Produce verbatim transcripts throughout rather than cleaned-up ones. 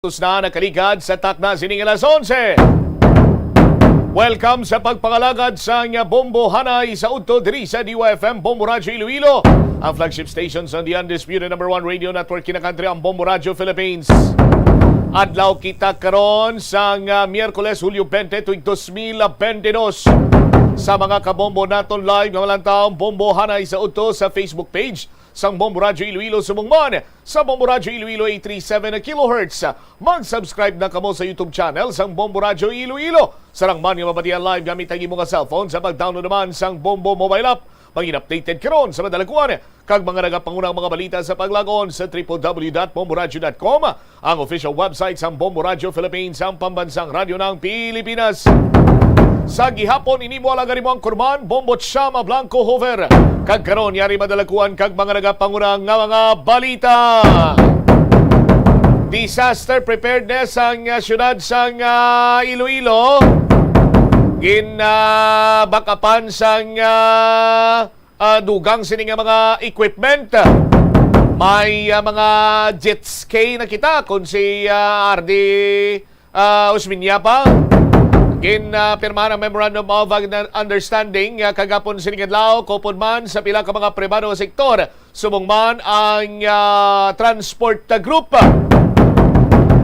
Tus na nakaligad sa takna sining alas onse. Welcome sa pagpangalagad sang Bombo Hanay sa Udto diri sa D Y F M Bombo Radyo Iloilo, ang flagship station sang The Undisputed Number One Radio Network, kinakantri ang Bombo Radyo Philippines. Adlaw kita karon sang, ah, Miyerkules, Hulyo twenty, tuig dos mil twenty-dos. Sa mga kabombo naton live nga malantaw, Bombo Hanay sa Udto sa Facebook page sang Bombo Radyo Iloilo, subong man sa Bombo Radyo Iloilo eight three seven kilohertz. Mag-subscribe na kamo sa YouTube channel sang Bombo Radyo Iloilo. Sarang man nga mabatian live gamit ang imo nga cellphone sa pag-download naman sang Bombo mobile app. Maging updated karon sa madalakuan kag mga nagapangunang mga balita sa paglagon sa triple W dot bomboradyo dot com, ang official website sang Bombo Radyo Philippines, ang pambansang radyo ng Pilipinas. Sa gihapon, ini mo alagad mo ang kurman, Bombo Chama Blanco Hover. Kag karon, yari madalakuan kag mga nagapangunang nga mga balita. Disaster preparedness ang, ah, siyudad sang, ah, Iloilo. Gin, ah, bakapan sang, ah, ah, dugang sini nga mga equipment. May, ah, mga jet ski na kita kung si, ah, R D, ah, Usmeña pa. Gin, ah, pirmahan ang Memorandum of Understanding, ah, kagapon sining adlaw, kaupod man sa pila ka mga pribado nga sektor, subong man ang, ah, transport, ah, group.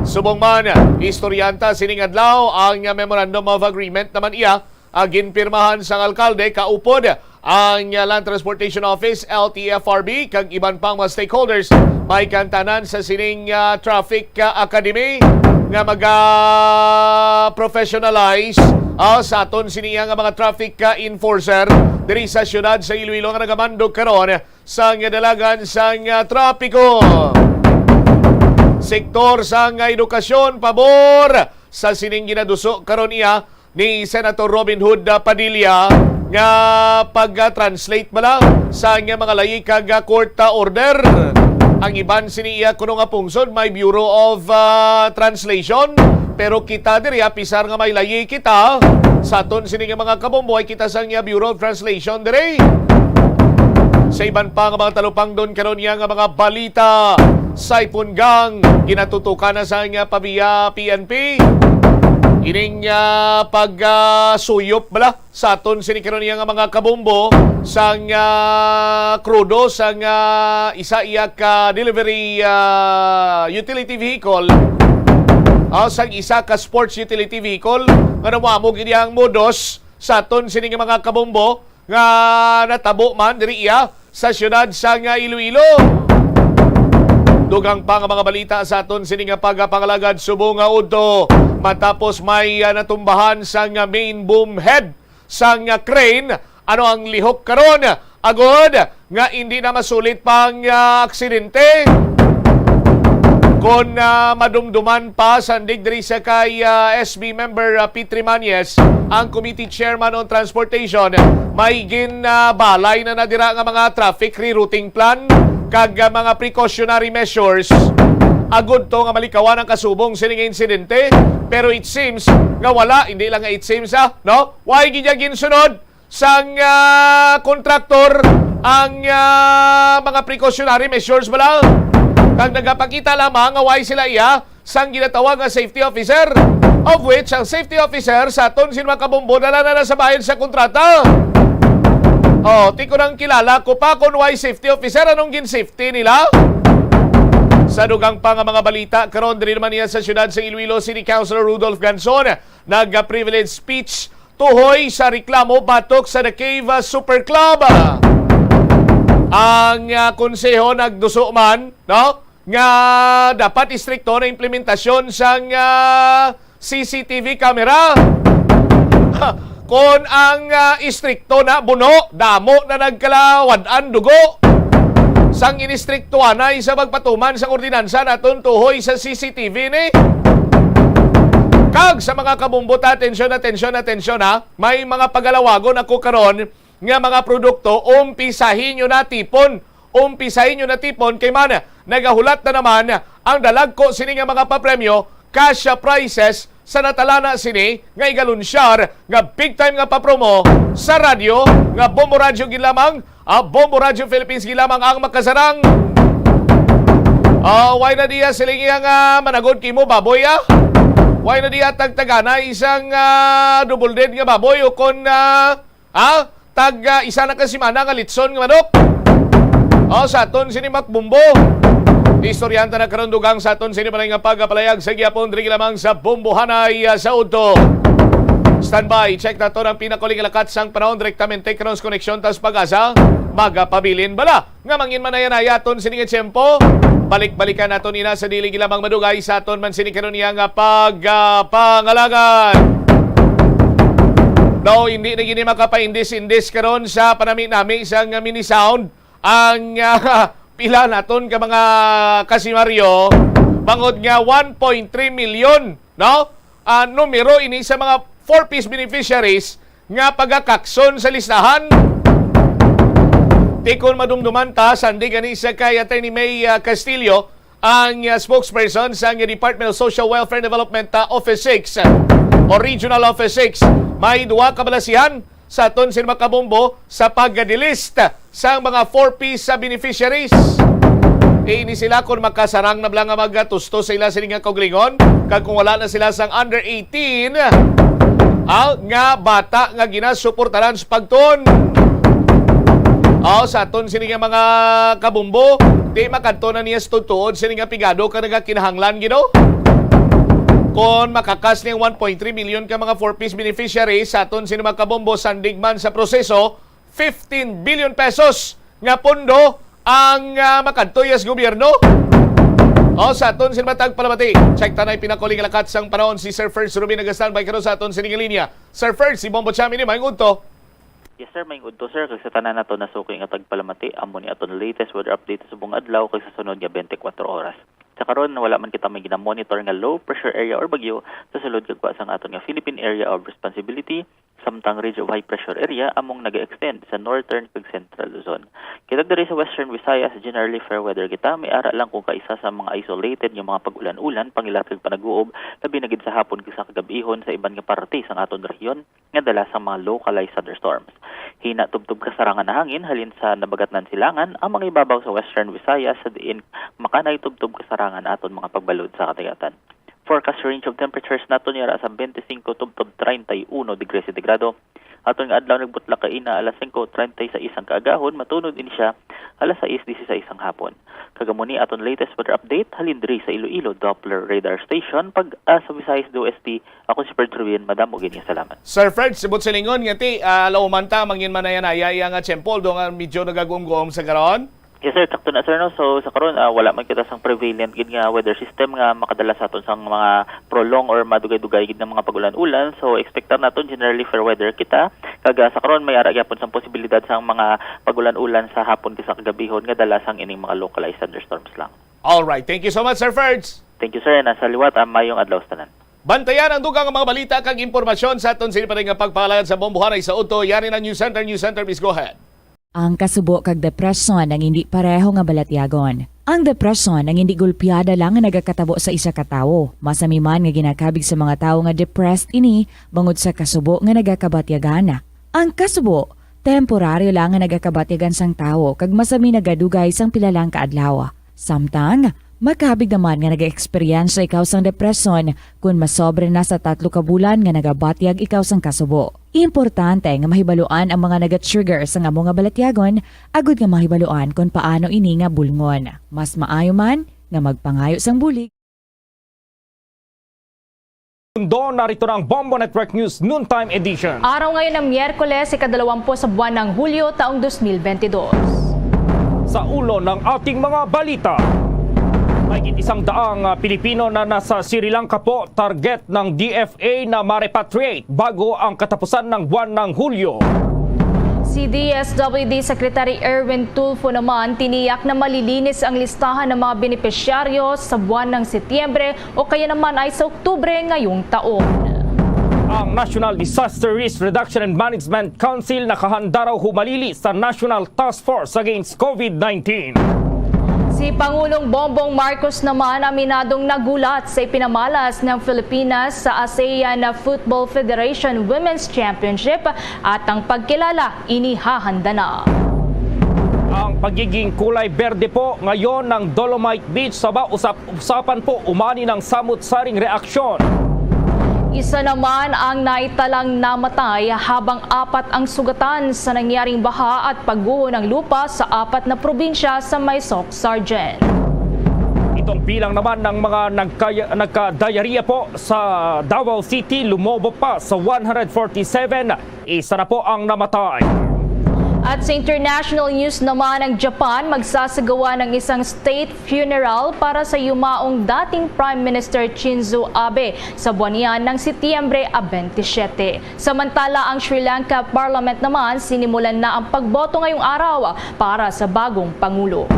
Subong man, istoryanta sining adlaw ang, ah, Memorandum of Agreement naman iya, ah, ginpirmahan sang alkalde, kaupod ang, ah, Land Transportation Office, L T F R B, kag iban pang mga stakeholders. May kantanan sa sining, ah, Traffic, ah, Academy nga maga-professionalize, ah, sa aton sini nga mga traffic, ah, enforcer diri sa siyudad sa Iloilo nga nagamando karon sang dalagan sang, ah, trapiko. Sektor sang, ah, edukasyon, pabor sa sining ginaduso karon iya ni Senator Robin Hood, ah, Padilla nga pag-translate bala sa nga mga layi kag, ah, court, ah, order. Ang iban sini iya kuno nga pungsod may Bureau of, ah, Translation, pero kita diri, apisar nga may layi kita sa aton sini nga mga kabombo, ay kita sang iya Bureau of Translation diri. Sa iban pa nga mga talupangdon karon niya nga mga balita, Saipon Gang ginatutukan na sang, ah, Pavia P N P. Ining, ah, pag, ah, suyop bala sa aton sini karon niya nga mga kabombo sang, ah, krudo sang, ah, isa iya ka delivery, ah, utility vehicle, ah, sang isa ka sports utility vehicle nga namamo gid ang modus sa aton sini nga mga kabombo nga natabo man diri iya sa siyudad sang, ah, Iloilo. Dugang pa nga mga balita sa aton sini nga pagpangalagad subong nga udto matapos may, ah, natumbahan sang, ah, main boom head sang, ah, crane. Ano ang lihok karon? Agod nga indi na masulit pang, ah, aksidente. Kon, ah, madumduman pa, sandig diri sa kay, ah, S B member, ah, P three Mañez, ang committee chairman on transportation, may gin, ah, balay na nadira nga mga traffic rerouting plan kag, ah, mga precautionary measures. Agud to nga malikawan ang kasubong sining insidente, pero it seems nga wala, hindi lang nga it seems, ah, no? Why gid niya ginsunod sang, ah, kontraktor ang, ah, mga precautionary measures bala? Kag nagapakita lamang nga why sila iya sang ginatawag nga safety officer, of which ang safety officer sa aton sin mga kabombo dala na na sa bahin sa kontrata. Oh, ti ko nang kilala ko pa kung why safety officer, anong gin-safety nila? Sa dugang pa nga mga balita, karon diri naman niya sa siyudad sa Iloilo, City Councilor Rudolph Ganzon nag-privilege speech tuhoy sa reklamo batok sa The Cave, ah, Super Club. Ang, ah, konseho nagduso man, no, nga dapat istrikto na implementasyon sang, ah, C C T V camera. Kon ang, ah, istrikto na, buno, damo na nagkalawad-an dugo sang inistriktuhanay sa pagpatuman sang ordinansa naton tuhoy sa C C T V ni. Kag sa mga kabumbo ta, atensyon, atensyon, atensyon, ha. May mga pagalawagon ako karon nga mga produkto, umpisahi nyo na tipon. Umpisahi nyo na tipon kay man nagahulat na naman ang dalagko sini nga mga papremyo, cash prizes, sa natalana sini nga igalunsyar nga big time nga papromo sa radyo nga Bombo Radyo gid lamang, ah, Bombo Radyo Philippines gid lamang ang makasarang. Oh, why na diya siling iya nga managod kimo baboy, ah? Why na diya tagtagana isang, ah, double dead nga baboy o kon, ah, ah, tag, ah, isa na ka semana nga litson nga manok? Oh, sa aton sini Mac Bumbo. Istoryahan ta na karon dugang sa aton sini balay nga pagapalayag sa gihapon diri lamang sa Bombohanay, ah, sa udto. Standby, check naton ang pinakauling lakat sang panahon direktamente karon sa koneksyon tas pag-asa. Magapabilin bala nga manginmanaya-naya aton sini nga tiyempo. Balik-balikan naton ina sa dili lamang madugay sa aton man sini karon iya nga pag, ah, pangalagan. Daw hindi na gini makapaindis-indis karon sa panami-nami sa nga mini sound ang, ah, pila naton ka mga kasimaryo bangod nga one point three million, no? Ah, numero ini sa mga four Ps beneficiaries nga pagakakson sa listahan. Tikon madumduman ta, sandig ani sa kay Attorney May, ah, Castillo, ang, ah, spokesperson sa Department of Social Welfare and Development, ah, Office six, ah, o Regional Office six. May duha ka balasihan sa aton sini Mac Bumbo sa pag-delist sang mga four Ps sa beneficiaries. Ini sila kung makasarang na bala nga magatusto sa ila sini nga kaugalingon, kag kung wala na sila sang under eighteen, ah, nga bata nga ginasuportaran sa pagtuon. Oh, sa aton sini nga mga kabumbo, di makadto na niya sa tuod sini nga pigado ka nagakinahanglan, Gino. Kon makakas ning one point three million ka mga four Ps beneficiaries sa aton sini mga kabumbo, sandig man sa proseso, fifteen billion pesos nga pondo ang, ah, makadto sa gobyerno. O, sa aton sini matag palamati, check ta na ang pinakauling lakat sang panahon. Si Sir Ferds Rubin nag-standby karon sa aton sini nga linya. Sir Ferds, si Bombo Chami ni, maayong udto. Yes, sir. Maayong udto, sir. Kag sa tanan nato nasuki nga tagpalamati, amo ni aton latest weather update sa buong adlaw kag sa sunod nga twenty-four oras. Sa karon, wala man kita may ginamonitor nga low pressure area or bagyo sa sulod kag sang aton nga Philippine Area of Responsibility, samtang Ridge of High Pressure Area among nag-extend sa northern kag central Luzon. Kita diri sa Western Visayas, generally fair weather kita, may ara lang kung kaisa sa mga isolated nga mga pag-ulan-ulan, pangilat kag panaguob, labi na gid sa hapon kag sa kagab-ihon sa iban nga parte sang aton rehiyon nga dala sang mga localized thunderstorms. Hina tubtob kasarangan na hangin halin sa nabagatnan silangan ang mga ibabaw sa Western Visayas, sa diin makanay tubtob kasarangan aton mga pagbalod sa kadagatan. Forecast range of temperatures naton yara sa twenty-five tubtob treinta y uno degrees centigrado. Aton nga adlaw nagbutlak kaina alas singko treinta y seis ang kaagahon, matunod ini siya alas sais dieciséis ang hapon. Kag amo ni aton latest weather update halin diri sa Iloilo Doppler Radar Station, pag-asa Visayas D O S T. Ako si Fred Rubin, madamo gid nga salamat. Sir Fred, sibot silingon nga ti, ah, lauman ta, mangin manaya-naya iya nga tiyempo, although nga medyo nagaguom-guom sa karon. Yes, sir, sakto na, sir, no? So, sa karon, ah, wala man kita sang prevalent gid nga weather system nga makadala sa aton sang mga prolong or madugay-dugay gid nga mga pag-ulan-ulan. So, expectar naton generally fair weather kita. Kag, ah, sa karon, may ara gyapon sang posibilidad sang mga pag-ulan-ulan sa hapon kag sa kagabihon nga dala sang ining mga localized thunderstorms lang. All right. Thank you so much, Sir Ferds. Thank you, sir. Nasa liwat ang mayong adlaw sa tanan. Bantayan ang dugang nga mga balita kag impormasyon sa aton sini pa rin nga pagpahalayan sa Bombohanay sa udto. Yari na News Center. News Center, please go ahead. Ang kasubo kag depresyon ang hindi pareho nga balatyagon. Ang depresyon ang hindi gulpiada lang nga nagakatabo sa isa ka tawo. Masami man nga ginakabig sa mga tawo nga depressed ini bangod sa kasubo nga nagakabatyagan. Ang kasubo, temporaryo lang nga nagakabatyagan sang tawo kag masami nagadugay sang pila lang ka adlaw. Samtang, makabig naman nga nag-eksperyensya ikaw sang depresyon kon masobra na sa tatlo ka bulan nga nagabatyag ikaw sang kasubo. Importante nga mahibaluan ang mga naga-trigger sang amo nga balatyagon agod nga mahibaluan kon paano ini nga bulngon. Mas maayo man nga magpangayo sang bulig. Mundo, narito na ang Bombo Network News Noontime Edition. Araw ngayon ng Miyerkules, ikadalawampu sa buwan ng Hulyo, taong dos mil bentidós. Sa ulo ng ating mga balita, mahigit isang daang, ah, Pilipino na nasa Sri Lanka po target ng D F A na ma-repatriate bago ang katapusan ng buwan ng Hulyo. Si D S W D Secretary Erwin Tulfo naman tiniyak na malilinis ang listahan ng mga benepisyaryo sa buwan ng Setyembre o kaya naman ay sa Oktubre ngayong taon. Ang National Disaster Risk Reduction and Management Council nakahanda raw humalili sa National Task Force Against COVID nineteen. Si Pangulong Bongbong Marcos naman aminadong nagulat sa ipinamalas ng Pilipinas sa ASEAN Football Federation Women's Championship at ang pagkilala inihahanda na. Ang Magiging kulay berde po ngayon ng Dolomite Beach. Saba, usap-usapan po umani ng samot-saring reaksyon. Isa naman ang naitalang namatay, habang apat ang sugatan sa nangyaring baha at pagguho ng lupa sa apat na probinsya sa Maisok, Sargent. Itong bilang naman ng mga nagkaya- nagka-diarrhea po sa Davao City lumobo pa sa one hundred forty-seven. Isa na po ang namatay. At sa international news naman, ang Japan magsasagawa ng isang state funeral para sa yumaong dating Prime Minister Shinzo Abe sa buwan iyan ng Setyembre twenty-seven. Samantala, ang Sri Lanka Parliament naman sinimulan na ang pagboto ngayong araw para sa bagong pangulo.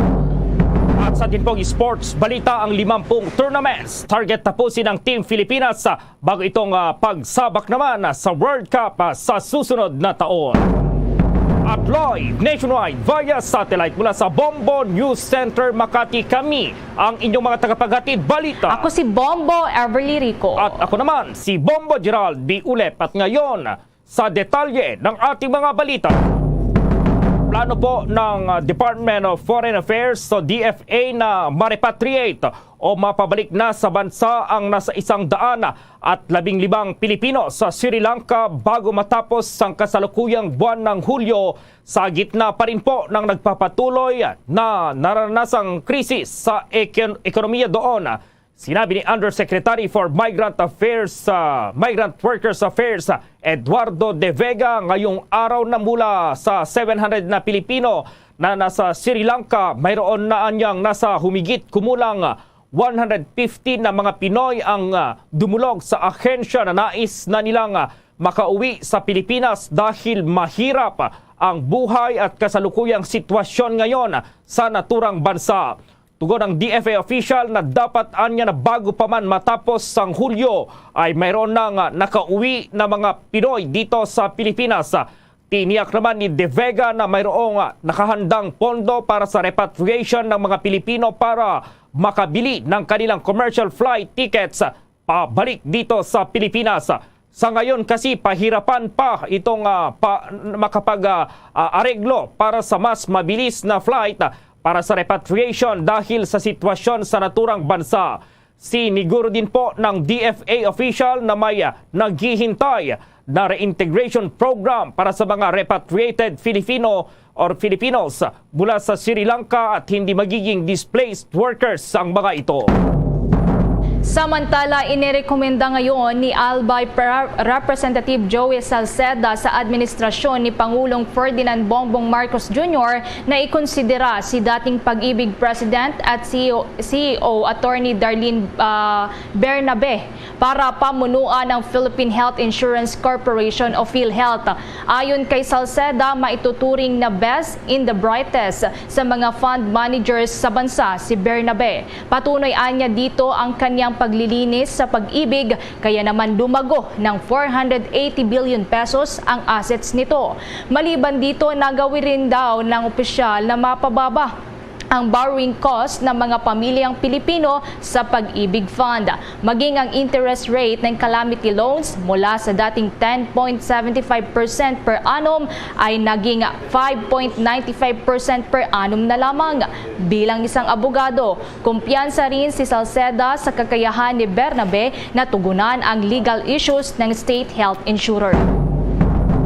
At sa atin pong sports balita, ang limampung tournaments target tapusin ng Team Filipinas bago itong, ah, pagsabak naman sa World Cup, ah, sa susunod na taon. At live nationwide via satellite mula sa Bombo News Center Makati, kami ang inyong mga tagapaghatid balita. Ako si Bombo Everly Rico. At ako naman si Bombo Gerald B. Ulep. At ngayon, sa detalye ng ating mga balita. Plano po ng, ah, Department of Foreign Affairs o D F A na ma-repatriate o mapabalik na sa bansa ang nasa isang daan at labing limang Pilipino sa Sri Lanka bago matapos ang kasalukuyang buwan ng Hulyo, sa gitna pa rin po ng nagpapatuloy na naranasang krisis sa ekon-, ekonomiya doon. Sinabi ni Undersecretary for Migrant Affairs, ah, Migrant Workers Affairs, ah, Eduardo De Vega, ngayong araw na mula sa seven hundred na Pilipino na nasa Sri Lanka, mayroon na anyang nasa humigit kumulang one hundred fifty na mga Pinoy ang, ah, dumulog sa ahensya na nais na nilang, ah, makauwi sa Pilipinas dahil mahirap ang buhay at kasalukuyang sitwasyon ngayon sa naturang bansa. Tugon ang D F A official na dapat anya na bago pa man matapos ang Hulyo ay mayroon na nga nakauwi na mga Pinoy dito sa Pilipinas. Tiniyak naman ni De Vega na mayroong nakahandang pondo para sa repatriation ng mga Pilipino para makabili ng kanilang commercial flight tickets pabalik dito sa Pilipinas. Sa ngayon kasi, pahirapan pa itong, ah, pa, makapag, ah, ah, areglo para sa mas mabilis na flight, ah, para sa repatriation dahil sa sitwasyon sa naturang bansa. Siniguro din po ng D F A official na may, ah, naghihintay na reintegration program para sa mga repatriated Filipino or Filipinos mula sa Sri Lanka at hindi magiging displaced workers ang mga ito. Samantala, inirekomenda ngayon ni Albay Pra-, Representative Joey Salceda sa administrasyon ni Pangulong Ferdinand Bongbong Marcos Junior na ikonsidera si dating Pag-ibig President at C E O, C E O Attorney Darlene, ah, Bernabe para pamunuan ang Philippine Health Insurance Corporation o PhilHealth. Ayon kay Salceda, maituturing na best in the brightest sa mga fund managers sa bansa si Bernabe. Patunay anya dito ang kanyang paglilinis sa Pag-ibig, kaya naman lumago ng four hundred eighty billion pesos ang assets nito. Maliban dito, nagawi rin daw ng opisyal na mapababa ang borrowing cost ng mga pamilyang Pilipino sa Pag-ibig Fund. Maging ang interest rate ng calamity loans mula sa dating ten point seven five percent per annum ay naging five point nine five percent per annum na lamang. Bilang isang abogado, kumpiyansa rin si Salceda sa kakayahan ni Bernabe na tugunan ang legal issues ng state health insurer.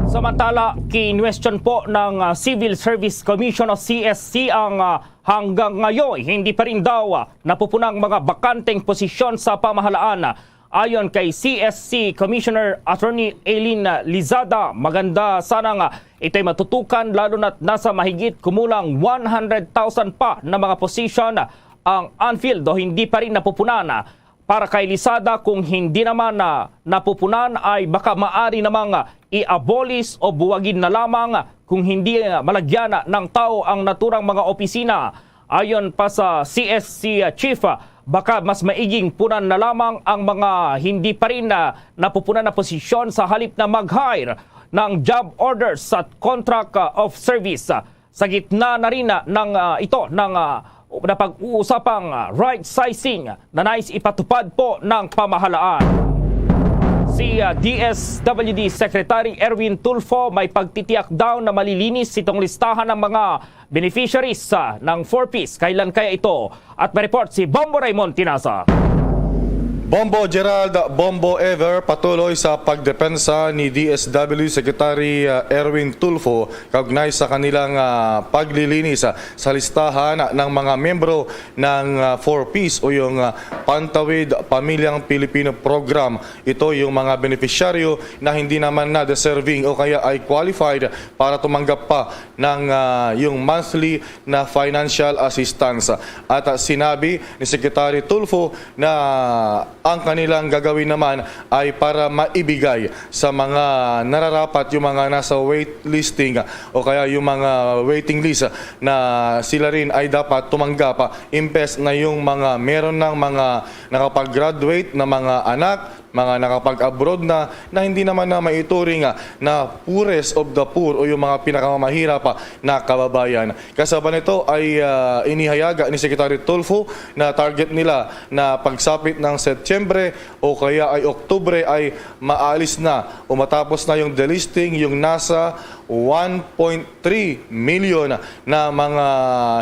Samantala, kinwestiyon po ng, ah, Civil Service Commission o C S C ang, ah, hanggang ngayon, hindi pa rin daw, ah, napupunang mga bakanteng posisyon sa pamahalaan. Ayon kay C S C Commissioner Attorney Eileen Lizada, maganda sana nga ito'y matutukan, lalo na't nasa mahigit kumulang one hundred thousand pa na mga posisyon ang unfilled o hindi pa rin napupunan. Para kay Lizada, kung hindi naman na napupunan, ay baka maari namang i-abolish o buwagin na lamang kung hindi, ah, malagyan ng tao ang naturang mga opisina. Ayon pa sa C S C chief, ah, baka mas maiging punan na lamang ang mga hindi pa rin, ah, napupunan na posisyon sa halip na mag-hire ng job orders at contract, ah, of service. Sa gitna na rin, ah, ng, ah, ito ng, ah, napag-uusapang, ah, right sizing na nais ipatupad po ng pamahalaan. Si, ah, D S W D Secretary Erwin Tulfo may pagtitiyak daw na malilinis itong listahan ng mga beneficiaries, ah, ng four Ps. Kailan kaya ito? At may report si Bombo Raymond Tinaza. Bombo Gerald, Bombo Ever, patuloy sa pagdepensa ni D S W Secretary, ah, Erwin Tulfo kaugnay sa kanilang, ah, paglilinis, ah, sa listahan ng mga miyembro ng, ah, four Ps o yung, ah, Pantawid Pamilyang Pilipino Program. Ito yung mga beneficiaryo na hindi naman na deserving o kaya ay qualified para tumanggap pa ng, ah, yung monthly na financial assistance. At, ah, sinabi ni Secretary Tulfo na ang kanilang gagawin naman ay para maibigay sa mga nararapat, yung mga nasa wait listing o kaya yung mga waiting list, na sila rin ay dapat tumanggap, ah, imbes na yung mga meron ng mga nakapag-graduate na mga anak, mga nakapag-abroad na, na hindi naman na maituring, ah, na poorest of the poor o yung mga pinakamamahirap, ah, na kababayan. Kasabay nito ay, ah, inihayag ni Secretary Tulfo na target nila na pagsapit ng Setyembre o kaya ay Oktubre ay maalis na o matapos na yung delisting yung nasa one point three million na mga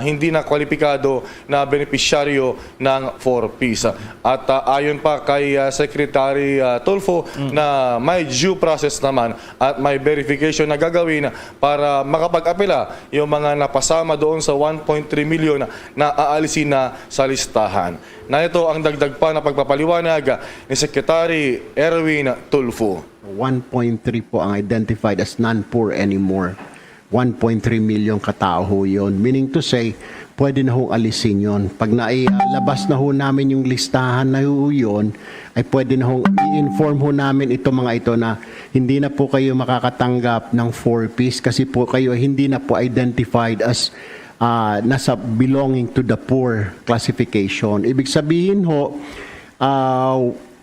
hindi na kwalipikado na benepisyaryo ng four Ps. At, ah, ayon pa kay, ah, Secretary, ah, Tulfo, na may due process naman at may verification na gagawin para makapag-apela yung mga napasama doon sa one point three million na aalisin na sa listahan. Narito ang dagdag pa na pagpapaliwanag ni Secretary Erwin Tulfo. One point three po ang identified as non-poor anymore. One point three million katao ho yun. Meaning to say, pwede na hong alisin yun. Pag nailabas na ho namin yung listahan na ho yun, ay pwede na hong i-inform ho namin itong mga ito na hindi na po kayo makakatanggap ng four Ps kasi po kayo ay hindi na po identified as, ah, nasa belonging to the poor classification. Ibig sabihin ho, ah,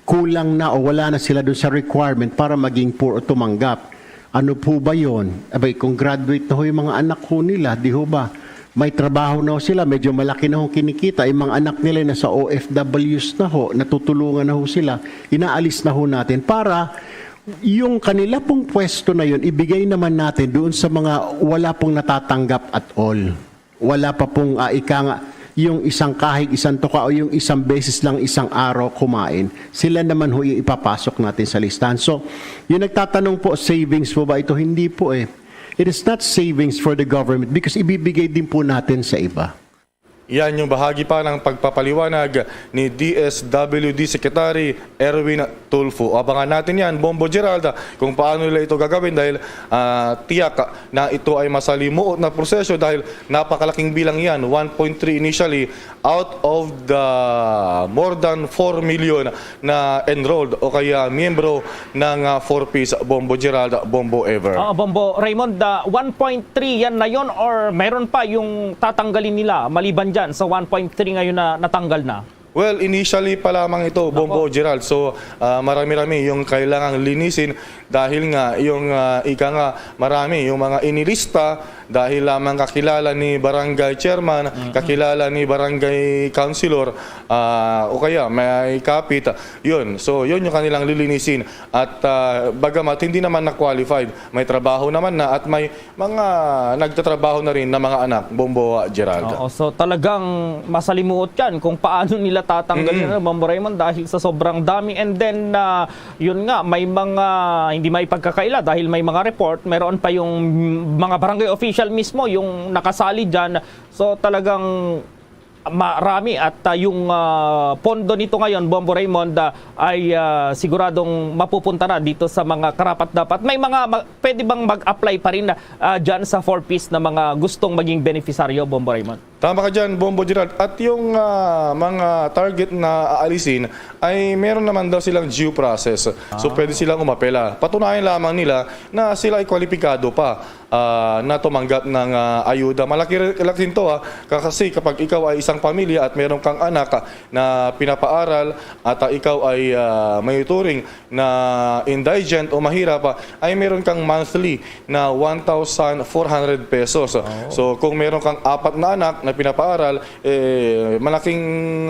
kulang na o wala na sila doon sa requirement para maging poor o tumanggap. Ano po ba yon? Abay, kung graduate na ho yung mga anak ho nila, di ho ba? May trabaho na ho sila, medyo malaki na ho kinikita, yung mga anak nila na sa O F Ws na ho, natutulungan na ho sila, inaalis na ho natin para yung kanila pong pwesto na yun, ibigay naman natin doon sa mga wala pong natatanggap at all. Wala pa pong, ah, ika nga, yung isang kahig, isang tuka, o yung isang beses lang, isang araw kumain, sila naman ho yung ipapasok natin sa listahan. So, yung nagtatanong po, savings po ba ito? Hindi po eh. It is not savings for the government because ibibigay din po natin sa iba. Yan yung bahagi pa ng pagpapaliwanag ni D S W D Secretary Erwin Tulfo. Abangan natin yan, Bombo Gerald, kung paano nila ito gagawin dahil, ah, tiyak na ito ay masalimuot na proseso dahil napakalaking bilang yan, one point three initially, out of the more than four million na enrolled o kaya miyembro ng, ah, four Ps, Bombo Gerald, Bombo Ever. Ah, Bombo Raymond, ah, one point three yan na yon or meron pa yung tatanggalin nila maliban dyan sa one point three ngayon na natanggal na? Well, initially pa lamang ito, Bombo Gerald. So, ah, marami-rami yung kailangang linisin dahil nga yung, ah, ika nga marami yung mga inilista dahil lamang kakilala ni barangay chairman, kakilala ni barangay councilor, ah, o kaya may kapit. Yun. So, yun yung kanilang lilinisin. At, ah, bagamat hindi naman na-qualified, may trabaho naman na at may mga nagtatrabaho na rin na mga anak, Bombo, ah, Gerald. Oo, so talagang masalimuot yan kung paano nila tatanggalin, ano, Bombo Raymond, dahil sa sobrang dami. And then, ah, yun nga, may mga hindi maipagkakaila dahil may mga report, meron pa yung mga barangay official mismo yung nakasali dyan. So talagang marami at, ah, yung, ah, pondo nito ngayon, Bombo Raymond, ah, ay, ah, siguradong mapupunta na dito sa mga karapat-dapat. May mga ma- pwede bang mag-apply pa rin, ah, dyan sa four Ps na mga gustong maging benepisaryo, Bombo Raymond? Tama ka dyan, Bombo Gerald. At yung, ah, mga target na aalisin ay meron naman daw silang due process. So pwede silang umapela. Patunayan lamang nila na sila ay kwalipikado pa, ah, na tumanggap ng, ah, ayuda. Malaki, laki rin to, ah, kasi kapag ikaw ay isang pamilya at meron kang anak, ah, na pinapaaral at, ah, ikaw ay, ah, may turing na indigent o mahirap, ah, ay meron kang monthly na one thousand four hundred pesos. So kung meron kang apat na anak, na pinapaaral, eh, malaking,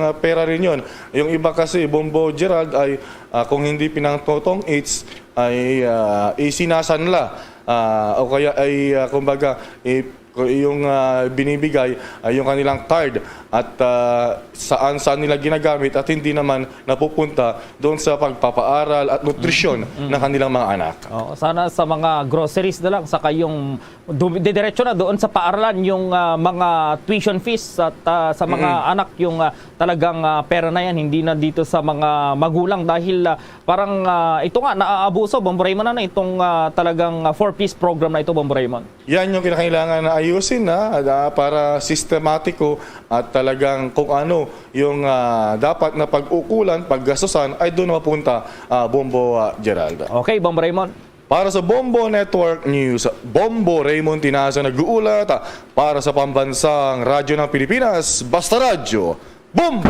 ah, pera rin yon. Yung iba kasi, Bombo Gerald, ay, ah, kung hindi pinangtotong it's, ay, ah, isinasanla, ah, o kaya ay, ah, kumbaga, eh, yung, ah, binibigay ay yung kanilang card at, ah, saan-saan nila ginagamit at hindi naman napupunta doon sa pagpapaaral at nutrisyon ng kanilang mga anak. Oo, sana sa mga groceries na lang, saka yung du-, didiretso na doon sa paaralan yung, ah, mga tuition fees at, ah, sa mga anak yung, ah, talagang, ah, pera na yan, hindi na dito sa mga magulang dahil, ah, parang, ah, ito nga, naaabuso, Bombo Raymond, ano, itong, ah, talagang, ah, four Ps program na ito, Bombo Raymond. Yan yung kinakailangan na ayusin na, ah, para sistematiko at talagang kung ano yung, ah, dapat na pag-ukulan, paggastusan ay doon mapunta, ah, Bombo, ah, Gerald. Okay, Bombo Raymond. Para sa Bombo Network News, Bombo Raymond Tinaza nag-uulat, ah, para sa Pambansang Radyo ng Pilipinas, Basta Radyo, Bombo!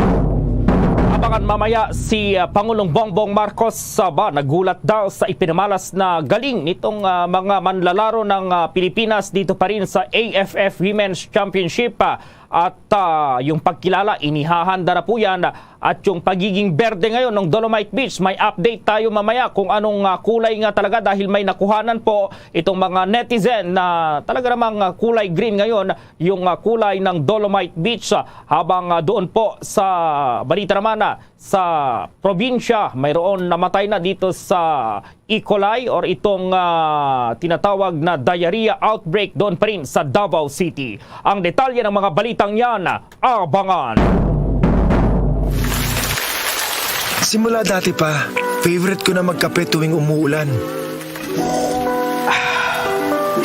Abangan mamaya si, ah, Pangulong Bongbong Marcos, ah, ba, nagulat daw sa ipinamalas na galing nitong, ah, mga manlalaro ng, ah, Pilipinas dito pa rin sa A F F Women's Championship, ah, at, ah, yung pagkilala, inihahanda na po yan, at yung pagiging berde ngayon ng Dolomite Beach. May update tayo mamaya kung anong, ah, kulay nga talaga dahil may nakuhanan po itong mga netizen na talaga namang, ah, kulay green ngayon yung, ah, kulay ng Dolomite Beach, ah, habang, ah, doon po sa balita naman, ah, sa probinsya, mayroon namatay na dito sa E. coli or itong, ah, tinatawag na diarrhea outbreak doon pa rin sa Davao City. Ang detalye ng mga balitang yan, abangan. Simula dati pa, favorite ko na magkape tuwing umuulan.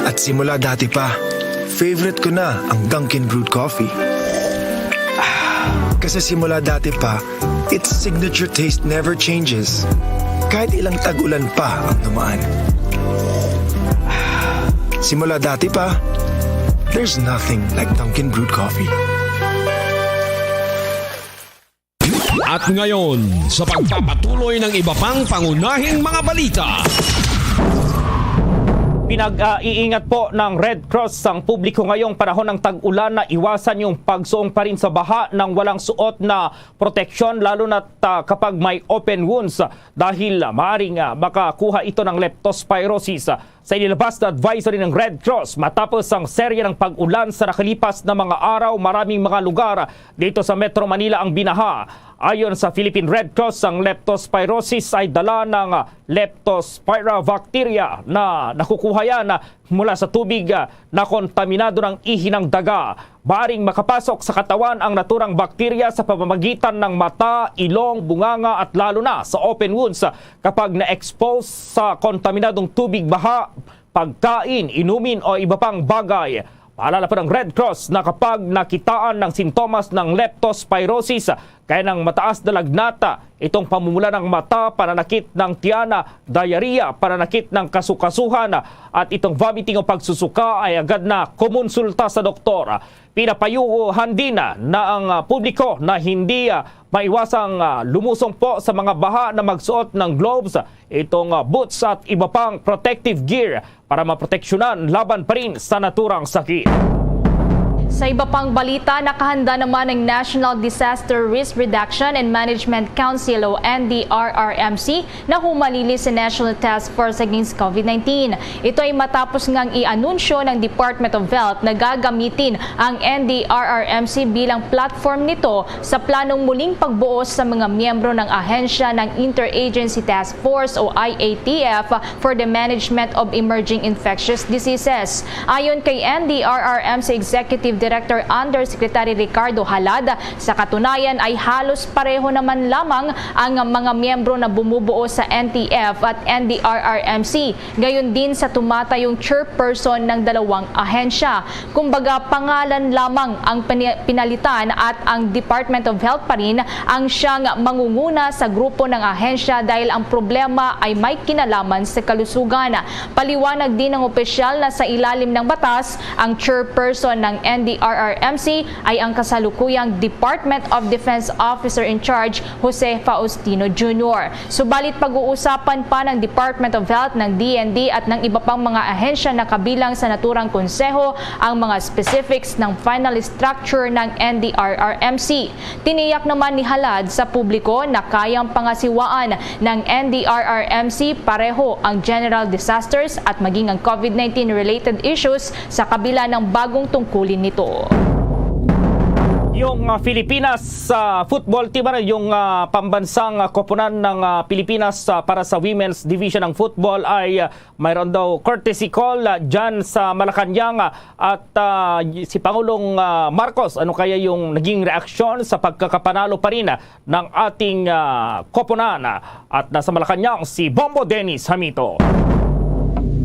At simula dati pa, favorite ko na ang Dunkin' Brewed Coffee. Kasi simula dati pa, its signature taste never changes. Kahit ilang tag-ulan pa ang dumaan. Simula dati pa, there's nothing like Dunkin' Brewed Coffee. At ngayon, sa pagpapatuloy ng iba pang pangunahing mga balita. Pinag-iingat po ng Red Cross ang publiko ngayong panahon ng tag-ulan na iwasan yung pagsuong pa rin sa baha ng walang suot na proteksyon, lalo na, ah, kapag may open wounds, dahil, ah, maaring, ah, makakuha ito ng leptospirosis. Sa inilabas na advisory ng Red Cross, matapos ang serye ng pag-ulan sa nakalipas na mga araw, maraming mga lugar dito sa Metro Manila ang binaha. Ayon sa Philippine Red Cross, ang leptospirosis ay dala ng leptospira bacteria na nakukuha yan mula sa tubig na kontaminado ng ihi ng daga. Maaring makapasok sa katawan ang naturang bakterya sa pamamagitan ng mata, ilong, bunganga at lalo na sa open wounds kapag na-expose sa kontaminadong tubig, baha, pagkain, inumin o iba pang bagay. Paalala po ng Red Cross na kapag nakitaan ng sintomas ng leptospirosis, kaya ng mataas na lagnat, itong pamumula ng mata, pananakit ng tiyan, diarrhea, pananakit ng kasukasuhan, at itong vomiting o pagsusuka ay agad na kumonsulta sa doktor. Pinapayuhan din na ang, ah, publiko na hindi, ah, maiwasang, ah, lumusong po sa mga baha na magsuot ng gloves, itong, ah, boots at iba pang protective gear para maproteksyonan laban pa rin sa naturang sakit. Sa iba pang balita, nakahanda naman ang National Disaster Risk Reduction and Management Council o N D R R M C na humalili sa National Task Force Against COVID nineteen. Ito ay matapos ngang i-anunsyo ng Department of Health na gagamitin ang N D R R M C bilang platform nito sa planong muling pagbuo sa mga miyembro ng ahensya ng Interagency Task Force o I A T F for the Management of Emerging Infectious Diseases. Ayon kay N D R R M C Executive Director Undersecretary Ricardo Halad, sa katunayan ay halos pareho naman lamang ang mga miyembro na bumubuo sa N T F at N D R R M C, gayon din sa tumatayong chairperson ng dalawang ahensya. Kumbaga, pangalan lamang ang pini-, pinalitan at ang Department of Health pa rin ang siyang mangunguna sa grupo ng ahensya dahil ang problema ay may kinalaman sa kalusugan. Paliwanag din ng opisyal na sa ilalim ng batas, ang chairperson ng D R R M C ay ang kasalukuyang Department of Defense Officer in Charge, Jose Faustino Junior. Subalit pag-uusapan pa ng Department of Health, ng D N D at ng iba pang mga ahensya na kabilang sa naturang konseho ang mga specifics ng final structure ng N D R R M C. Tiniyak naman ni Halad sa publiko na kayang pangasiwaan ng N D R R M C pareho ang general disasters at maging ang COVID nineteen related issues sa kabila ng bagong tungkulin nito. Yung ah, Filipinas sa football team, ano, yung ah, pambansang ah, koponan ng ah, Pilipinas ah, para sa women's division ng football ay ah, mayroon daw courtesy call ah, dyan sa Malacañang ah, at ah, y- si Pangulong ah, Marcos. Ano kaya yung naging reaksyon sa pagkakapanalo pa rin ah, ng ating ah, koponan? At nasa Malacañang si Bombo Dennis Hamito.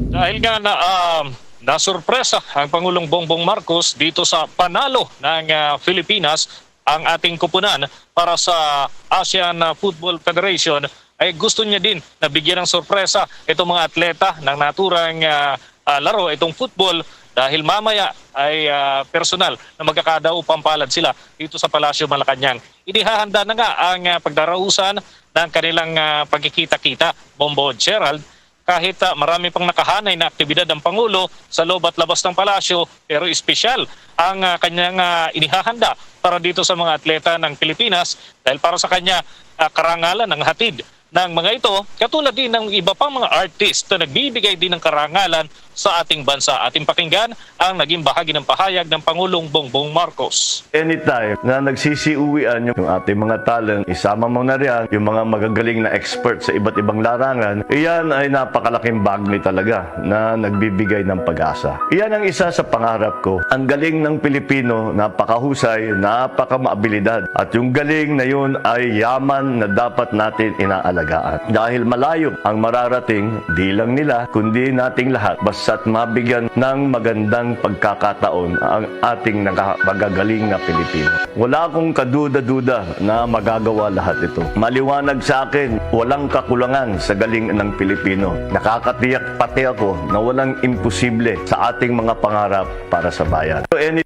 Dahil nga na, ah, nasurpresa ang Pangulong Bongbong Marcos dito sa panalo ng ah, Filipinas, ang ating kupunan para sa ASEAN ah, Football Federation, ay gusto niya din na bigyan ng sorpresa itong mga atleta ng naturang ah, ah, laro, itong football, dahil mamaya ay ah, personal na magkakadaupang palad sila dito sa Palasyo Malacañang. Inihahanda na nga ang ah, pagdarausan ng kanilang ah, pagkikita-kita, Bombo Gerald, kahit ah, marami pang nakahanay na aktibidad ang Pangulo sa loob at labas ng palasyo, pero espesyal ang ah, kanyang ah, inihahanda para dito sa mga atleta ng Pilipinas, dahil para sa kanya, ah, karangalan ang hatid ng mga ito, katulad din ng iba pang mga artist na nagbibigay din ng karangalan sa ating bansa. Ating pakinggan ang naging bahagi ng pahayag ng Pangulong Bongbong Marcos. Anytime na nagsisiuwian yung, yung ating mga talent, isama mo na riyan yung mga magagaling na expert sa iba't ibang larangan, iyan ay napakalaking bagay talaga na nagbibigay ng pag-asa. Iyan ang isa sa pangarap ko. Ang galing ng Pilipino, napakahusay, napakamaabilidad. At yung galing na yun ay yaman na dapat natin inaalagaan. Dahil malayo ang mararating, di lang nila, kundi nating lahat, basta't mabigyan ng magandang pagkakataon ang ating naka- magagaling na Pilipino. Wala akong kaduda-duda na magagawa lahat ito. Maliwanag sa akin, walang kakulangan sa galing ng Pilipino. Nakakatiyak pati ako na walang imposible sa ating mga pangarap para sa bayan. So, any-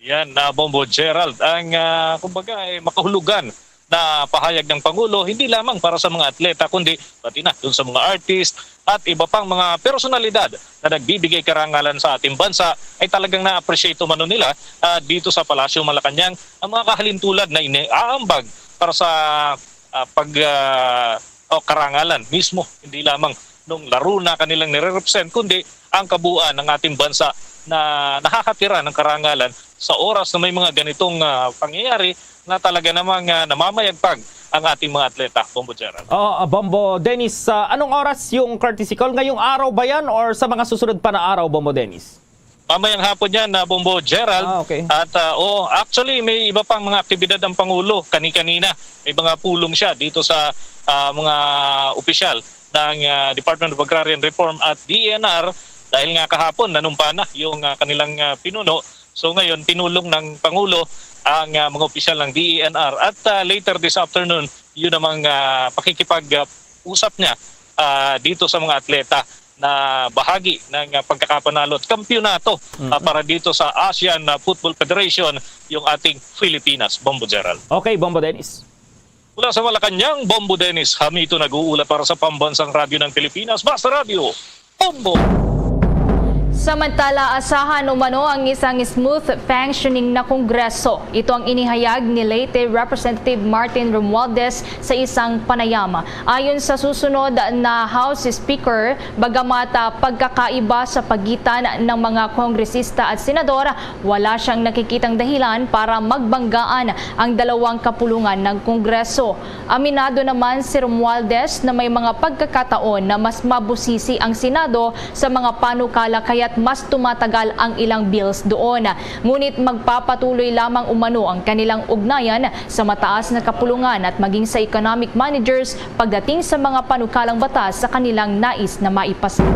Yan na, Bombo Gerald, ang ah, kumbaga eh, makahulugan na pahayag ng Pangulo, hindi lamang para sa mga atleta kundi pati na dun sa mga artist at iba pang mga personalidad na nagbibigay karangalan sa ating bansa, ay talagang na-appreciate umano nila ah, dito sa Palasyo Malacañang ang mga kahalintulad na iniaambag para sa ah, pag ah, o karangalan mismo, hindi lamang nung laro na kanilang nire-represent, kundi ang kabuuan ng ating bansa na nakakatira ng karangalan sa oras na may mga ganitong ah, pangyayari na talaga namang ah, namamayagpag ang ating mga atleta, Bombo Gerald. Oh, ah, Bombo Dennis, ah, anong oras yung courtesy call? Ngayong araw ba yan or sa mga susunod pa na araw, Bombo Dennis? Mamayang hapon yan, na Bombo Gerald. Ah, okay. At ah, oh, actually, may iba pang mga aktibidad ang Pangulo kani-kanina. May mga pulong siya dito sa ah, mga opisyal ng ah, Department of Agrarian Reform at D E N R, dahil nga kahapon nanumpa na yung ah, kanilang ah, pinuno. So ngayon, pinulong ng Pangulo ang ah, mga opisyal ng D E N R. At ah, later this afternoon, yun namang ah, pakikipag-usap niya ah, dito sa mga atleta na bahagi ng ah, pagkakapanalo at kampiyonato ah, para dito sa ASEAN ah, Football Federation, yung ating Filipinas. Bombo Gerald. Okay, Bombo Dennis. Mula sa Malacañang, Bombo Dennis Hamito nag-uulat para sa Pambansang Radyo ng Pilipinas, Basta Radyo, Bombo! Samantala, asahan umano ang isang smooth functioning na Kongreso. Ito ang inihayag ni Leyte Representative Martin Romualdez sa isang panayam. Ayon sa susunod na House Speaker, bagamat ah, pagkakaiba sa pagitan ng mga kongresista at senador, wala siyang nakikitang dahilan para magbanggaan ang dalawang kapulungan ng Kongreso. Aminado naman si Romualdez na may mga pagkakataon na mas mabusisi ang Senado sa mga panukala kaya't mas tumatagal ang ilang bills doon. Ngunit magpapatuloy lamang umano ang kanilang ugnayan sa mataas na kapulungan at maging sa economic managers pagdating sa mga panukalang batas sa kanilang nais na maipasa.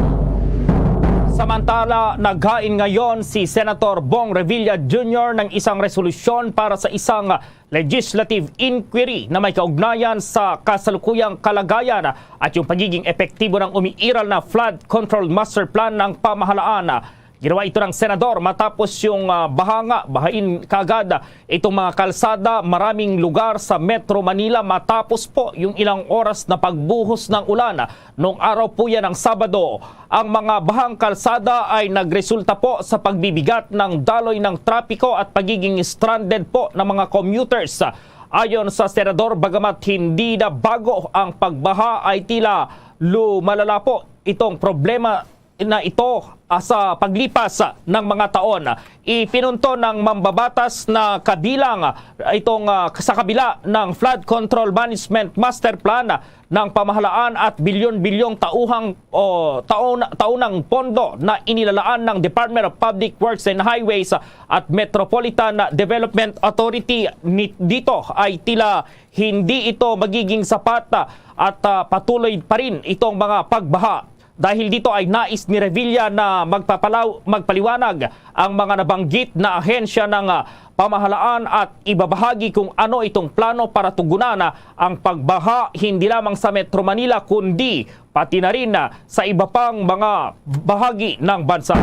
Samantala, naghain ngayon si Senator Bong Revilla Junior ng isang resolusyon para sa isang legislative inquiry na may kaugnayan sa kasalukuyang kalagayan at yung pagiging epektibo ng umiiral na flood control master plan ng pamahalaan. Ginawa ito ng senador matapos yung, ah, baha nga bahain kagad itong mga kalsada, maraming lugar sa Metro Manila matapos po yung ilang oras na pagbuhos ng ulan. Noong araw po yan ng Sabado, ang mga bahang kalsada ay nagresulta po sa pagbibigat ng daloy ng trapiko at pagiging stranded po ng mga commuters. Ayon sa senador, bagamat hindi na bago ang pagbaha, ay tila lumalala po itong problema na ito, ah, sa paglipas ng mga taon. Ipinunto ng mambabatas na kabilang itong, ah, sa kabila ng Flood Control Management Master Plan ng pamahalaan at bilyon-bilyong tauhang o taon, taunang pondo na inilalaan ng Department of Public Works and Highways at Metropolitan Development Authority ni-, dito ay tila hindi ito magiging sapat, ah, at, ah, patuloy pa rin itong mga pagbaha. Dahil dito ay nais ni Revilla na magpapalaw-, magpaliwanag ang mga nabanggit na ahensya ng, ah, pamahalaan at ibabahagi kung ano itong plano para tugunan, ah, ang pagbaha hindi lamang sa Metro Manila kundi pati na rin, ah, sa iba pang mga bahagi ng bansa.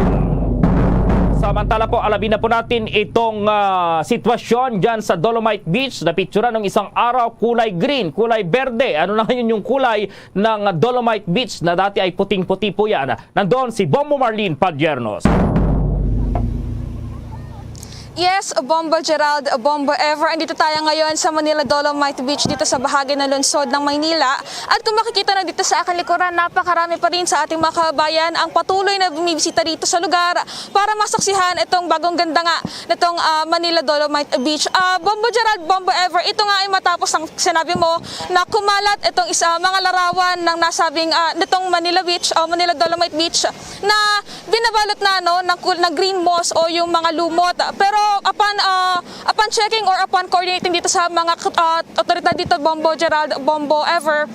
Samantala po, alamin na po natin itong, ah, sitwasyon dyan sa Dolomite Beach. Napicturan ng isang araw, kulay green, kulay berde. Ano na ngayon yung kulay ng Dolomite Beach na dati ay puting-puti po yan? Nandoon si Bombo Marlene Padiernos. Yes, Bombo Gerald, Bombo Ever. Andito tayo ngayon sa Manila Dolomite Beach dito sa bahagi ng lungsod ng Maynila. At kung makikita na dito sa aking likuran, napakarami pa rin sa ating mga kababayan ang patuloy na bumibisita dito sa lugar para masaksihan itong bagong ganda nga nitong, ah, Manila Dolomite Beach. Ah, Bombo Gerald, Bombo Ever, ito nga ay matapos ang sinabi mo na kumalat itong isa, mga larawan ng nasabing, ah, nitong Manila Beach o Manila Dolomite Beach na binabalot na, no, ng, kul- ng green moss o yung mga lumot. Pero upon, ah, upon checking or upon coordinating dito sa mga, ah, otoridad dito, Bombo Gerald, Bombo Ever,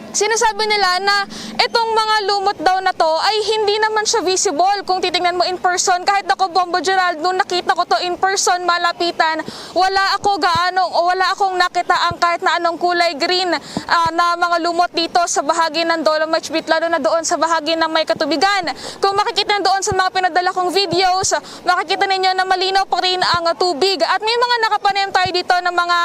sinasabi nila na itong mga lumot daw na to ay hindi naman siya visible kung titingnan mo in person. Kahit ako, Bombo Gerald, nung nakita ko to in person, malapitan, wala ako gaano o wala akong nakita ang kahit na anong kulay green, ah, na mga lumot dito sa bahagi ng Dolomite Beach, lalo na doon sa bahagi ng may katubigan. Kung makikita nyo doon sa mga pinadala kong videos, makikita ninyo na malinaw pa rin ang tubig. At may mga nakapanayam tayo dito ng mga,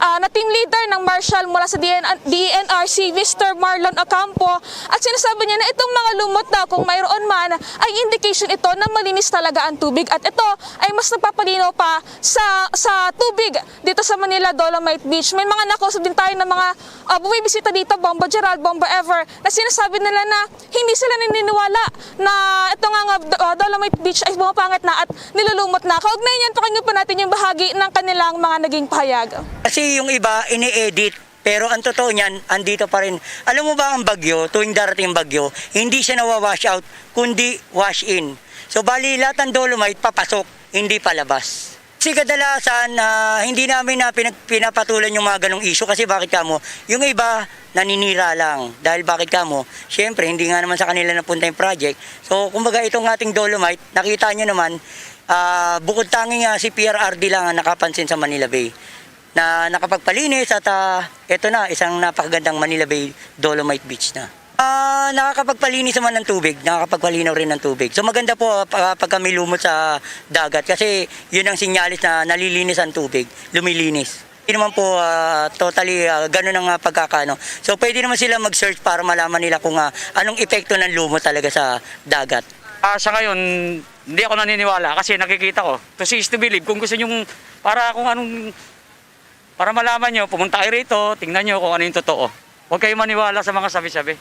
ah, na team leader ng Marshall mula sa D N R, D N R, si Mister Marlon Ocampo. At sinasabi niya na itong mga lumot daw, kung mayroon man, ay indication ito na malinis talaga ang tubig. At ito ay mas nagpapalinaw pa sa, sa tubig dito sa Manila Dolomite Beach. May mga nakausap din tayo ng mga, ah, bumibisita dito, Bombo Gerald, Bombo Ever, na sinasabi nila na hindi sila naniniwala na ito nga, nga, ah, Dolomite Beach ay pumapangit na at nilulumot na. Kaugnay niyan, pakinggan pa natin yung bahagi ng kanilang mga naging pahayag. Kasi yung iba, ini-edit. Pero ang totoo niyan, andito pa rin. Alam mo ba ang bagyo, tuwing darating ang bagyo, hindi siya nawa-wash out, kundi wash in. So bali, lahat ng dolomite papasok, hindi palabas. Kasi kadalasan, ah, hindi namin na pinag- pinapatulan yung mga ganong issue kasi bakit kamo? Yung iba, naninira lang. Dahil bakit kamo? Siyempre, hindi nga naman sa kanila napunta yung project. So kumbaga, itong ating dolomite, nakita nyo naman, ah, bukod tanging, ah, si P R R D lang ang nakapansin sa Manila Bay na nakapagpalinis at, ah, eto na, isang napakagandang Manila Bay Dolomite Beach na. Ah, nakakapagpalinis naman ng tubig, nakakapagpalinaw rin ng tubig. So maganda po, ah, pa- pagka may lumot sa dagat kasi yun ang sinyalis na nalilinis ang tubig, lumilinis. Hindi naman po, ah, totally, ah, ganun ang, ah, pagkakaano. So pwede naman sila mag-search para malaman nila kung, ah, anong epekto ng lumot talaga sa dagat. Ah, sa ngayon, hindi ako naniniwala kasi nakikita ko. To see is to believe. Kung gusto nyong, para kung anong, para malaman nyo, pumunta kayo rito, tingnan nyo kung ano yung totoo. Huwag kayo maniwala sa mga sabi-sabi.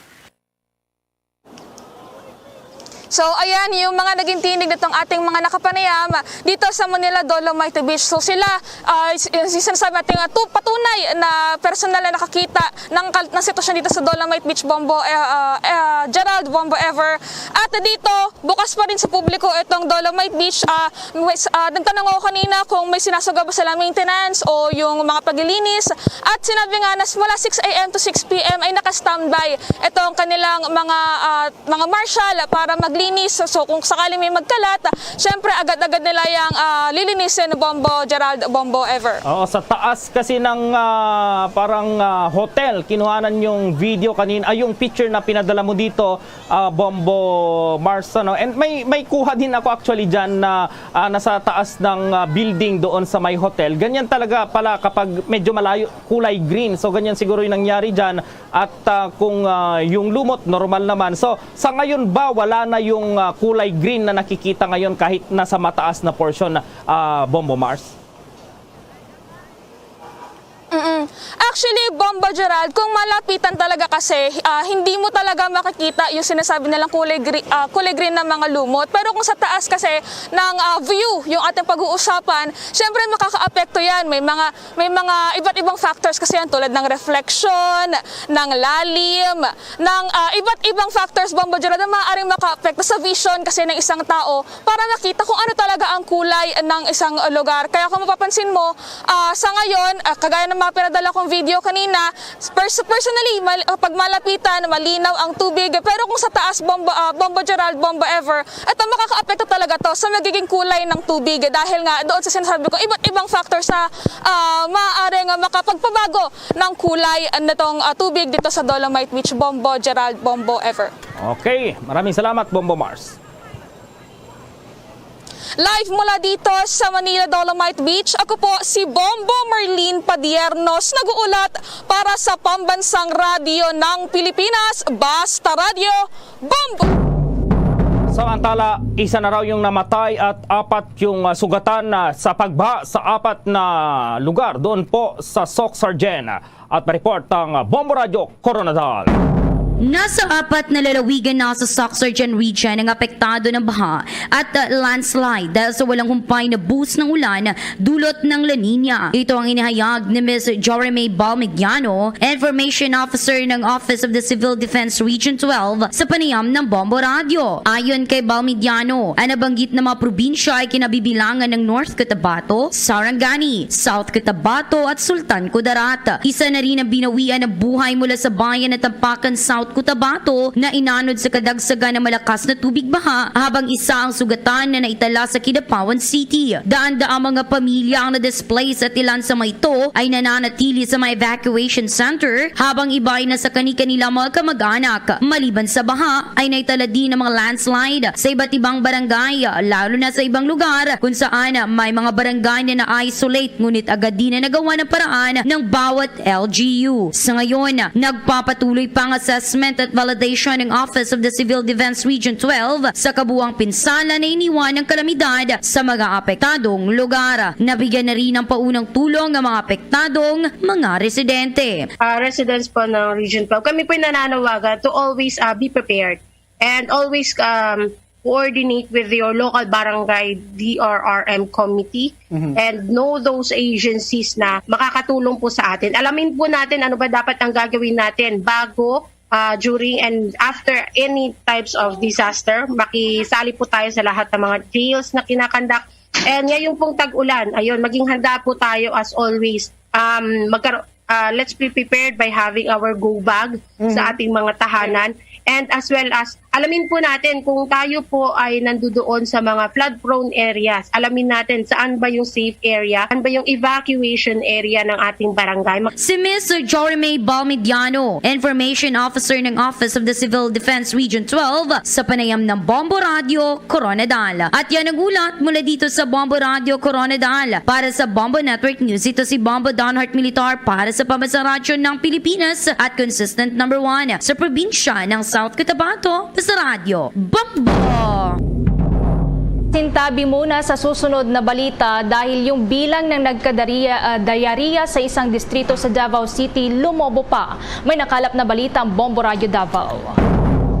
So ayan yung mga naging tinig nitong ating mga nakapanayam dito sa Manila Dolomite Beach. So sila, ah, s- yung sinasabi natin nga tu- patunay na personal na nakakita ng, kal- ng sitwasyon dito sa Dolomite Beach, Bombo, eh, ah, eh, Gerald, Bombo Ever. At dito, bukas pa rin sa publiko itong Dolomite Beach. Ah, may- ah, nagtanong ako kanina kung may sinasagawa ba sila maintenance o yung mga paglilinis. At sinabi nga na mula six a m to six p m ay naka-standby itong kanilang mga, ah, mga marshal para mag linis. So, kung sakali may magkalat, syempre, agad-agad nila yang, ah, lilinisin, Bombo Gerald, Bombo Ever. Oo, sa taas kasi ng, ah, parang, ah, hotel, kinuhanan yung video kanina, ay, yung picture na pinadala mo dito, ah, Bombo Mars, ano? And may, may kuha din ako actually dyan na, ah, nasa taas ng, ah, building doon sa may hotel. Ganyan talaga pala kapag medyo malayo, kulay green. So, ganyan siguro yung nangyari dyan. At, ah, kung, ah, yung lumot, normal naman. So, sa ngayon ba, wala na yung, ah, kulay green na nakikita ngayon kahit nasa mataas na portion, ah, Bombo Mars? Mm-mm. Actually, Bombo Gerald, kung malapitan talaga kasi, ah, hindi mo talaga makikita yung sinasabi nilang kulay gri-, ah, kulay green na mga lumot. Pero kung sa taas kasi ng, ah, view yung ating pag-uusapan, syempre makakaapekto yan. May mga, may mga iba't ibang factors kasi yan, tulad ng reflection, ng lalim, ng, ah, iba't ibang factors, Bombo Gerald, na maaaring makaapekto sa vision kasi ng isang tao para makita kung ano talaga ang kulay ng isang lugar. Kaya kung mapapansin mo, ah, sa ngayon, ah, kagaya ng mga pinadala kong video kanina, pers-, personally, mal-, ah, pag malapitan, malinaw ang tubig. Pero kung sa taas, Bombo, ah, Bombo Gerald, Bombo Ever, ito makakaapekto talaga to sa magiging kulay ng tubig dahil nga doon sa sinasabi ko, iba't ibang factors na, ah, maaaring makapagpabago ng kulay nitong, ah, tubig dito sa Dolomite Beach, Bombo Gerald, Bombo Ever. Okay, maraming salamat, Bombo Mars. Live mula dito sa Manila Dolomite Beach, ako po si Bombo Marlene Padiernos, nag-uulat para sa Pambansang Radyo ng Pilipinas, Basta Radyo, Bombo! Samantala, isa na raw yung namatay at apat yung, ah, sugatan na sa pagbaha sa apat na lugar doon po sa Soccsksargen. At ma-report ang Bombo Radyo Koronadal. Nasa apat na lalawigan na sa Soccsksargen Region ang apektado ng baha at, uh, landslide dahil sa walang humpay na buhos ng ulan dulot ng La Niña. Ito ang inihayag ni Miss Jory May Balmigiano, Information Officer ng Office of the Civil Defense Region twelve, sa panayam ng Bombo Radyo. Ayon kay Balmigiano, ang nabanggit na mga probinsya ay kinabibilangan ng North Cotabato, Sarangani, South Cotabato at Sultan Kudarat. Isa na rin ang binawian ng buhay mula sa bayan ng Tampakan, South Cotabato, na inanod sa kadagsagan ng malakas na tubig baha, habang isa ang sugatan na naitala sa Kidapawan City. Daan-daang mga pamilya ang na-displace at ilan sa mga ito ay nananatili sa mga evacuation center, habang iba ay nasa kani-kanilang mga kamag-anak. Maliban sa baha, ay naitala din ang mga landslide sa iba't ibang barangay, lalo na sa ibang lugar kung saan may mga barangay na na-isolate, ngunit agad din na nagawa ng paraan ng bawat L G U. Sa ngayon, nagpapatuloy pa ang assessment at validation ng Office of the Civil Defense Region twelve sa kabuang pinsala na iniwan ng kalamidad sa mga apektadong lugar. Nabigyan na rin ng paunang tulong ang mga apektadong mga residente. Ah, residents po ng Region twelve, kami po'y nananawagan to always, ah, be prepared and always, um, coordinate with your local barangay D R R M committee. Mhm. And know those agencies na makakatulong po sa atin. Alamin po natin ano ba dapat ang gagawin natin bago, ah, during, and after any types of disaster. Makisali po tayo sa lahat ng mga drills na kinakandak. And ngayon pong tag-ulan, ayun, maging handa po tayo as always. Um, magkaro-, ah, let's be prepared by having our go bag Mhm. sa ating mga tahanan. And as well as, alamin po natin kung tayo po ay nandoon sa mga flood-prone areas. Alamin natin saan ba yung safe area, saan ba yung evacuation area ng ating barangay. Si Miss Jory May Balmidiano, Information Officer ng Office of the Civil Defense Region twelve, sa panayam ng Bombo Radyo Koronadal. At yan ang ulat mula dito sa Bombo Radyo Koronadal. Para sa Bombo Network News, ito si Bombo Donhart Militar para sa Pambansang Radyo ng Pilipinas at consistent number one sa probinsya ng South Cotabato sa Radyo Bombo. Sintabi muna sa susunod na balita dahil yung bilang ng nagkadariya-, ah, diarrhea sa isang distrito sa Davao City lumobo pa. May nakalap na balita ang Bombo Radyo Davao.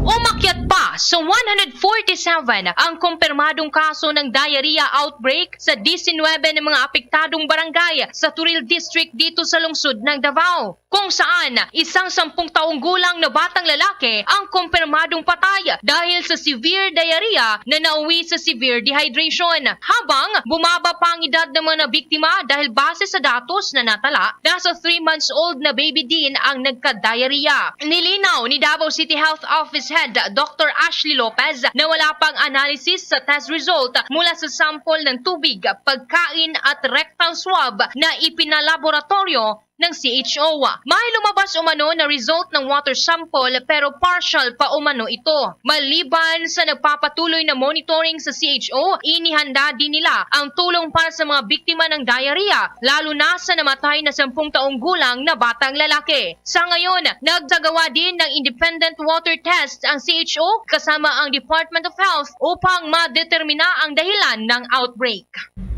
Umakyat pa sa one hundred forty-seven ang kumpirmadong kaso ng diarrhea outbreak sa diecinuebe na mga apektadong barangay sa Toril District dito sa lungsod ng Davao. kung saan isang sampung taong gulang na batang lalaki ang kumpirmadong patay dahil sa severe diarrhea na nauwi sa severe dehydration. Habang bumaba pa ang edad ng mga nabiktima dahil base sa datos na natala, nasa three months old na baby din ang nagka-diarrhea. Nilinaw ni Davao City Health Office Head Doctor Ashley Lopez na wala pang analysis sa test result mula sa sample ng tubig, pagkain at rectal swab na ipinalaboratoryo ng C H O. May lumabas umano na result ng water sample, pero partial pa umano ito. Maliban sa nagpapatuloy na monitoring sa C H O, inihanda din nila ang tulong para sa mga biktima ng diarrhea, lalo na sa namatay na sampung taong gulang na batang lalaki. Sa ngayon, nagsagawa din ng independent water test ang C H O kasama ang Department of Health upang madetermina ang dahilan ng outbreak.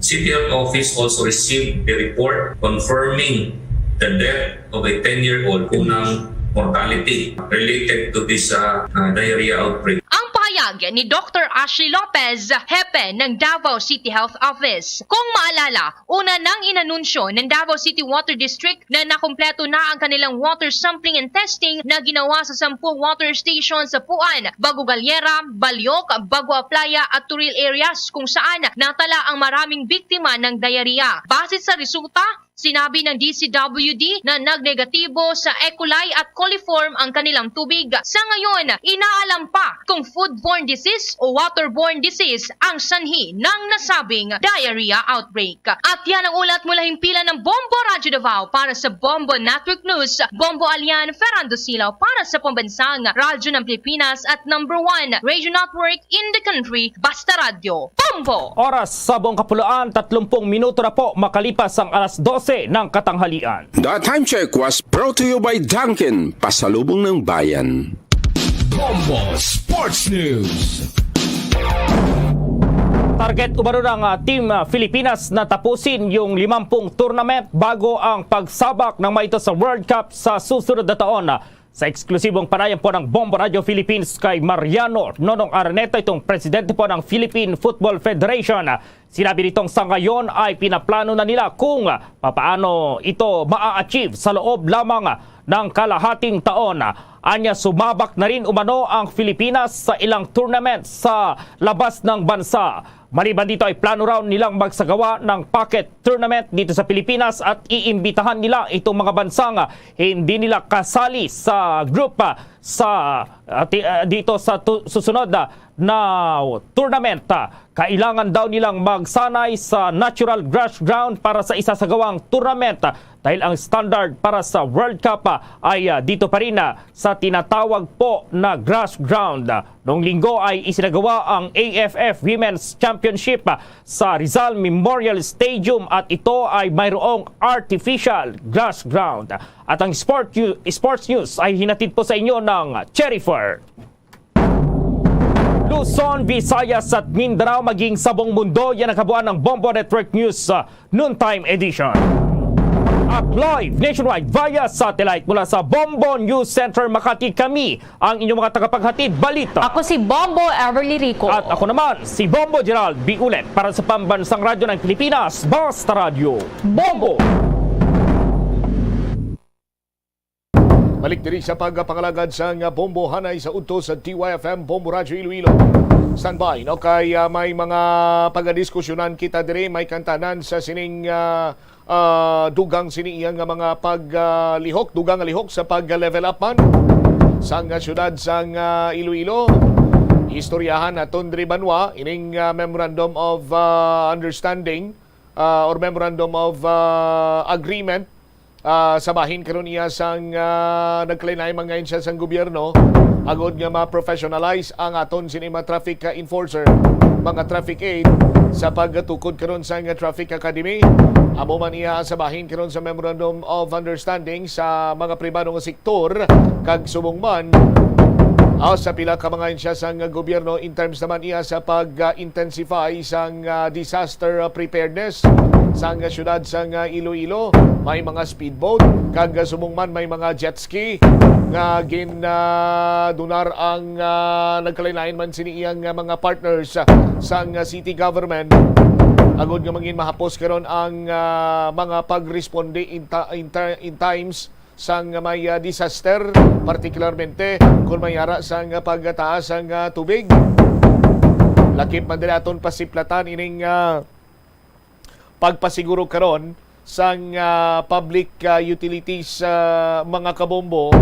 City Health Office also received a report confirming the death of a ten-year-old, unang mortality related to this uh, uh, diarrhea outbreak. Ang pahayag ni Doctor Ashley Lopez, hepe ng Davao City Health Office. Kung maalala, una nang inanunsyo ng Davao City Water District na nakumpleto na ang kanilang water sampling and testing na ginawa sa sampung water station sa Puan, Bago Galiera, Baliok, Bago Aplaya at Turil areas kung saan natala ang maraming biktima ng diarrhea. Base sa resulta, sinabi ng D C W D na nagnegatibo sa E. coli at coliform ang kanilang tubig. Sa ngayon, inaalam pa kung foodborne disease o waterborne disease ang sanhi ng nasabing diarrhea outbreak. At yan ang ulat mula himpilan ng Bombo Radyo Davao. Para sa Bombo Network News, Bombo Alian Ferrando Silaw para sa Pambansang Radyo ng Pilipinas at number one radio network in the country, Basta Radyo, Bombo! Oras sa buong kapuloan, tatlumpung minuto na po makalipas ang alas dose ng katanghalian. The time check was brought to you by Dunkin, Pasalubong ng Bayan. Bombo Sports News. Target umano ng ah, Team ah, Filipinas na tapusin yung limampung tournament bago ang pagsabak ng mga ito sa World Cup sa susunod na taon. Sa eksklusibong panayan po ng Bombo Radio Philippines kay Mariano Nonong Araneta, itong presidente po ng Philippine Football Federation, sinabi nitong sa ngayon ay pinaplano na nila kung papaano ito maa-achieve sa loob lamang ng kalahating taon. Anya, sumabak na rin umano ang Pilipinas sa ilang tournament sa labas ng bansa. Maliban dito ay plano raw nilang magsagawa ng pocket tournament dito sa Pilipinas at iimbitahan nila itong mga bansang hindi nila kasali sa group ah, sa ah, ti- ah, dito sa tu- susunod ah, na tournament. Ah, Kailangan daw nilang magsanay sa natural grass ground para sa isasagawang tournament ah, dahil ang standard para sa World Cup ah, ay ah, dito pa rin ah, sa tinatawag po na grass ground. Noong linggo ay isinagawa ang A F F Women's Championship sa Rizal Memorial Stadium at ito ay mayroong artificial grass ground. At ang sport, sports news ay hinatid po sa inyo ng Cherry Fur. Luzon, Visayas at Mindanao, maging sa buong mundo, yan ang kabuuan ng Bombo Network News. Noontime edition. At live nationwide via satellite mula sa Bombo News Center Makati, kami ang inyong mga tagapaghatid balita. Ako si Bombo Everly Rico. At ako naman, si Bombo Gerald B. Ulet para sa Pambansang Radyo ng Pilipinas, Basta Radyo. Bombo! Balik diri sa pagpangalagad sang Bombo hanay sa udto sa D Y F M Bombo Radyo Iloilo. Standby, no? Kay ah, may mga pagadiskusyonan kita diri, may kantanan sa sining ah, ah, dugang sini iya nga mga paglihok, dugang nga lihok sa pag-level up man sang ah, syudad sang ah, Iloilo. Istoryahan naton diri banwa ining ah, Memorandum of ah, Understanding ah, or Memorandum of ah, Agreement ah, sa bahin karon iya sang ah, nagkalain-lain mga ahensya sang gobyerno agod nga ma-professionalize ang aton sini mga traffic ah, enforcer, mga traffic aid sa pagtukod karon sang ah, Traffic Academy. Amo man iya sa bahin karon sa Memorandum of Understanding sa mga pribado nga sektor kag subong man ah, sa pila ka mga ahensya sang gobyerno in terms naman iya sa pag-intensify sang ah, disaster ah, preparedness sang ah, syudad sang ah, Iloilo. May mga speedboat kag ah, subong man may mga jet ski nga gin ah, donar ang ah, nagkalain-lain man sini iyang ah, mga partners ah, sang ah, city government agod nga mangin mahapos karon ang ah, mga pagresponde in, ta- in, ta- in times sang may, ah, disaster, partikularmente kon may ara sang pagtaas sang, ah, tubig. Lakip man diri aton pasiplatan ining, ah, pagpasiguro karon sang, ah, public, ah, utilities, ah, mga kabombo,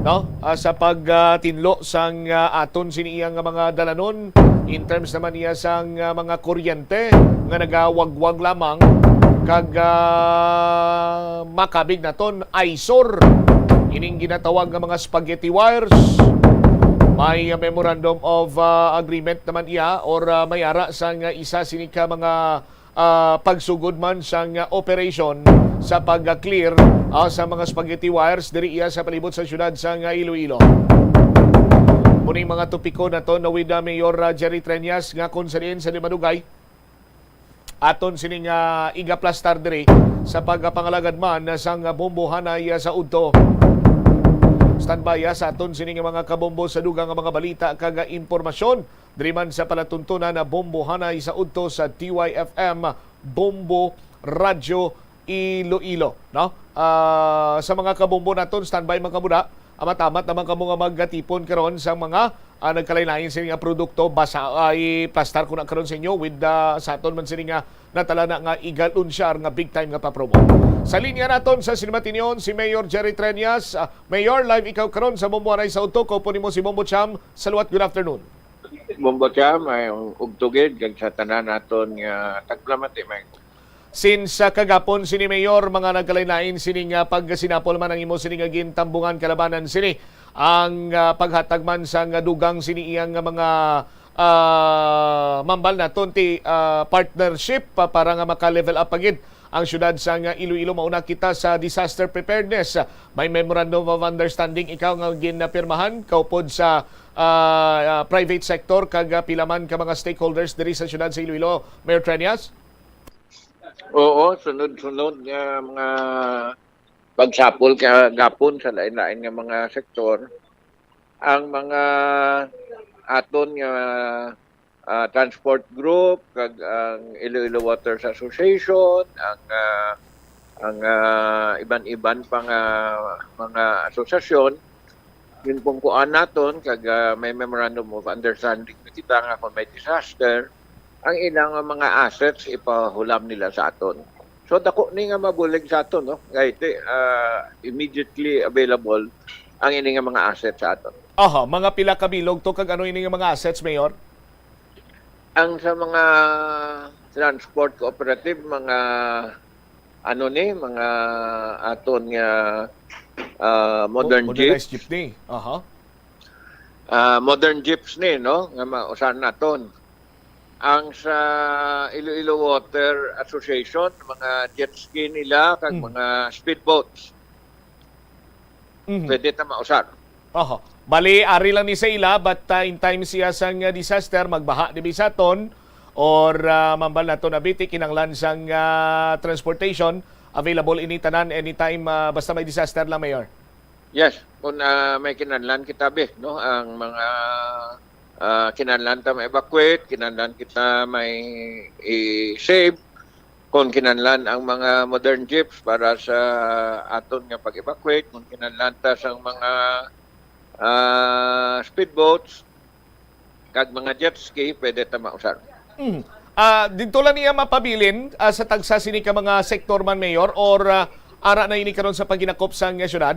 no? Ah, sa pagtinlo sang, ah, aton sini iya nga mga dalanon in terms naman niya sang, ah, mga kuryente nga nagawagwag lamang kag, ah, makabig naton eyesore, ining ginatawag nga mga spaghetti wires. May, ah, memorandum of, ah, agreement naman iya or, ah, may ara sang, ah, isa sini ka mga, ah, pagsugod man sang, ah, operation sa pag-clear, ah, sa mga spaghetti wires diri iya sa palibot sa siyudad sang, ah, Iloilo. Muning mga topiko naton with, ah, Mayor, ah, Jerry Treñas nga kung sa diin sa di madugay, aton sining, ah, igaplastar diri sa pagpangalagad man sang bombohanay sa udto. Standby, ah, sa aton sining mga kabombo sa dugang nga mga balita kag impormasyon diri man sa palatuntunan na bombohanay sa udto sa T Y F M Bombo Radyo Iloilo, no? Ah, sa mga kabombo naton, standby man kamo da. Amat-amat naman kamo nga magatipon karon sa mga, ah, nagkalain-lain sini nga produkto. Basa ay pastar ko na karon sa inyo with, ah, sa aton man sini nga natala na nga igalunsyar nga big time nga papromo. Sa linya naton sa Sinimatinyon, si Mayor Jerry Treñas. Ah, Mayor, live ikaw karon sa Bombohanay sa Udto. Kaupo nimo si Bombo Cham. Salwat, good afternoon. Bombo Cham, ay ugtugid kag sa tanan naton nga tagpalamati, may Since, ah, kagapon sini, Mayor, mga nagkalain-lain sini nga pagsinapol man ang imo sini nga gintambungan kalabanan sini ang, ah, paghatag man sang dugang sini iyang nga mga, ah, mambal naton ti, ah, partnership pa, para nga maka-level up pa gid ang siyudad sang Iloilo. Mauna kita sa disaster preparedness. May memorandum of understanding ikaw nga ginapirmahan kaupod sa, ah, ah, private sector kag, ah, pila man ka mga stakeholders diri sa siyudad sa Iloilo, Mayor Treñas? Oo, sunod-sunod nga mga pagsapol kagapon sa lain-lain nga mga sektor. Ang mga aton nga, ah, transport group, kag ang Iloilo Waters Association, ang, ah, ang, ah, iban-iban pa nga mga asosasyon, ginpungkuan naton, kag, ah, may memorandum of understanding na kita nga kung may disaster, ang ilang mga assets ipahulam nila sa aton. So, dako ni nga mabulig sa aton, no? Kay ti, ah, immediately available ang ini nga mga assets sa aton. Aha, mga pila ka bilog to, kag ano ini nga mga assets, Mayor? Ang sa mga transport cooperative, mga ano ni, mga aton nga, ah, modern Mo-, modernized jeeps. Jeepney. Aha. Ah, modern jeeps ni, no, nga mausan naton. Ang sa Iloilo Water Association, mga jet ski nila, kag Mm. mga speedboats. Mhm. Pwede ta mausar. Oho. Bali, ari lang ni sa ila, but, ah, in time siya sang, ah, disaster, magbaha dibi sa aton, or, ah, mambal nato na biti, kinanglan sang, ah, transportation, available ini tanan anytime, ah, basta may disaster lang, Mayor. Yes, kung, ah, may kinanglan kita, be, no? Ang mga, ah, kinanglan ta ma-evacuate, kinanglan kita may i-save, kung kinanglan ang mga modern jeeps para sa aton nga pag-evacuate, kung kinanglan ta sang mga, ah, speedboats, kag mga jet ski, pwede ta mausar. Mm. Ah, didto lang niya mapabilin, ah, sa tagsa sini ka mga sektor man, Mayor, or, ah, ara na ini karon sa paghinakop sang, ah, syudad?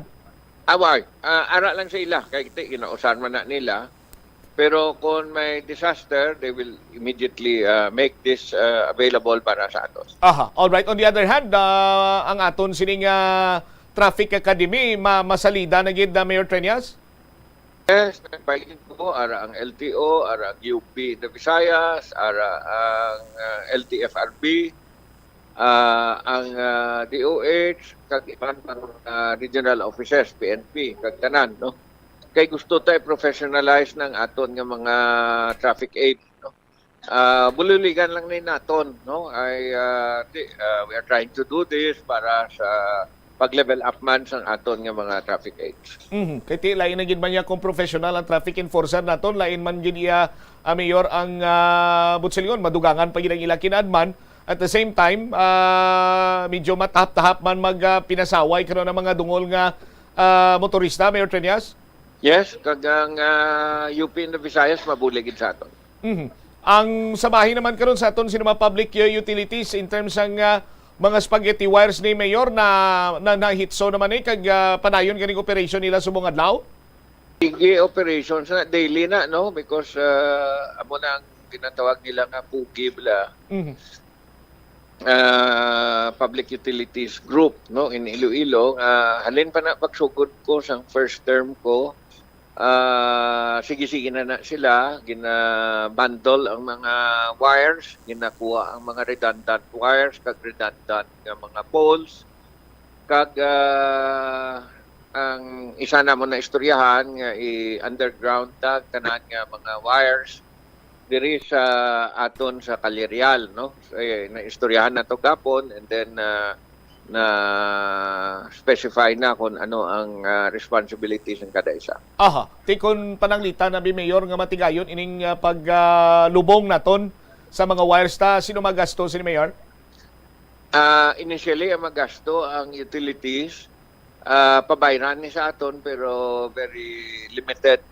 Away, ah, ara lang sa ila, kay ti-, ginausar man na nila. Pero kung may disaster, they will immediately, ah, make this, ah, available para sa aton. Aha, all right. On the other hand, ah, ang aton sining, ah, traffic academy, ma-, masalida na gid na, Mayor Treñas? Yes, nagpalit ko, ara ang L T O, ara ang U P The Visayas, ara ang, ah, L T F R B, ah, ang, ah, D O H, kag iban pang, ah, regional offices, P N P, kag tanan, no? Kay gusto ta i-professionalize ng aton nga mga traffic aid, no? Ah, buligan lang ni naton, no? Ay, ah, ti-, ah, we are trying to do this para sa pag-level up man sang aton nga mga traffic aids. Mhm. Kay ti-, lain na gid man niya kung professional ang traffic enforcer naton, lain man gid iya, ah, Mayor, ang, ah, butsilyon, madugangan pa gid ang ila kinaadman, At the same time, ah, medyo matahap-tahap man mag, ah, pinasaway karon ang mga dungol nga, ah, motorista, Mayor Treñas? Yes, kag ang, ah, U P in the Visayas mabulig gid sa aton. Mhm. Ang sa bahin naman karon sa aton sini mga public, uh, utilities in terms sang, ah, mga spaghetti wires ni Mayor na, na nahitso naman ni kag, ah, padayon ganing operation nila subong adlaw? Sige, operations na daily na, no, because, ah, amo na ang ginatawag nila nga pugi bala. Mhm. Ah, public utilities group, no, in Iloilo, nga halin pa na pagsugod ko sang first term ko, ah, sige-sige na na sila, gina-bundle ang mga wires, ginakuha ang mga redundant wires, kag redundant nga mga poles, kag, ah, ang isa na mo na istoryahan nga i-underground ta tanan nga mga wires diri sa aton sa Calerial, no? Eh, naistoryahan na to gapon, and then, ah, na-specify na kung ano ang, ah, responsibility sa kada isa. Aha, ti kon pananglitan na bi, Mayor, nga matigayon ining, ah, pag, ah, lubong naton sa mga wires ta, sino magasto, sini Mayor? Ah, initially, ang magasto ang utilities, ah, pabayran ni sa aton, pero very limited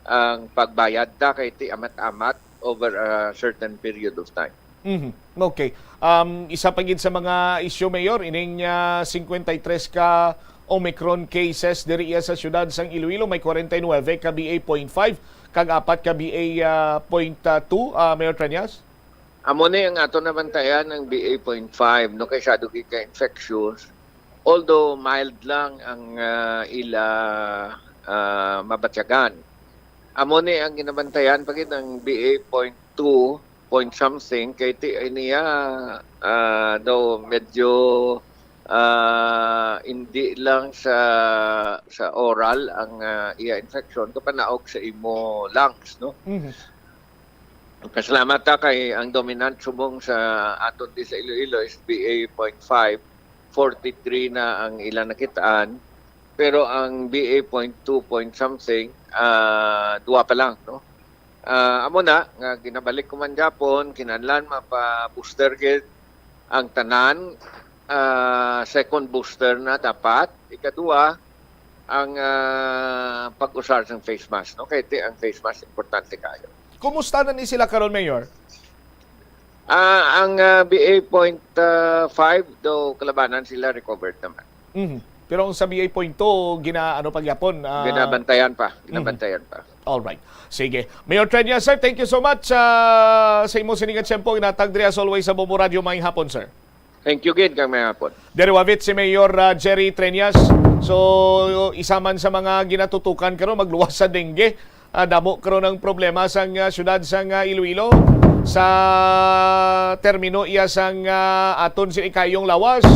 ang pagbayad ta kay ti amat-amat over a certain period of time. Mhm. Okay. Um, isa pa gid sa mga isyu, Mayor, ining, ah, cincuenta y tres ka Omicron cases diri iya sa siyudad sang Iloilo, may forty-nine ka B A point five kag apat ka B A, ah, point two, ah, Mayor Treñas? Amo ni ang ato nabantayan ang B A point five, no, kay siya dugi ka infectious. Although mild lang ang, ah, ila, ah, mabatyagan. Amo ni ang ginabantayan pa gid ang B A point two point something kay ti ay niya, ah, daw medyo, ah, hindi lang sa, sa oral ang, ah, iya infection, kapanaog sa imo lungs, no? Mhm. Kasalamat ta kay ang dominant subong sa aton di sa Iloilo is B A point five, forty-three na ang ila nakitaan, pero ang B A point two point something, ah, duwa pa lang, no? Ah, amo na nga ginabalik ko man gyapon, kinahanglan mapa-booster gid ang tanan, ah, second booster na dapat. Ikaduha, ang, ah, pag-usar sang face mask, no? Kay ti ang face mask importante kayo. Kumusta na ni sila karon, Mayor? Ah, ang, ah, B A point five daw kalabanan sila recovered naman. Mhm. Pero ang sa B A point two, gina-, ano pa gyapon, ah, Ginabantayan pa, Mhm. ginabantayan pa. Alright. Sige. Mayor Treñas, sir, thank you so much, ah, sa imo sining nga tiyempo. Inatag diri as always sa Bombo Radio. Maayong hapon, sir. Thank you gid kag maayong hapon. Diri wavit si Mayor, ah, Jerry Treñas. So, isa man sa mga ginatutukan karon, magluwas sa dengue. Ah, damo karon ang problema sang, ah, siyudad sang, ah, Iloilo sa termino iya sang, ah, aton sini kayong lawas.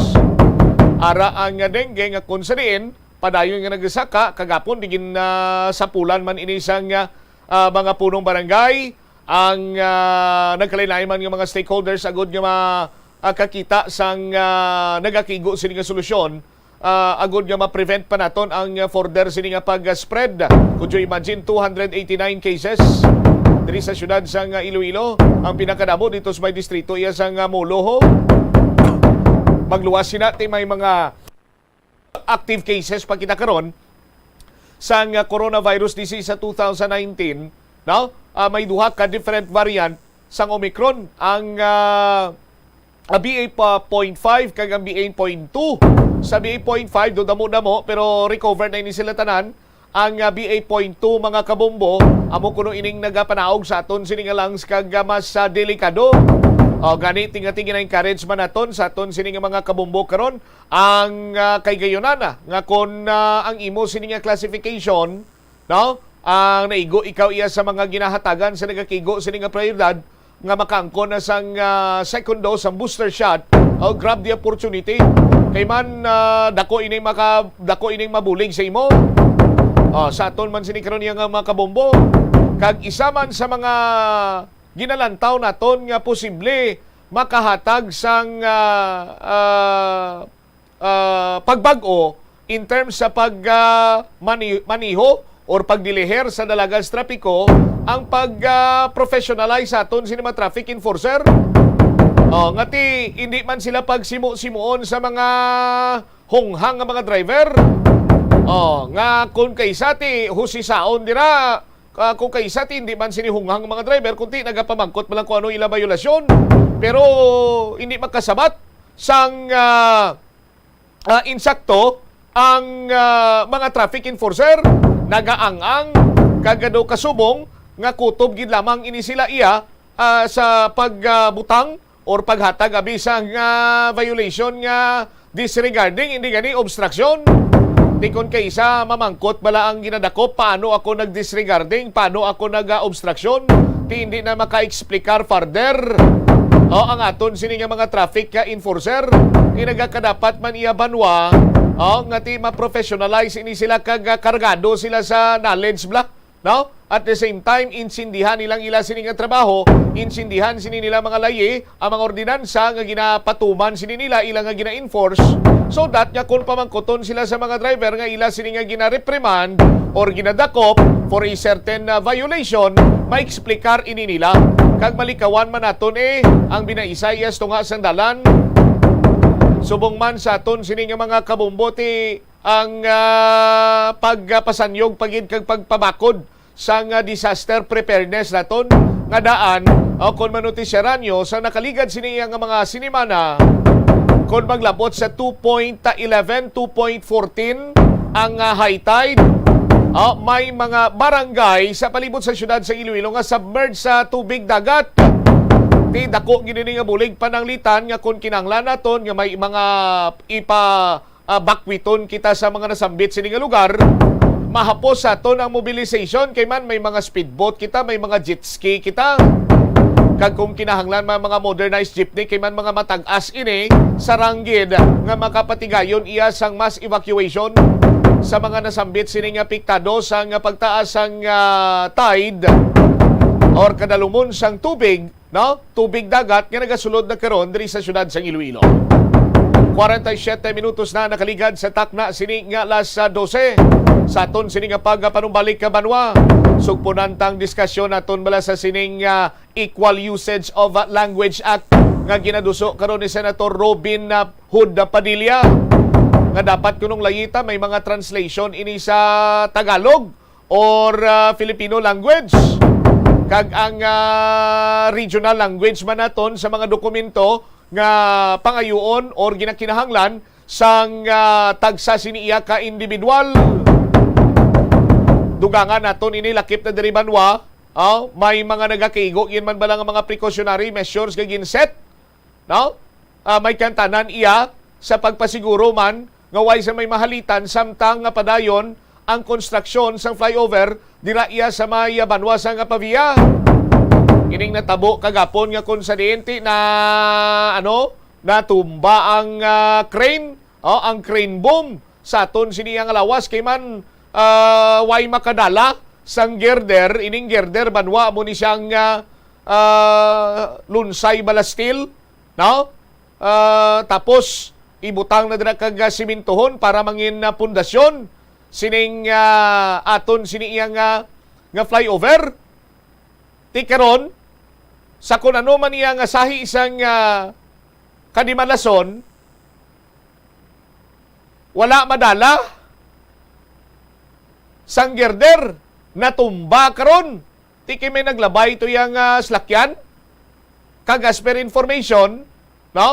Ara ang, ah, dengue nga kung sa diin padayon nga nagasaka, kagapon di gin, ah, sapulan man ini sang, ah, ah, mga punong barangay, ang, ah, nagkalain-lain man nga mga stakeholders agud nga ma-, ah, kakita sang, ah, nagakigo sini nga solusyon, ah, agud nga ma-prevent pa naton ang, ah, further sini nga pag-spread. Could you imagine, two hundred eighty-nine cases diri sa siyudad sang, ah, Iloilo? Ang pinakadamo dito sa may distrito iya sang, ah, Moloho. Magluwas sina ti may mga active cases pa kita karon sang, ah, coronavirus disease sa two thousand nineteen, no? Ah, may duha ka different variant sang Omicron. Ang, ah, ah, B A pa point five kag ang B A point two. Sa B A point five, do damo-damo, pero recover na ini sila tanan. Ang, ah, B A point two, mga kabombo, amo kuno ining nagapanaog sa aton sini nga lungs kag, ah, mas, ah, delikado. O, gani, tinga-tinga na encourage man naton sa aton sini nga mga kabombo karon. Ang, ah, kay gayon na nga kung, ah, ang imo sini nga classification, no? Ang naigo ikaw iya sa mga ginahatagan sa nagakigo sini nga prioridad nga makaangkon na sang, ah, second dose, ang booster shot, oh, grab the opportunity. Kay man, ah, dako ining maka-, dako ining mabulig sa imo. Oh, sa aton man sini karon iya nga mga kabombo. Kag isa man sa mga ginalantaw naton nga posible makahatag sang, ah, ah, ah, pagbag-o in terms sa pag, ah, mani-, maniho or pagdiliher sa dalagan sa trapiko ang pag, ah, professionalize sa aton sini mga traffic enforcer. Oh, nga ti hindi man sila pagsimo-simoon sa mga hunghang nga mga driver. Oh, nga kung kaysa ti husisaon dira, ah, kung kaysa ti hindi man sini hunghang nga mga driver, kundi nagapamangkot man lang kung ano ila bayolasyon. Pero hindi makasabat sang, ah, ah, insakto ang, ah, mga traffic enforcer nagaang-ang kag daw kasubong nga kutob gid lamang ini sila iya, ah, sa pagbutang or paghatag abi sang, ah, violation nga disregarding, hindi gani obstruction. Ti kon kaysa mamangkot bala ang ginadakop, paano ako nag-disregarding? Paano ako nag-obstruction? Ti hindi na maka-explicar further. O, ang aton sini nga mga traffic, ah, enforcer, ti nagakadapat man iya banwa, o, nga ti ma-professionalize ini sila kag, ah, kargado sila sa knowledge bla. No? At the same time, insindihan nilang ila sini nga trabaho, insindihan sini nila mga layi, ang mga ordinansa nga ginapatuman sini nila, ila nga gina-enforce, so that nga kung pamangkuton sila sa mga driver nga ila sini nga gina-reprimand or ginadakop for a certain, uh, violation, maeksplikar ini nila. Kag malikawan man naton, eh, ang binaisay iya sa tunga sang dalan. Subong man sa aton sini nga mga kabombo, ti ang, ah, pagpasanyog pa gid kag pagpabakod sang, ah, disaster preparedness naton nga daan, o kon manutisyaran nyo, sa nakaligad sini nga mga sinimana, kon maglabot sa two point eleven, two point fourteen ang, ah, high tide, ah, may mga barangay sa palibot sa siyudad sa Iloilo nga submerged sa tubig dagat. Ti dako gid ini nga bulig pananglitan nga kon kinahanglan naton nga may mga ipa ah, bakwiton kita sa mga nasambit sini nga lugar, mahapos sa aton ang mobilization kay man may mga speedboat kita, may mga jet ski kita. Kag kung kinahanglan, may mga modernized jeepney kay man mga matag-as ini, sarang gid nga makapatigayon iya sang mass evacuation sa mga nasambit sini nga apektado sang pagtaas sang, ah, tide or kadalumon sang tubig, no? Tubig dagat nga nagasulod na karon diri sa siyudad sang Iloilo. Kwarenta y siyete minutos na nakaligad sa takna sini nga alas, ah, dose. Sa aton sini nga pagpanumbalik ka banwa, sugpunan tang diskasyon naton bala sa sining, ah, Equal Usage of, ah, Language Act nga ginaduso karon ni Senator Robin, ah, Hood Padilla, nga dapat kunong layita may mga translation ini sa Tagalog or, ah, Filipino language, kag ang, ah, regional language man naton sa mga dokumento nga pangayuon or ginakinahanglan sang, ah, tagsa sini iya ka individual. Dugangan naton ini lakip na diri banwa, ah, may mga nagakaigo, yan man bala nga mga precautionary measures nga ginset, no? Ah, may kantanan iya sa pagpasiguro man nga way sa may mahalitan samtang nga padayon ang konstruksyon sang flyover dira iya sa may, ah, banwa sang Pavia. Ining natabo kagapon nga kung sa diin ti na, ano, natumba ang, ah, crane, oh, ang crane boom sa aton sini ang lawas kay man, ah, way makadala sang girder, ining girder banwa mo ni siyang, ah, ah, lunsay bala steel, no? Ah, tapos ibutang na dira kag, ah, simintuhon para mangin, ah, pundasyon sining, ah, aton sini iya nga, nga flyover. Ti karon, sa kun ano man iya nga sahi sang, ah, kadimalason, wala madala sang girder, natumba karon. Ti kay may naglabay to yang, ah, salakyan. Kag as per information, no?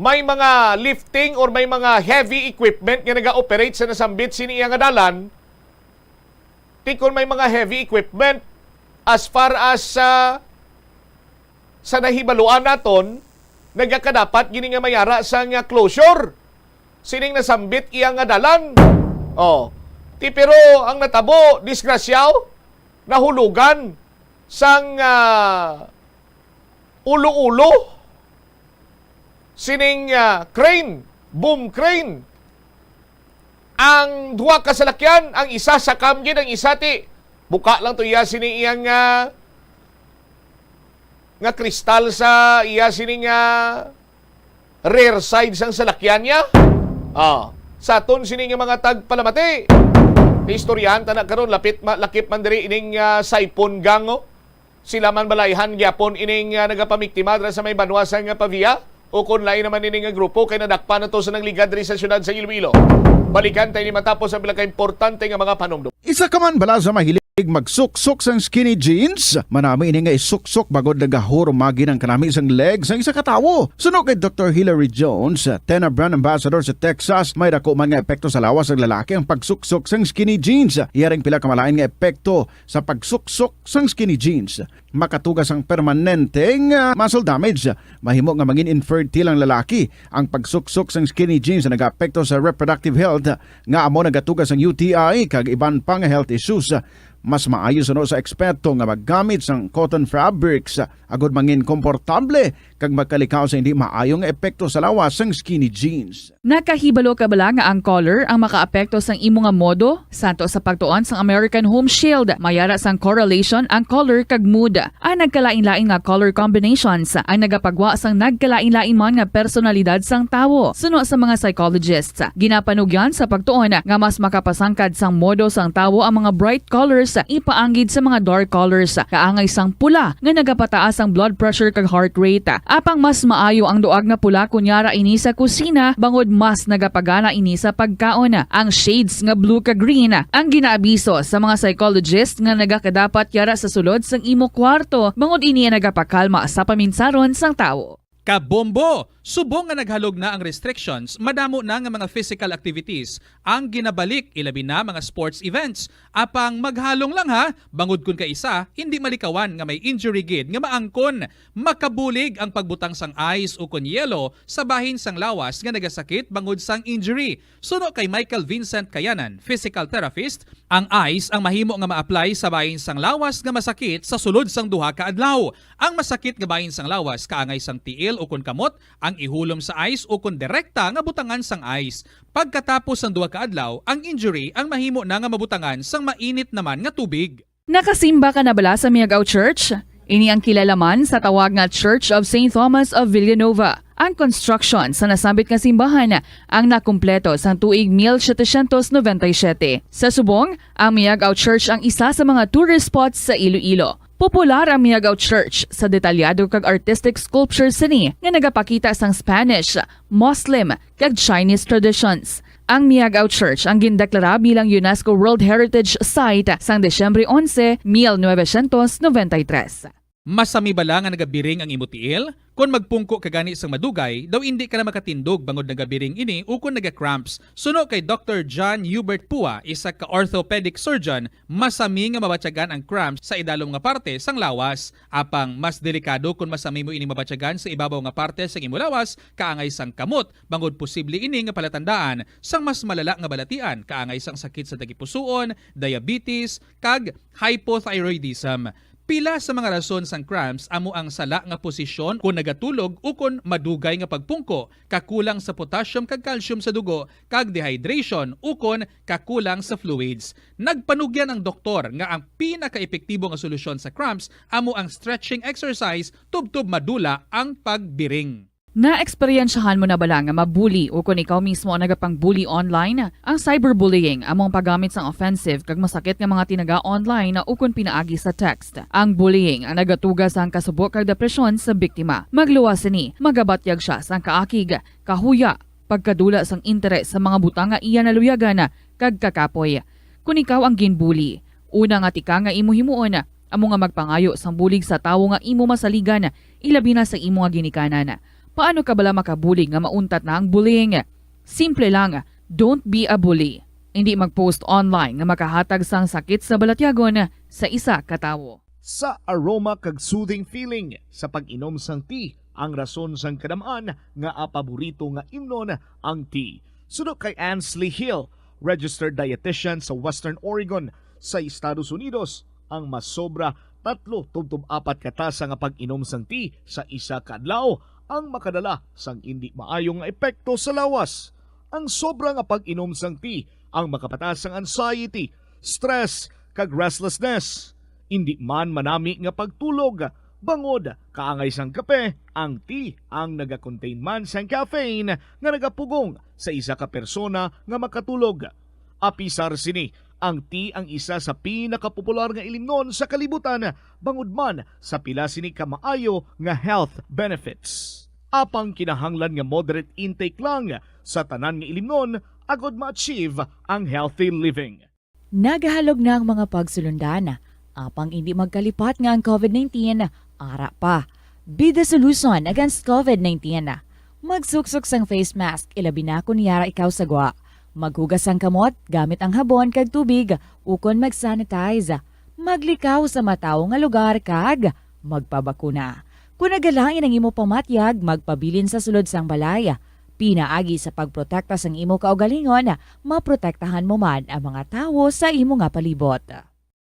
May mga lifting or may mga heavy equipment nga naga-operate sa nasambit sini iya nga dalan. Ti kon may mga heavy equipment, as far as, ah, sa nahibaluan naton, nagakadapat gini nga mayara sang, ah, closure sining nasambit iya nga dalan. Oh. Ti pero ang natabo, disgrasyaw, nahulugan sang, ah, ulo-ulo sining, ah, crane, boom crane. Ang duha ka salakyan, ang isa sakam gid, ang isa ti buka lang to iya sini iyang, ah, nga kristal sa iya sini nga rear side sang salakyan niya. Ah, sa aton sini nga mga tagpalamati, istoryahan ta na karon, lapit ma-, lakip man diri ining, ah, Saipon Gang, oh. Sila man balayhan gyapon ining, ah, nagapamiktima dira sa may banwa sang Pavia, o kon lain naman ini nga grupo kay nadakpan na to sa nangligad diri sa siyudad sa Iloilo. Balikan ta ini matapos ang pila ka importante nga mga panumdom. Isa ka man bala sa mahilig magsuksok sang skinny jeans? Manami ini nga isuksok bangod nagahurumagi ang kanami sang leg sang isa ka tawo. Suno kay Doktor Hilary Jones, Tena brand ambassador sa Texas, may dako man nga epekto sa lawas sang lalaki ang pagsuksok sang skinny jeans. Iya ring pila ka malain nga epekto sa pagsuksok sang skinny jeans. Makatuga sang permanente nga muscle damage. Mahimo nga mangin infertile ang lalaki. Ang pagsuksok sang skinny jeans nagaapekto sa reproductive health, nga amo nagatuga sang U T I kag iban pa nga health issues. Mas maayo suno sa eksperto nga maggamit sang cotton fabrics agod mangin komportable kag magkalikaw sa hindi maayo nga epekto sa lawas sang skinny jeans. Nakahibalo ka bala nga ang color ang makaapekto sang imo nga modo? Santo sa pagtuon sang American Home Shield, may ara sang correlation ang color kag mood. Ang nagkalain-lain nga color combinations ang nagapagwa sang nagkalain-lain man nga personalidad sang tawo. Suno sa mga psychologists, ginapanugyan sa pagtuon nga mas makapasangkad sang modo sang tawo ang mga bright colors ipaanggid sa mga dark colors, kaangay sang pula nga nagapataas ang blood pressure kag heart rate. Apang mas maayo ang duag nga pula kon yara ini sa kusina, bangod mas nagapagana ini sa pagkaon. Ang shades nga blue kag green ang ginaabiso sa mga psychologist nga nagakadapat yara sa sulod sang imo kwarto, bangod ini ang nagapakalma sa paminsaron sang tawo. Kabombo! Subong nga naghalog na ang restrictions, madamo na nga mga physical activities ang ginabalik, ilabi na mga sports events. Apang maghalong lang ha, bangod kun kaisa, hindi malikawan nga may injury gid nga maangkon. Makabulig ang pagbutang sang ice ukon yelo sa bahin sang lawas nga nagasakit bangod sang injury. Suno kay Michael Vincent Kayanan, physical therapist, ang ice ang mahimo nga ma-apply sa bahin sang lawas nga masakit sa sulod sang duha ka adlaw. Ang masakit nga bahin sang lawas kaangay sang tiil ukon kamot ang ihulom sa ice ukon direkta nga butangan sang ice. Pagkatapos sang duha ka adlaw, ang injury ang mahimo na nga mabutangan sang mainit naman nga tubig. Nakasimba ka na bala sa Miagao Church? Ini ang kilala man sa tawag nga Church of Saint Thomas of Villanova. Ang construction sa nasambit nga simbahan ang nakumpleto sang tuig mil setecientos noventa y siete. Sa subong, ang Miagao Church ang isa sa mga tourist spots sa Iloilo. Popular ang Miagao Church sa detalyado kag artistic sculptures sini nga nagapakita sang Spanish, Muslim, kag Chinese traditions. Ang Miagao Church ang gindeklara bilang UNESCO World Heritage Site sang Disyembre onse, mil novecientos noventa y tres. Masami bala nga nagabiring ang imo tiil? Kon magpungko ka gani sang madugay, daw indi ka na makatindog bangod nagabiring ini ukon naga-cramps. Suno kay Doktor John Hubert Pua, isa ka orthopedic surgeon, masami nga mabatyagan ang cramps sa idalom nga parte sang lawas. Apang mas delikado kon masami mo ini mabatyagan sa ibabaw nga parte sang imo lawas, kaangay sang kamot, bangod posible ini nga palatandaan sang mas malala nga balatian, kaangay sang sakit sa tagipusoon, diabetes, kag hypothyroidism. Pila sa mga rason sang cramps amo ang sala nga posisyon kon nagatulog ukon madugay nga pagpungko, kakulang sa potassium kag calcium sa dugo, kag dehydration ukon kakulang sa fluids. Nagpanugyan ang doktor nga ang pinakaepektibo nga solusyon sa cramps amo ang stretching exercise tubtob madula ang pagbiring. Naeksperyensyahan mo na bala nga ma-bully o kon ikaw mismo ang nagapang-bully online? Ang cyberbullying amo ang paggamit sang offensive kag masakit nga mga tinaga online o kon pinaagi sa text. Ang bullying ang nagatuga sang kasubo kag depresyon sa biktima. Magluwas sini, magabatyag sia sang kaakig, kahuya, pagkadula sang interes sa mga butang nga iya naluyagan, kag kakapoy. Kon ikaw ang ginbully, una nga tikang nga imo himuon amo nga magpangayo sang bulig sa tawo nga imo masaligan, ilabi na sa imo nga ginikanan. Paano ka bala makabulig nga mauntat na ang bullying? Simple lang, don't be a bully. Indi mag-post online nga makahatag sang sakit sa balatyagon sa isa ka tawo. Sa aroma kag soothing feeling sa pag-inom sang tea ang rason sang kadam-an nga paborito nga imnon ang tea. Suno kay Ansley Hill, registered dietitian sa Western Oregon sa Estados Unidos, ang masobra tatlo tubtob apat ka tasa nga pag-inom sang tea sa isa ka adlaw ang makadala sang indi maayo nga epekto sa lawas. Ang sobra nga pag-inom sang tea ang makapataas sang anxiety, stress, kag restlessness. Indi man manami nga pagtulog, bangod kaangay sang kape, ang tea ang nagakontain man sang caffeine nga nagapugong sa isa ka persona nga makatulog. Apisar sini, Ang tea ang isa sa pinakapopular nga ilimnon sa kalibutan, bangod man sa pila sini ka maayo nga health benefits. Apang kinahanglan nga moderate intake lang sa tanan nga ilimnon agod ma-achieve ang healthy living. Nagahalog na ang mga pagsulundan, apang indi magkalipat nga ang covid nineteen ara pa. Be the solution against covid nineteen. Magsuksok sang face mask, ilabi na kon yara ikaw sa gwa. Maghugas sang kamot gamit ang habon kag tubig ukon mag-sanitize. Maglikaw sa matawo nga lugar kag magpabakuna. Kon nagalain ang imo pamatyag, magpabilin sa sulod sang balay. Pinaagi sa pagprotekta sang imo kaugalingon, maprotektahan mo man ang mga tawo sa imo nga palibot.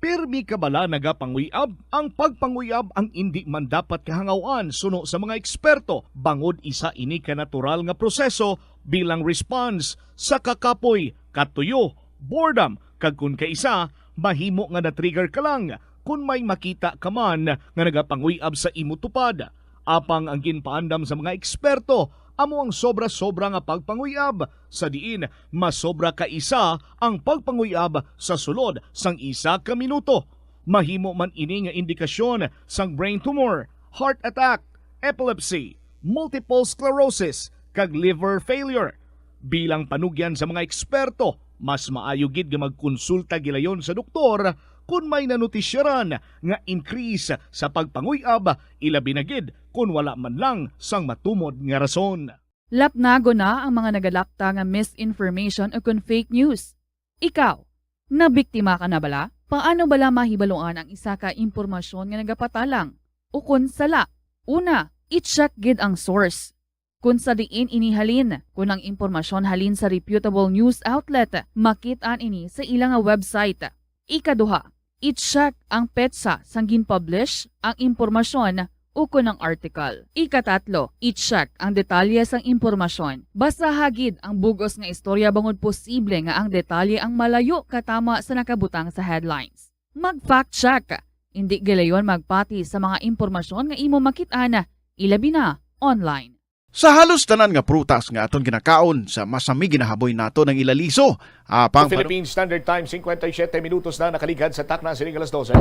Pirmi ka bala nagapanguy-ab? Ang pagpanguy-ab ang indi man dapat kahangaw-an suno sa mga eksperto, bangod isa ini ka natural nga proseso bilang response sa kakapoy, katuyo, boredom, kag kon kaisa, mahimo nga na-trigger ka lang kon may makita ka man nga nagapanguy-ab sa imo tupad. Apang ang ginpaandam sa mga eksperto amo ang sobra-sobra nga pagpanguy-ab, sa diin masobra ka isa ang pagpanguy-ab sa sulod sang isa ka minuto. Mahimo man ini nga indikasyon sang brain tumor, heart attack, epilepsy, multiple sclerosis, kag liver failure. Bilang panugyan sa mga eksperto, mas maayo gid nga magkonsulta gilayon sa doktor kon may nanutisyaran nga increase sa pagpanguy-ab, ilabi na gid kon wala man lang sang matumod nga rason. Lapnagon na ang mga nagalapta nga misinformation ukon fake news. Ikaw, nabiktima ka na bala? Paano bala mahibaluan ang isa ka impormasyon nga nagapatalang ukon sala? Una, i-check gid ang source. Kon sa diin ini halin, kon ang impormasyon halin sa reputable news outlet, makit-an ini sa ila nga website. Ikaduha, i-check ang petsa sang gin-publish ang impormasyon ukon ang article. Ikatatlo, i-check ang detalye sang impormasyon. Basaha gid ang bug-os nga istorya bangod posible nga ang detalye ang malayo katama sa nakabutang sa headlines. Mag-fact check. Indi gilayon magpati sa mga impormasyon nga imo makit-an, ilabi na online. Sa halos tanan nga prutas nga aton ginakaon, sa masami ginahaboy naton ang ila liso. Apang Philippine Standard Time, cincuenta y siete minutos na nakaligad sa takna sining alas doce.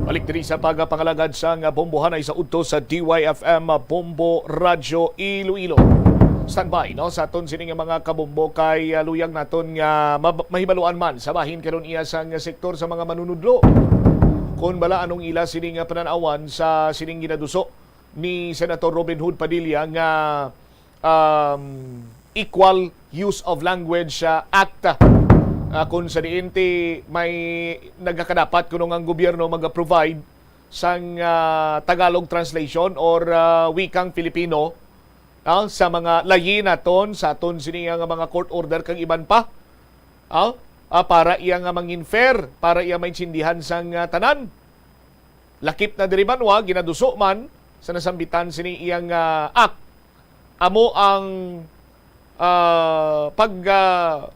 Balik diri sa pagpangalagad sang bombohanay sa udto sa D Y F M Bombo Radyo Iloilo. Standby, no, sa aton sini nga mga kabombo kay, ah, luyag naton nga mab-, mahibaluan man sa bahin karon iya sang sektor sa mga manunudlo. Kon bala anong ila sini nga panan-awan sa sining ginaduso ni Senator Robin Hood Padilla nga, um, Equal Use of Language, uh, Act, uh, kung sa diin ti may nagakadapat kuno nga ang gobyerno mag-provide sang, uh, Tagalog translation or, uh, wikang Filipino, uh, sa mga layi naton, sa aton sini nga mga court order kag iban pa, uh, uh, para iya nga mangin fair, para iya maintindihan sang, uh, tanan. Lakip na diri banwa, ginaduso man sa nasambitan sini iyang, ah, act. Amo ang, ah, pag, ah,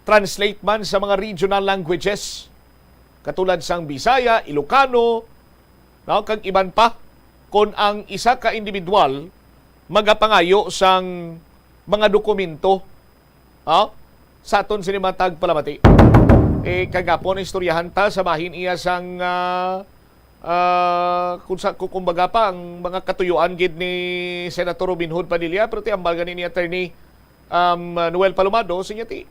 translate man sa mga regional languages, katulad sang Bisaya, Ilocano, no, kag iban pa, kon ang isa ka individual magapangayo sang mga dokumento, ha, sa aton sini matag palamati. Eh, kagapon istoryahan ta sa bahin iya sang, ah, ah, kung sa, kung kumbaga pa, ang mga katuyuan gid ni Senator Robin Hood Padilla, pero ti ambal gani ni Attorney, um, Noel Palomado, sinya ti,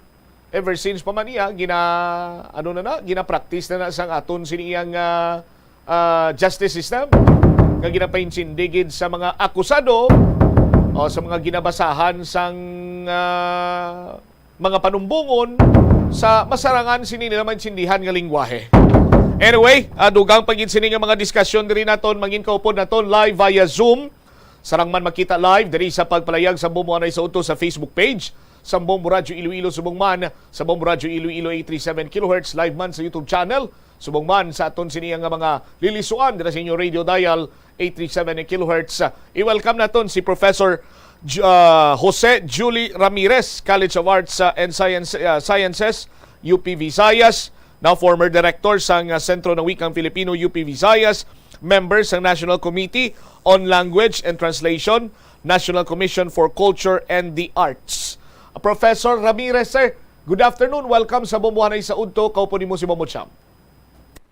ever since pa man iya, gina-, ano na na, gina-practice na na sang aton sini iyang, ah, ah, justice system, nga ginapaintindi gid sa mga akusado o sa mga ginabasahan sang, ah, mga panumbongon sa masarangan sini nila maintindihan nga lingwahe. Anyway, ah, dugang pa gid sini nga mga diskusyon diri naton, mangin kaupod naton live via Zoom. Sarang man makita live diri sa pagpalayag sa Bombo Anay sa Udto sa Facebook page sa Bombo Radyo Iloilo, subong man sa Bombo Radyo Iloilo eight three seven kilohertz, live man sa YouTube channel, subong man sa aton sini nga mga lilisuan dira sa inyo radio dial, eight three seven kilohertz. I-welcome naton si Professor Ju-, ah, Jose Julie Ramirez, College of Arts, ah, and Science, ah, Sciences, U P Visayas, now former director sang, ah, Sentro ng Wikang Filipino, U P Visayas, member sang National Committee on Language and Translation, National Commission for Culture and the Arts. Professor Ramirez, sir, Good afternoon, welcome sa Bombohanay sa Udto. Kaupo nimo si Bombo Cham.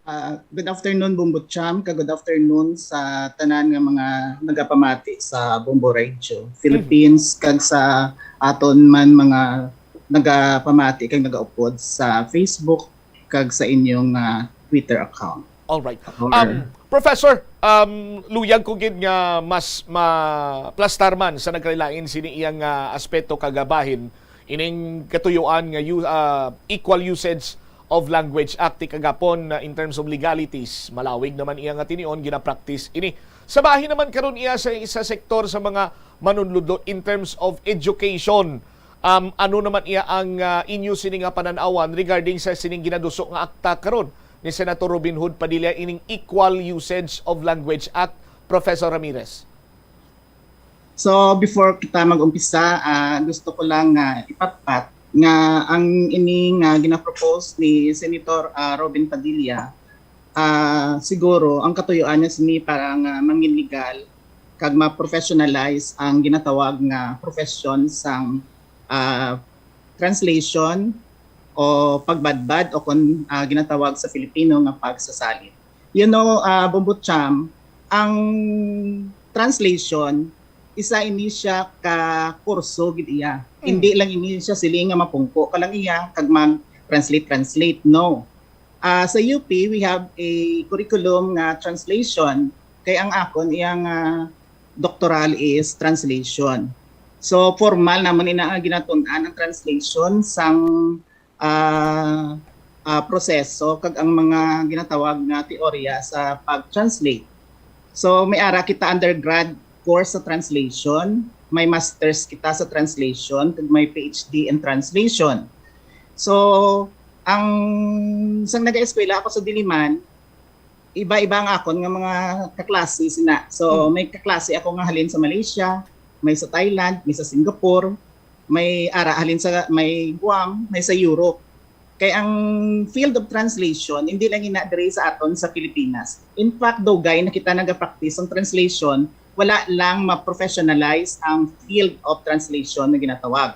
Ah, good afternoon, Bombo Cham, kag good afternoon sa tanan nga mga nagapamati sa Bombo Radio Philippines, kag sa aton man mga nagapamati kag nagaupod sa Facebook kag sa inyong, ah, Twitter account. All right. Or Um, Professor, um, luyag ko gid nga mas maplastar man sa nagkalain sini iyang, ah, aspeto kag bahin ining katuyuan nga u- ah, Equal Usage of Language Act, ti kagapon, ah, in terms of legalities, malawig naman iya nga tinion, ginapractice ini. Sa bahin naman karon iya sa isa sektor sa mga manunludlo in terms of education. Um, ano naman iya ang, ah, inyo sini nga panan-awan regarding sa sining ginaduso nga akta karon ni Senator Robin Hood Padilla, ining Equal Usage of Language Act, Professor Ramirez? So before kita mag-umpisa, ah, gusto ko lang nga ipatpat nga ang ini nga ginapropose ni Senator, ah, Robin Padilla, ah, siguro ang katuyuan niya sini para nga mangin legal kag ma-professionalize ang ginatawag nga profession sang, ah, translation o pagbadbad o kon, ah, ginatawag sa Filipino nga pagsasalin. You know, ah, Bombo Cham, ang translation, isa ini siya ka kurso gid iya. Mm. Hindi lang ini siya siling nga mapungko ka lang iya kag mag-translate-translate. No. Ah, sa U P, we have a curriculum nga translation. Kay ang akon, iyang, ah, doctoral is translation. So formal namon ina nga ginatun-an ang translation sang, ah, ah, proseso kag ang mga ginatawag nga teorya sa pag-translate. So may ara kita undergrad course sa translation, may masters kita sa translation, kag may P H D in translation. So ang sang nagaeskwela ako sa Diliman, iba-iba ang akon nga mga kaklase sina. So Hmm. may kaklase ako nga halin sa Malaysia, may sa Thailand, may sa Singapore, may ara halin sa may Guam, may sa Europe. Kay ang field of translation hindi lang ina diri sa aton sa Pilipinas. In fact, dugay na kita nagapractice ang translation, wala lang ma-professionalize ang field of translation na ginatawag.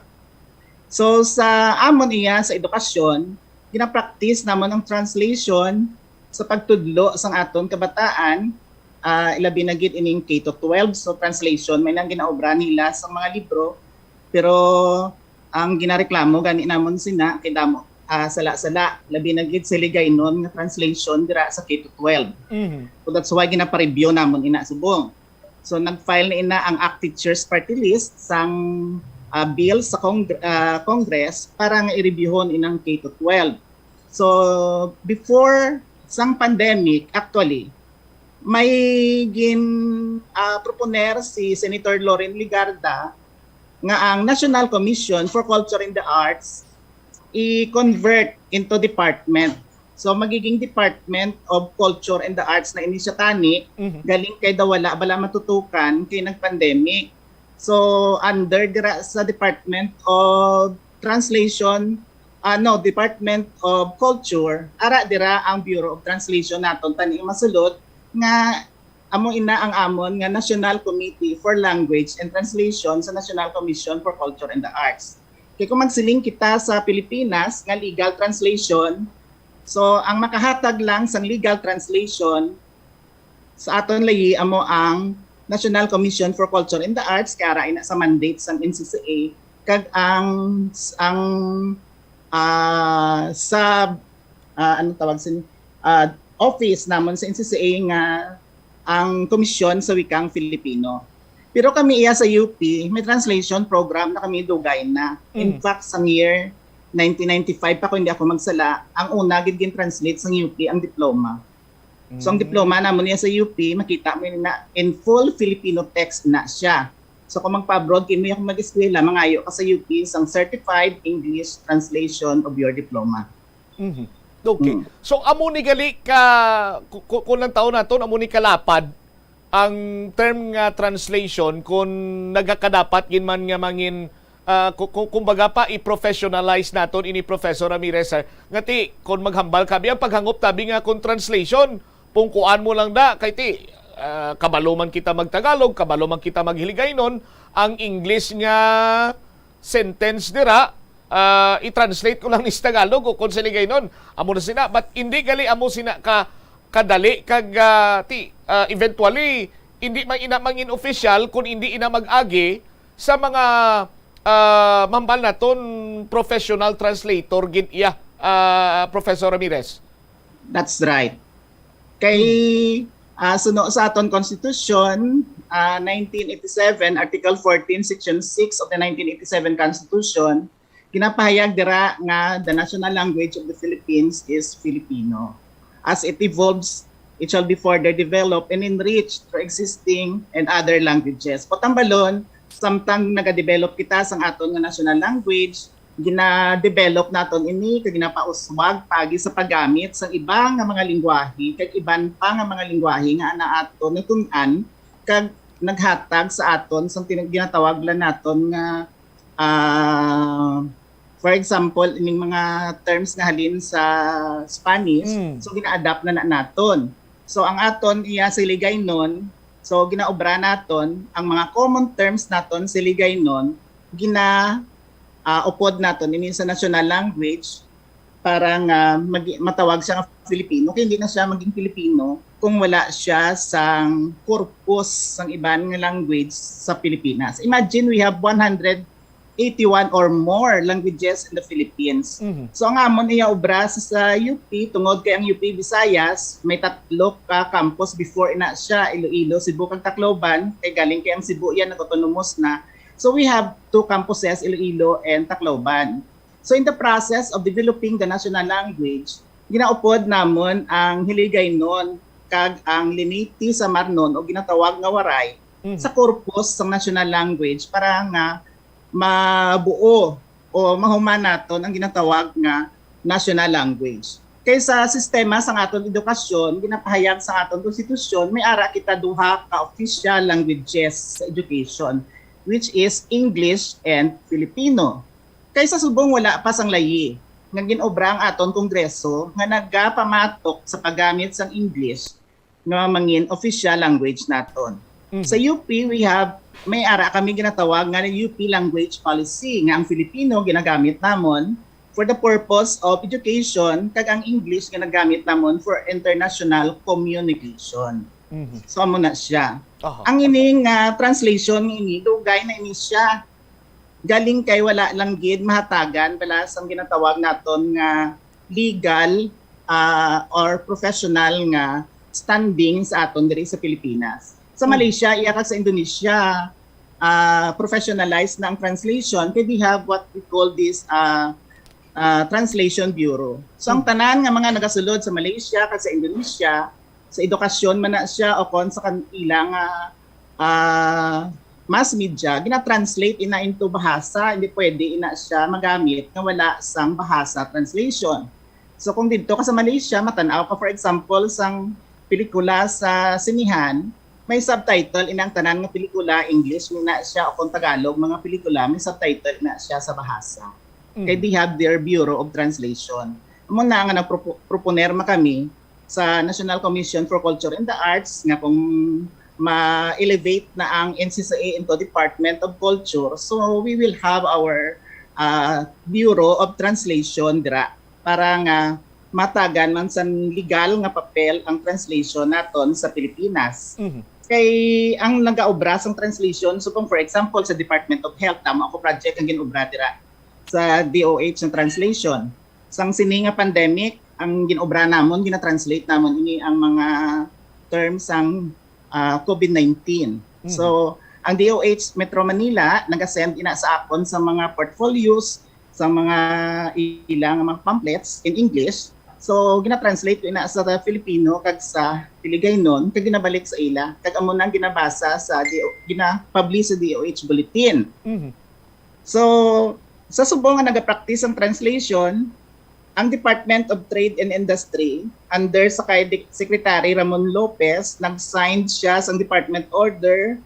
So sa amon iya sa edukasyon, ginapractice namon ang translation sa pagtudlo sang aton kabataan, ah, ilabi na gid ining K to twelve. So translation may nang ginaobra nila sa mga libro, pero ang ginareklamo gani namon sina kay damo, ah, sala-sala, labi na gid sa Hiligaynon nga translation dira sa K to twelve. Mhm. So that's why ginapareview namon ina subong. So nag-file na ina ang Act Teachers Party List sang, ah, bill sa Cong- ah, Congress para nga i-reviewhon inang K to twelve. So before sang pandemic, actually, may gin ah, proponer si Senator Loren Legarda nga ang National Commission for Culture and the Arts i-convert into department. So magiging Department of Culture and the Arts na ini siya tani, Mhm. galing kay daw wala bala matutukan kay nag-pandemic. So under dira sa Department of Translation, ah, no, Department of Culture, ara dira ang Bureau of Translation naton tani masulod nga amo ina ang amon nga National Committee for Language and Translation sa National Commission for Culture and the Arts. Kay kung magsiling kita sa Pilipinas nga legal translation, so ang makahatag lang sang legal translation sa aton layi amo ang National Commission for Culture and the Arts, kay ara ina sa mandate sang N C C A, kag ang ang ah, sa ah, anong tawag sin ah, office namon sa N C C A nga ang Komisyon sa Wikang Filipino. Pero kami iya sa U P, may translation program na kami dugay na. In Mm. fact, sang year nineteen ninety-five pa, kung hindi ako magsala, ang una gid gin-translate sang U P ang diploma. So ang Mm. diploma namon niya sa U P, makita mo na in full Filipino text na siya. So kung magpa-abroad kimo, kung mag-eskwela, mangayo ka sa U P sang Certified English Translation of your Diploma. Mhm. Okay. Mm. So amo ni gali ka ku- ku- kung ang taon naton amo ni kalapad ang term nga translation, kung nagakadapat gid man nga mangin ah, ku- ku- kumbaga pa i-professionalize naton ini, Professor Ramirez, sir. Nga ti kung maghambal kami ang paghangop tabi nga kung translation, pungkuan mo lang da kay ti ah, kabalo man kita magtagalog, kabalo man kita maghiligaynon, ang English nga sentence dira ah, i-translate ko lang ni sa Tagalog o kung sa Hiligaynon. Amo na sina, but hindi gali amo sina ka kadali kag, ah, ti, ah, eventually hindi man ina mangin official kung hindi ina mag-agi sa mga, ah, mambal naton professional translator gid iya, ah, Professor Ramirez. That's right. Kay, ah, suno sa aton Constitution, ah, nineteen eighty-seven, Article fourteen, Section six of the nineteen eighty-seven Constitution, ginapahayag dira nga the national language of the Philippines is Filipino. As it evolves, it shall be further developed and enriched through existing and other languages. Patambalon, samtang nagadevelop kita sang aton nga national language, gina-develop naton ini kag ginapauswag pagi sa paggamit sang iba nga mga lingwahe kag iban pa nga mga lingwahe nga ana aton natun-an kag naghatag sa aton sang tin-, ginatawag lang naton nga, ah, for example, ining mga terms nga halin sa Spanish, Mm. so gina-adapt na, na naton. So ang aton iya sa Hiligaynon, so ginaobra naton ang mga common terms naton sa Hiligaynon, gina ah, upod naton ini sa national language para nga magi-, matawag siya nga Filipino, kay hindi na siya maging Filipino kung wala siya sang corpus sang iban nga language sa Pilipinas. Imagine, we have one hundred eighty-one or more languages in the Philippines. Mhm. So ang amon iya obra sa, sa U P, tungod kay ang U P Visayas may tatlo ka campus before ina siya, Iloilo, Cebu, kag Tacloban, kay galing kay ang Cebu yan nag-autonomous na. So we have two campuses, Iloilo and Tacloban. So in the process of developing the national language, ginaupod namon ang Hiligaynon kag ang Leyte Samarnon o ginatawag nga Waray Mhm. sa corpus sang national language para nga mabuo o mahuman naton ang ginatawag nga national language. Kay sa sistema sang aton edukasyon, ginapahayag sa aton konstitusyon, may ara kita duha ka official languages sa education, which is English and Filipino. Kay sa subong wala pa sang layi nga gin-obra ang aton Kongreso nga nagapamatok sa paggamit sang English nga mangin official language naton. Mhm. Sa U P, we have, may ara kami ginatawag nga U P language policy, nga ang Filipino ginagamit namon for the purpose of education, kag ang English ginagamit namon for international communication. Mhm. So, amo na siya. Aha. Ang ining, ah, translation nga ini, dugay na ini siya. Galing kay wala lang gid mahatagan bala sang ginatawag naton nga legal, ah, or professional nga standing sa aton diri sa Pilipinas. Sa Hmm. Malaysia, iya kag sa Indonesia, ah, professionalized na ang translation, kay they have what we call this, ah, ah, translation bureau. So, ang Hmm. tanan nga mga nagasulod sa Malaysia kag sa Indonesia, sa edukasyon man na siya o kon sa kan-, ila nga, ah, mass media, gina-translate ina into bahasa, hindi pwede ina siya magamit nga wala sang bahasa translation. So, kung didto ka sa Malaysia, matan-aw ka, for example, sang pelikula sa sinihan, may subtitle ina ang tanan nga pelikula, English ina siya o kung Tagalog, mga pelikula, may subtitle ina siya sa bahasa. Mm. Kay they have their Bureau of Translation. Amo na nga nagpropo-, proponer man kami sa National Commission for Culture and the Arts nga kung ma-elevate na ang N C C A into Department of Culture, so we will have our, ah, Bureau of Translation dira para nga matagan man sang legal nga papel ang translation naton sa Pilipinas. Mhm. Kay ang nagaobra sang translation, so kung for example sa Department of Health, tama ako, project ang ginobra dira sa D O H nga translation. Sang sini nga pandemic, ang ginobra namon, gina-translate namon ini ang mga terms sang, ah, COVID nineteen. Mhm. So, ang D O H Metro Manila naga-send ina sa akon sa mga portfolios, sa mga ila nga mga pamphlets in English. So, gina-translate ko ina sa Filipino kag sa Hiligaynon, kag ginabalik sa ila, kag amo nang ginabasa sa D O, gina-publish sa D O H Bulletin. Mhm. So, sa subong nga nagapractice ang translation, ang Department of Trade and Industry, under sa kay Dec-, Secretary Ramon Lopez, nag-sign siya sa Department Order,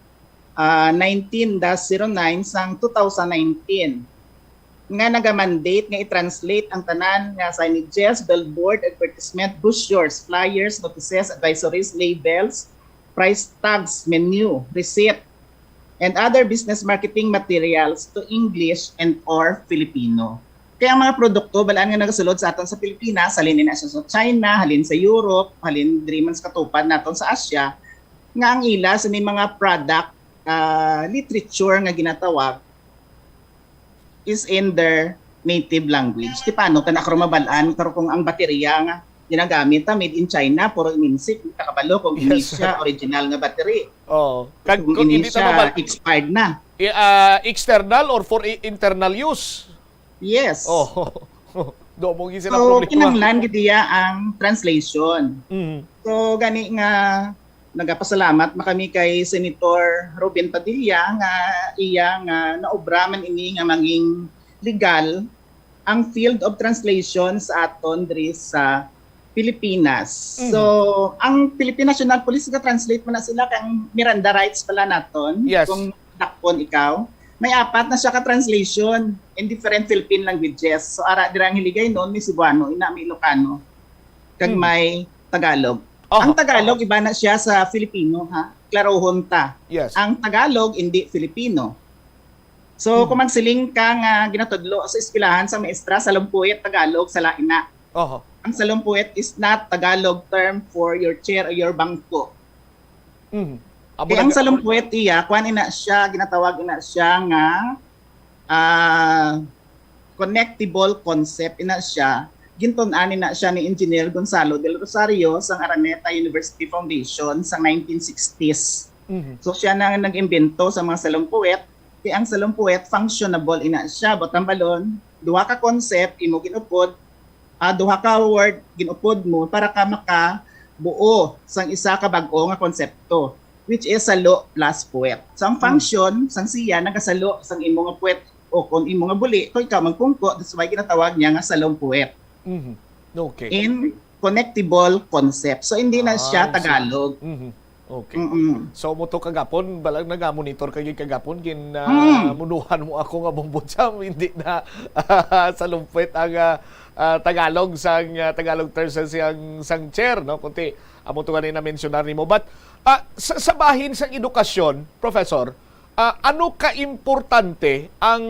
ah, nineteen dash zero nine sang two thousand nineteen, nga naga-mandate nga i-translate ang tanan nga signages, billboard, advertisement, brochures, flyers, notices, advisories, labels, price tags, menu, receipt, and other business marketing materials to English and or Filipino. Kaya ang mga produkto, balaan nga nagasulod sa aton sa Pilipinas, halin na siya sa China, halin sa Europe, halin diri man sa katupad naton sa Asia, nga ang ila sa ni mga product, ah, literature nga ginatawag is in their native language. Ti paano ta na karon mabalaan karon kung ang baterya nga ginagamit ta made in China, puro iminsik, di ta kabalo kung ini Yes. siya original nga battery. Oo. Kag Kung kung ini hindi ta siya mabal-, expired na. i-, ah, external or for i-, internal use? Yes. Oh. Do mo gid sila So, problema. kinahanglan gid iya ang translation. Mhm. So, gani nga nagapasalamat man kami kay Senator Robin Padilla nga iya nga naobra man ini nga mangin legal ang field of translation sa aton diri sa Pilipinas. Mhm. So, ang Philippine National Police ga-translate man na sila kang Miranda rights pala naton. Yes. Kung dakpon ikaw, may apat na siya ka translation in different Philippine languages. So, ara dira ang Hiligaynon, may Cebuano, ina may Ilocano, kag Hmm. may Tagalog. Aha. Ang Tagalog, iba na siya sa Filipino, ha? Klarohon ta. Yes. Ang Tagalog, hindi Filipino. So, Hmm. kung magsiling ka nga ginatudlo sa eskwelahan sa maestra, salumpuit Tagalog, sala ina. Aha. Ang salumpuit is not Tagalog term for your chair or your bangko. Mhm. Amo Kaya na ang ga- salumpuit iya, kuan ina siya, ginatawag ina siya nga, ah, connectable concept ina siya. Gintun-an ina siya ni Engineer Gonzalo del Rosario sang Araneta University Foundation sa nineteen sixties. Mhm. So, siya na ang nag-imbento sa mga salumpuit. Kaya ang salumpuit, functionable ina siya. Butang balon, duha ka concept, imo ginupod, ah, duha ka word, ginupod mo para ka makabuo sang isa ka bag-o nga konsepto, which is salo plus puwet. So, ang Mm. function sang siya nagasalo sang imo nga puwet o kung imo nga buli, kung ikaw magpungko, that's why ginatawag niya nga salong puwet. Mhm. Okay. In connectable concept. So, hindi na siya Ah, I see. Tagalog. Mhm. Okay. Mm-mm. So, mo to kagapon, balag naga-monitor ka gyud kagapon, gin, ah, Mm. munuhan mo ako nga bumbot siya, hindi na salong puwet ang, ah, ah, Tagalog sang, ah, Tagalog term sa siyang, sang chair, no? Kunti, amo to gani na-mensionar nimo. But, ah, sa, sa bahin sang edukasyon, Professor, ah, ano ka importante ang,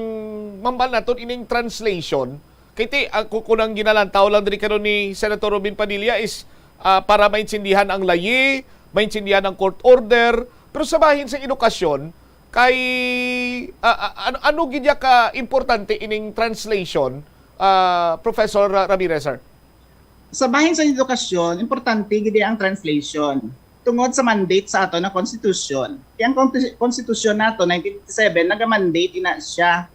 mambal naton ining translation? Kay ti, ah, ku-, kun ang ginalantaw lang diri karon ni Senator Robin Padilla is, ah, para maintindihan ang layi, maintindihan ang court order, pero sa bahin sa edukasyon, kay, ah, ah, ano, ano gid ya ka importante ining translation, ah, Professor Ra-, Ramirez, sir? Sa bahin sa edukasyon, importante gid ang translation tungod sa mandate sa aton nga konstitusyon. Kay ang konsti-, konstitusyon nato, nineteen fifty-seven, naga-mandate ina siya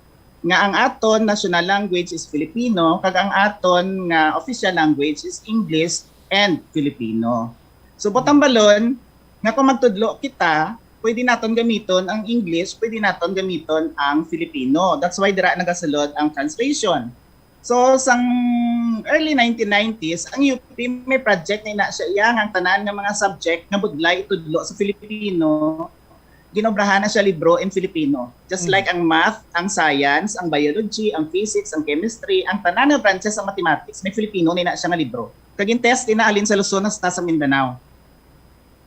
nga ang aton national language is Filipino kag ang aton nga official language is English and Filipino. So, butang balon nga kung magtudlo kita, pwede naton gamiton ang English, pwede naton gamiton ang Filipino. That's why dira nagasulod ang translation. So, sang early nineteen nineties, ang U P may project na ina siya iya nga ang tanan nga mga subject nga budlay itudlo sa Filipino, ginobrahan na siya libro in Filipino. Just Mm. like ang math, ang science, ang biology, ang physics, ang chemistry, ang tanan nga branches sa mathematics, may Filipino na ina siya nga libro. Kag gin-test ina halin sa Luzon hasta sa Mindanao.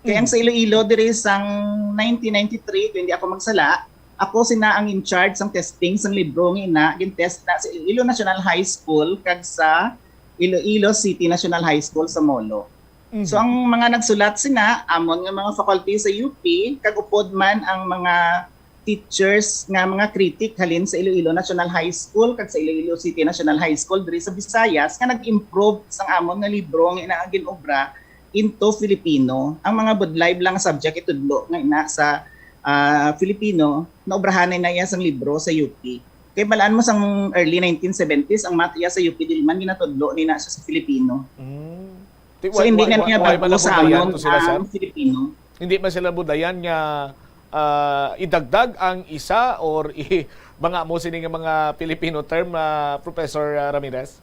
Kay ang Mm. sa Iloilo diri sang nineteen ninety-three, kung hindi ako magsala, ako sina ang in charge sang testing sang libro nga ina, gin-test na sa Iloilo National High School kag sa Iloilo City National High School sa Molo. Mhm. So, ang mga nagsulat sina, amon nga mga faculty sa U P, kag upod man ang mga teachers nga mga critic halin sa Iloilo National High School kag sa Iloilo City National High School diri sa Visayas nga nag-improve sang amon nga libro nga ina ang gin-obra into Filipino. Ang mga budlay lang nga subject itudlo nga ina sa, ah, Filipino, naobrahan na iya sang libro sa U P. Kay balaan mo sang early nineteen seventies, ang math iya sa U P dili man ginatudlo ni na siya sa Filipino. Mm. Ti-, So, why, hindi why, na why, niya why man bag-o ang sa budlayan amon to sila, sir? Ang Filipino. Hindi man sila budlayan nga, ah, idagdag ang isa or i-, mga mo sini nga mga Filipino term, ah, Professor, ah, Ramirez?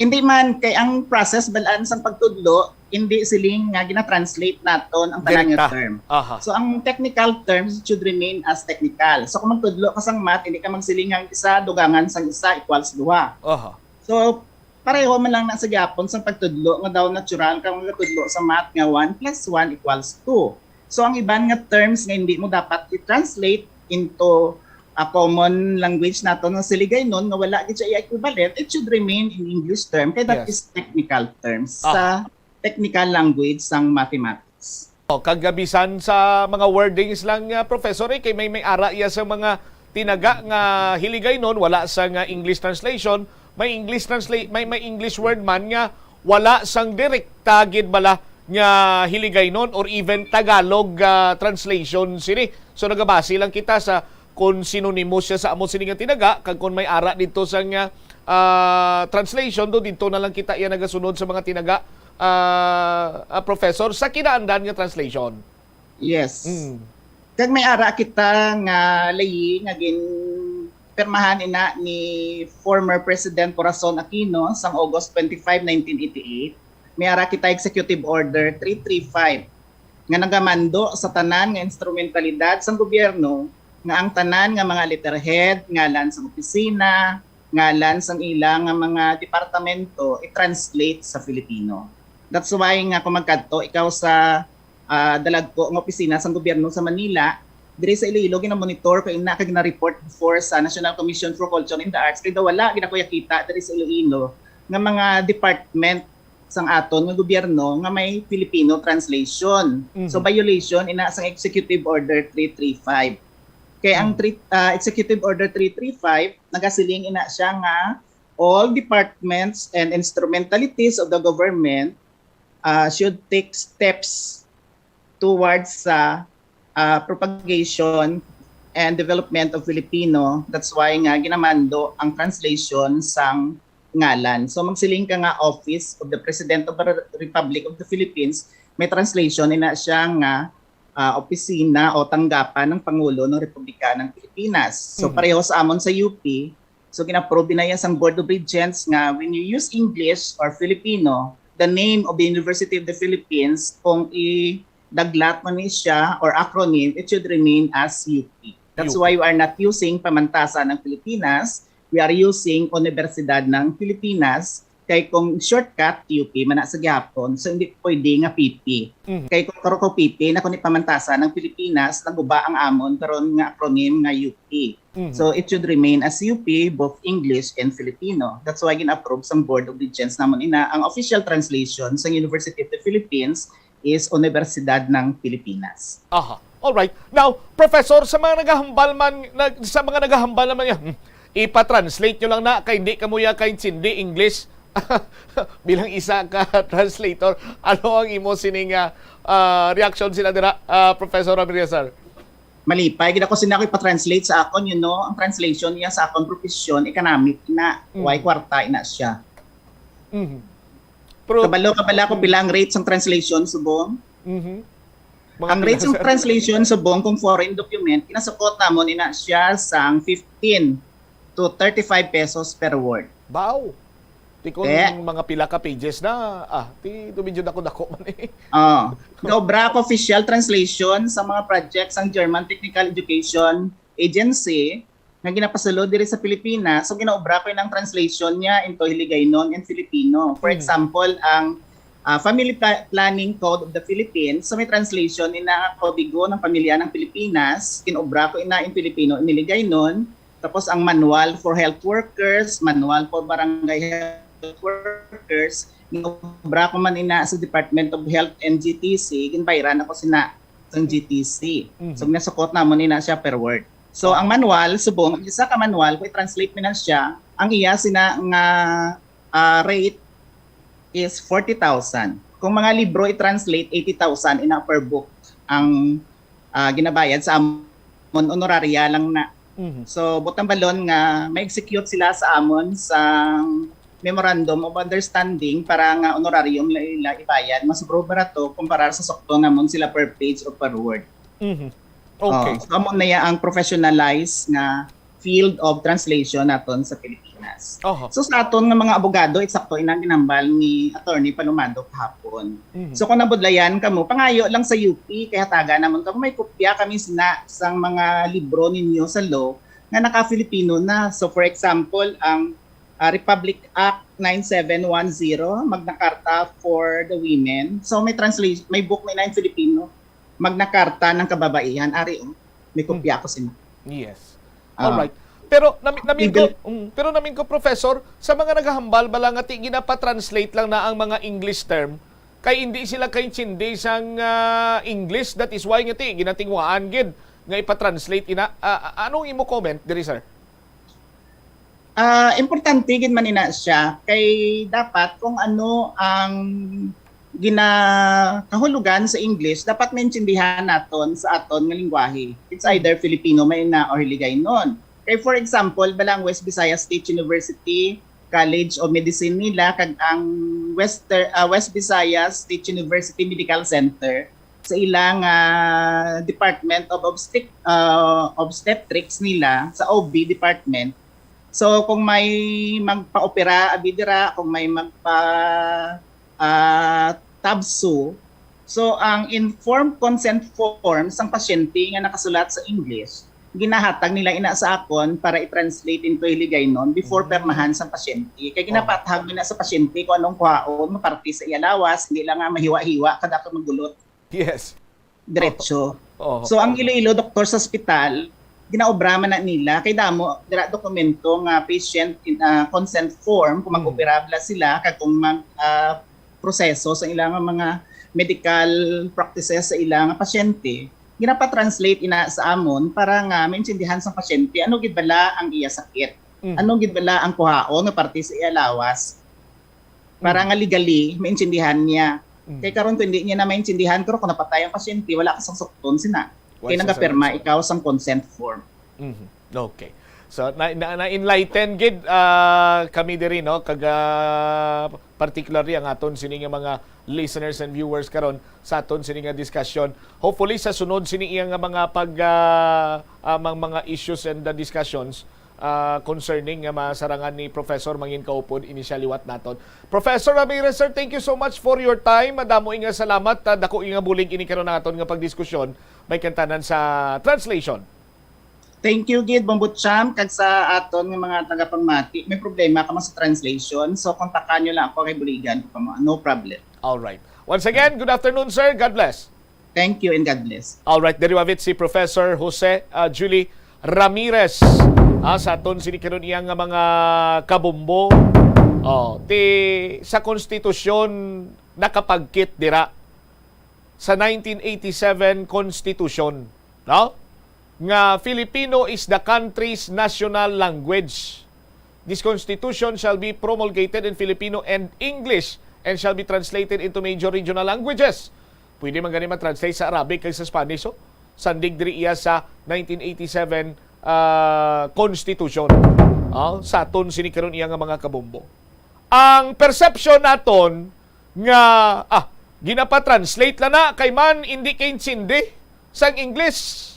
Hindi man, kay ang process balaan sang pagtudlo, hindi siling nga gina-translate naton ang tanan nga Direkta. term. Aha. So, ang technical terms should remain as technical. So, kung magtudlo ka sang math, hindi ka magsiling nga ang isa dugangan sang isa equals duha. Aha. So, pareho man lang na sa gihapon sang pagtudlo nga daw natural kang magatudlo sa math nga one plus one equals two. So, ang iban nga terms nga hindi mo dapat i-translate into, a common language nato nga Hiligaynon nga wala gid siya equivalent, it should remain in English term kay that Yes. is technical terms Ah. sa technical language sang mathematics. O, kag bisan sa mga wordings lang, ah, Professor, eh, kay may, may ara iya sa mga tinaga nga Hiligaynon, wala sa nga English translation, may English translate, may, may English word man nga wala sang direkta gid bala nga Hiligaynon or even Tagalog, ah, translation sini. So nagabase lang kita sa kung sinonimo siya sa amo sini nga tinaga, kag kung may ara dito sa nga, ah, translation, do dito na lang kita iya nagasunod sa mga tinaga, ah, ah, Professor, sa kinaandan nga translation. Yes. Mm. Kag may ara kita nga layi nga ginpirmahan ina ni former President Corazon Aquino sang August twenty-five, nineteen eighty-eight. May ara kita Executive Order three three five nga nagamando sa tanan nga instrumentalidad sang gobyerno nga ang tanan nga mga letterhead, ngalan sang opisina, ngalan sang ila nga mga departamento i-translate sa Filipino. That's why nga kung magkadto ikaw sa ah, dalagko nga opisina sang gobyerno sa Manila, diri sa Iloilo ginamonitor ko ina kag gina-report before sa National Commission for Culture and the Arts kay daw wala gid ako yakita diri sa Iloilo nga mga department sang aton nga gobyerno nga may Filipino translation. Mhm. So violation ina sang Executive Order three three five. Kay ang Mhm. three, ah, Executive Order three three five nagasiling ina siya nga all departments and instrumentalities of the government uh, should take steps towards sa uh, propagation and development of Filipino. That's why nga ginamando ang translation sang ngalan. So magsiling ka nga Office of the President of the Republic of the Philippines, may translation ina siya nga uh, opisina o tanggapan ng Pangulo ng Republika ng Pilipinas. So Mhm. pareho sa amon sa U P, so gin-approve na yan sang Board of Regents nga when you use English or Filipino, the name of the University of the Philippines, kung i-daglat mo ni siya or acronym, it should remain as U P. That's U P. Why we are not using Pamantasan ng Pilipinas, we are using Universidad ng Pilipinas, kay kung shortcut, U P man na sa gihapon, so hindi pwede nga P P. Mhm. Kay kung karo ko P P, na kung ipamantasan ng Pilipinas, naguba ang amon karon nga acronym nga U P. Mhm. So it should remain as U P, both English and Filipino. That's why gin-approve sang Board of Regents namon ina ang official translation sa University of the Philippines is Universidad ng Pilipinas. Aha. All right. Now, Professor, sa mga nagahambal man, nag, sa mga nagahambal naman nga, "Hmm, ipa-translate nyo lang na, kay hindi kamo ya kaintindi English." Bilang isa ka translator, ano ang imo sining, ah, ah, reaction sila dira, ah, Professor Ramirez, sir? Malipay gid ako sina ko ipa-translate sa akon, you know, ang translation niya sa akon profession, economic na, Mm. Way kwarta ina siya. Mhm. Pero, Kabalo ka bala kung pila ang rate sang translation subong? Mhm. Mga Ang pila rate sang sa translation subong kung foreign document, kinasukot namon ina siya sang fifteen to thirty-five pesos per word. Baw. Ti kung Eh? Mga pila ka pages na, ah, ti medyo dako-dako man eh. Oh, gaobra ko official translation sa mga project sang German Technical Education Agency nga ginapasulod diri sa Pilipinas. So ginaobra ko ng translation niya into Hiligaynon and Filipino. For Mhm. Example, ang ah, Family Pla- Planning Code of the Philippines. So may translation ina nga Kodigo ng Pamilya ng Pilipinas. Kinobra ko ina in Filipino, in Hiligaynon. Tapos ang Manual for Health Workers, Manual for Barangay Health Workers. Kinobra ko man ina sa Department of Health and G T C. Ginbayran ako sina sang G T C. Mhm. So ginasukot namon ina siya per word. So ang manual, subong, ang isa ka manual, kung i-translate mi na siya, ang iya sina nga ah, rate is forty thousand. Kung mga libro i-translate, eighty thousand ina per book ang ah, ginabayad sa amon, honoraria lang na. Mhm. So, butang balon nga ma-execute sila sa amon sa Memorandum of Understanding para nga honorarium la ila ibayad. Mas bro barato kumpara sa sukto namon sila per page o per word. Mhm. Okay. Oh, so, amo na ya ang professionalized nga field of translation naton sa Pilipinas. Oho. So sa aton nga mga abogado, eksakto inang ginambal ni Attorney Palomado kahapon. Mhm. So kung nabudlayan kamo, pangayo lang sa U P, kay hatagan namon kamo, may kopya kami sina sang mga libro ninyo sa law nga naka-Filipino na. So for example, ang ah, Republic Act nine seven one zero, Magna Carta for the Women. So may translation, may book na in Filipino, Magna Carta ng Kababaihan. Ari, oh, may kopya ko sina. Yes. All right. Pero nami-, namin ko, mm, pero namin ko, Professor, sa mga naghahambal bala nga ti ginapa-translate lang na ang mga English term, kay hindi sila kaintindi sang, ah, English, that is why nga ti ginatinguhaan gid nga ipa-translate ina. Ah, ah, anong imo comment diri, sir? Ah, importante gid man ina siya, kay dapat kung ano ang ginakahulugan sa English, dapat maintindihan naton sa aton nga lingwahe. It's either Filipino man ina or Hiligaynon. Kay for example, bala ang West Visayas State University College of Medicine nila kag ang Western, ah, West Visayas State University Medical Center sa ilang, ah, Department of Obstet-, ah, Obstetrics nila, sa O B department. So kung may magpa-opera abi dira, kung may magpa, ah, tabso, so ang informed consent form sang pasyente nga nakasulat sa English, ginahatag nila ina sa akon para i-translate into Hiligaynon before permahan sang pasyente. Kay ginapathag nila sa pasyente kung anong kuhaon nga parte sa iya lawas, hindi lang nga mahiwa-hiwa kada ka magulot. Yes. Diretso. Oo. So ang Iloilo Doctors Hospital, ginaobra man na nila kay damo dira dokumento nga patient in, ah, consent form kung mag-operable sila kag kung mag, ah, proseso sa ilang mga medical practices sa ilang pasyente, ginapa-translate ina sa amon para nga maintindihan sa pasyente ano gid bala ang iya sakit, Mm. ano gid bala ang kuhaon nga parte sa iya lawas, para nga legally maintindihan niya. Mm. Kay karon kung hindi niya na maintindihan, pero kung napatay ang pasyente, wala ka sang sukton sina. Wala Kay sang nagapirma sukton. Ikaw sang consent form. Mhm. Okay. So na, na, na-enlighten gid, ah, kami diri, no, kag, ah, particularly ang aton sini nga mga listeners and viewers karon sa aton sini nga discussion. Hopefully sa sunod sini iya nga mga pag, ah, ah, mga, mga issues and the discussions, ah, concerning nga masarangan ni Professor mangin kaupod ini siya liwat naton. Professor Ramirez, sir, thank you so much for your time. Madamo nga salamat. Ah, dako nga bulig ini karon naton nga pagdiskusyon may kantanan sa translation. Thank you gid, Bombo Cham, kag sa aton nga mga tagapangmati. May problema ka man sa translation, so kontakan nyo lang ako kay buligan ko kamo. No problem. All right. Once again, good afternoon, sir. God bless. Thank you and God bless. All right, diri mabit si Professor Jose, ah, Julie Ramirez, ah, sa aton sini karon iya nga mga kabombo. Oh, ti sa konstitusyon nakapagkit dira sa nineteen eighty-seven Constitution, no? Nga Filipino is the country's national language. This constitution shall be promulgated in Filipino and English and shall be translated into major regional languages. Pwede man gani ma-translate sa Arabic kag sa Spanish, oh. Sandig diri iya sa nineteen eighty-seven, ah, Constitution. Ah, sa aton sini karon iya nga mga kabombo. Ang perception naton nga, ah, ginapa-translate lang na kay man hindi kaintindi sang English.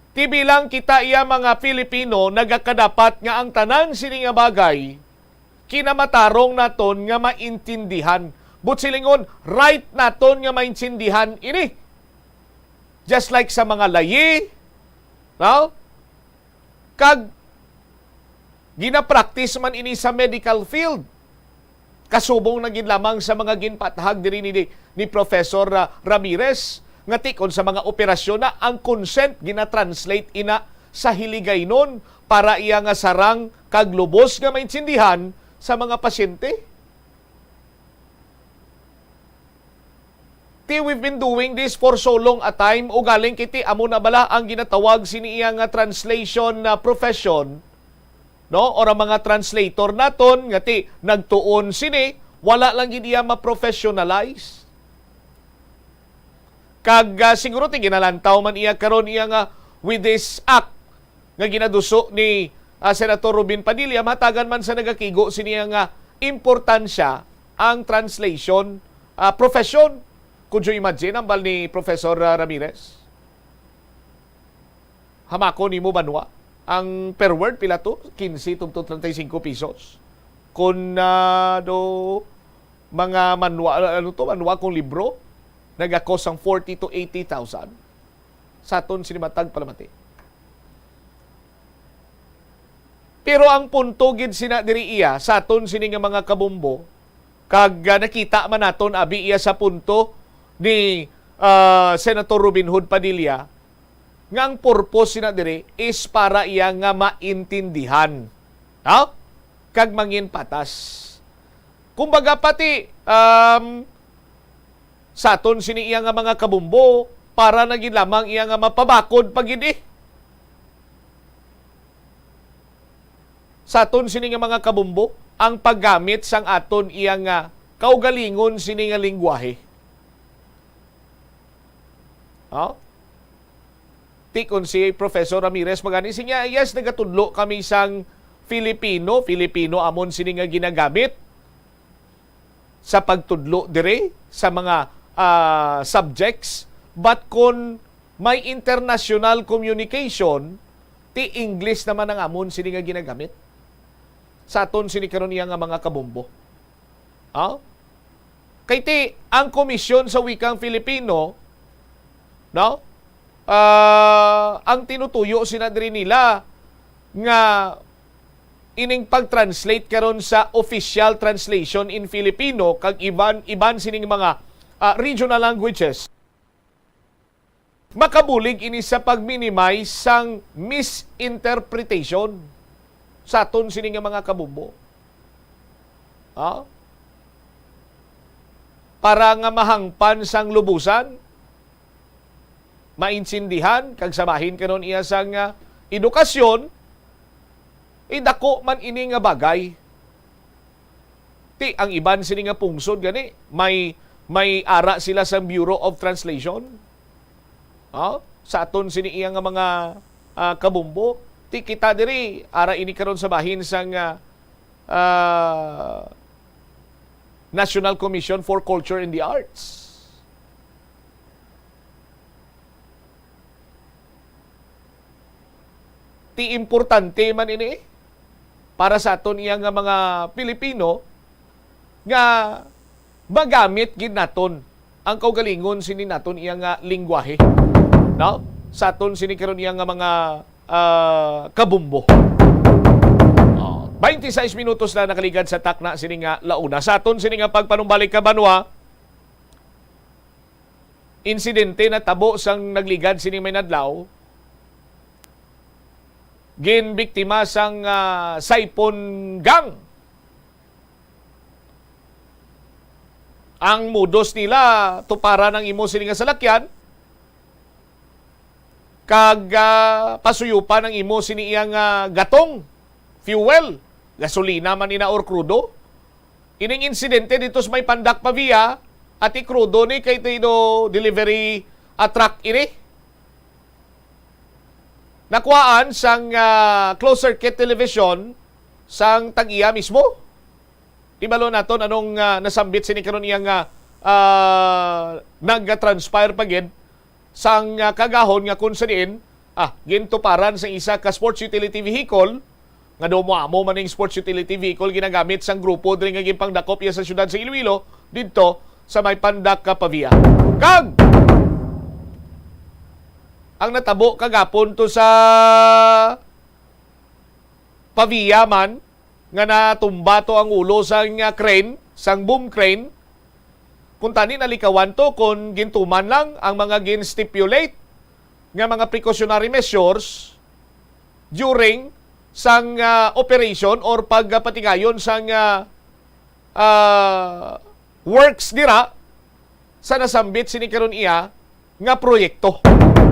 Ti bilang kita iya mga Filipino, nagakadapat nga ang tanan sini nga bagay kinamatarong naton nga maintindihan. But silingon, right naton nga maintindihan ini. Just like sa mga layi, no? Kag ginapractice man ini sa medical field. Kasubong na gid lamang sa mga ginpathag diri ni, ni Professor, ah, Ramirez, nga tikon sa mga operasyon na ang consent ginatranslate ina sa Hiligaynon para iya nga sarang kag lubos nga maintindihan sa mga pasyente. Ti, we've been doing this for so long a time, ugaling kiti amo na bala ang ginatawag sini iya nga translation na profession, no? Or ang mga translator naton nga ti nagtuon sini, wala lang gid iya ma-professionalize. Kag, ah, siguro ti ginalantaw man iya karon iya nga with this act nga ginaduso ni, ah, Senator Robin Padilla, mahatagan man sa nagakigo sini nga importansya ang translation, ah, profession. Could you imagine ang bal ni Professor, ah, Ramirez? Hamako nimo banwa. Ang per word pila to? Quince tubto treinta y cinco pesos. Kun, ah, do, mga manwa, ano to, manwa kung libro, nagakos ang forty to eighty thousand. Sa aton sini matag palamati. Pero ang punto gid sina diri iya sa aton sini nga mga kabombo, kag, ah, nakita man naton abi iya sa punto ni, ah, Senator Robin Hood Padilla, nga ang purpose sina diri is para iya nga maintindihan, ha? Kag mangin patas. Kumbaga, pati, um, sa aton sini iya nga mga kabumbo, para na gid lamang iya nga mapabakod pa gid, eh. Sa aton sini nga mga kabumbo, ang paggamit sang aton iya nga kaugalingon sini nga lingwahe. Ha? Ti kon si Professor Ramirez magani, siya, "Yes, nagatudlo kami sang Filipino, Filipino amon sini nga ginagamit sa pagtudlo diri sa mga, ah, subjects, but kon may international communication, ti English naman ang amon sini nga ginagamit sa aton sini karon iya nga mga kabumbo." Ha? Kay ti, ang Komisyon sa Wikang Filipino, no? Ah, ang tinutuyo sina diri nila nga ining pag-translate karon sa official translation in Filipino kag iban, iban sining mga, ah, regional languages. Makabulig ini sa pag-minimize sang misinterpretation sa aton sini nga mga kabumbo. Ha? Para nga mahangpan sang lubusan, maintindihan, kag sa bahin karon iya sang, ah, edukasyon, eh, dako man ini nga bagay. Ti, ang iban sini nga pungsod gani, may, may ara sila sa Bureau of Translation. Ha? Sa aton sini iya nga mga, ah, kabumbo. Ti, kita diri, ara ini karon sa bahin sang, ah, ah, National Commission for Culture and the Arts. Ti importante man ini para sa aton iya nga mga Pilipino nga magamit gid naton ang kaugalingon sini naton iya nga lingwahe, no? Sa aton sini karon iya nga mga, ah, kabumbo. Oh, twenty-six minutos na nakaligad sa takna sini nga launa. Sa aton sini nga pagpanumbalik ka, Banwa, insidente natabo sang nagligad sini may nadlaw. Ginbiktima sang, ah, Saipon Gang. Ang modus nila, tuparan ang imo sini nga salakyan, kag, ah, pasuyupan ang imo sini iya nga gatong, fuel, gasolina man ina or krudo. Ining insidente dito sa may Pandak Pavia, ati krudo ni kay ti do delivery, ah, truck ini. Nakuhaan sang, ah, closed circuit television sang tag-iya mismo. Di balo naton anong, ah, nasambit sini karon iya nga, ah, nag-transpire pa gid sang, ah, kagahon nga kung sa diin, ah, gintuparan sa isa ka sports utility vehicle, nga daw mo amo man ning sports utility vehicle ginagamit sang grupo diri nga ginpangdakop iya sa siyudad sa Iloilo, didto sa may Pandak ka Pavia. Kag ang natabo kagapon to sa Pavia man, nga natumba to ang ulo sang, ah, crane, sang boom crane. Kung tani nalikawan to, kung gintuman lang ang mga gin-stipulate nga mga precautionary measures during sang, ah, operation or pagpatigayon sang, ah, ah, works dira sa nasambit sini karon iya nga proyekto.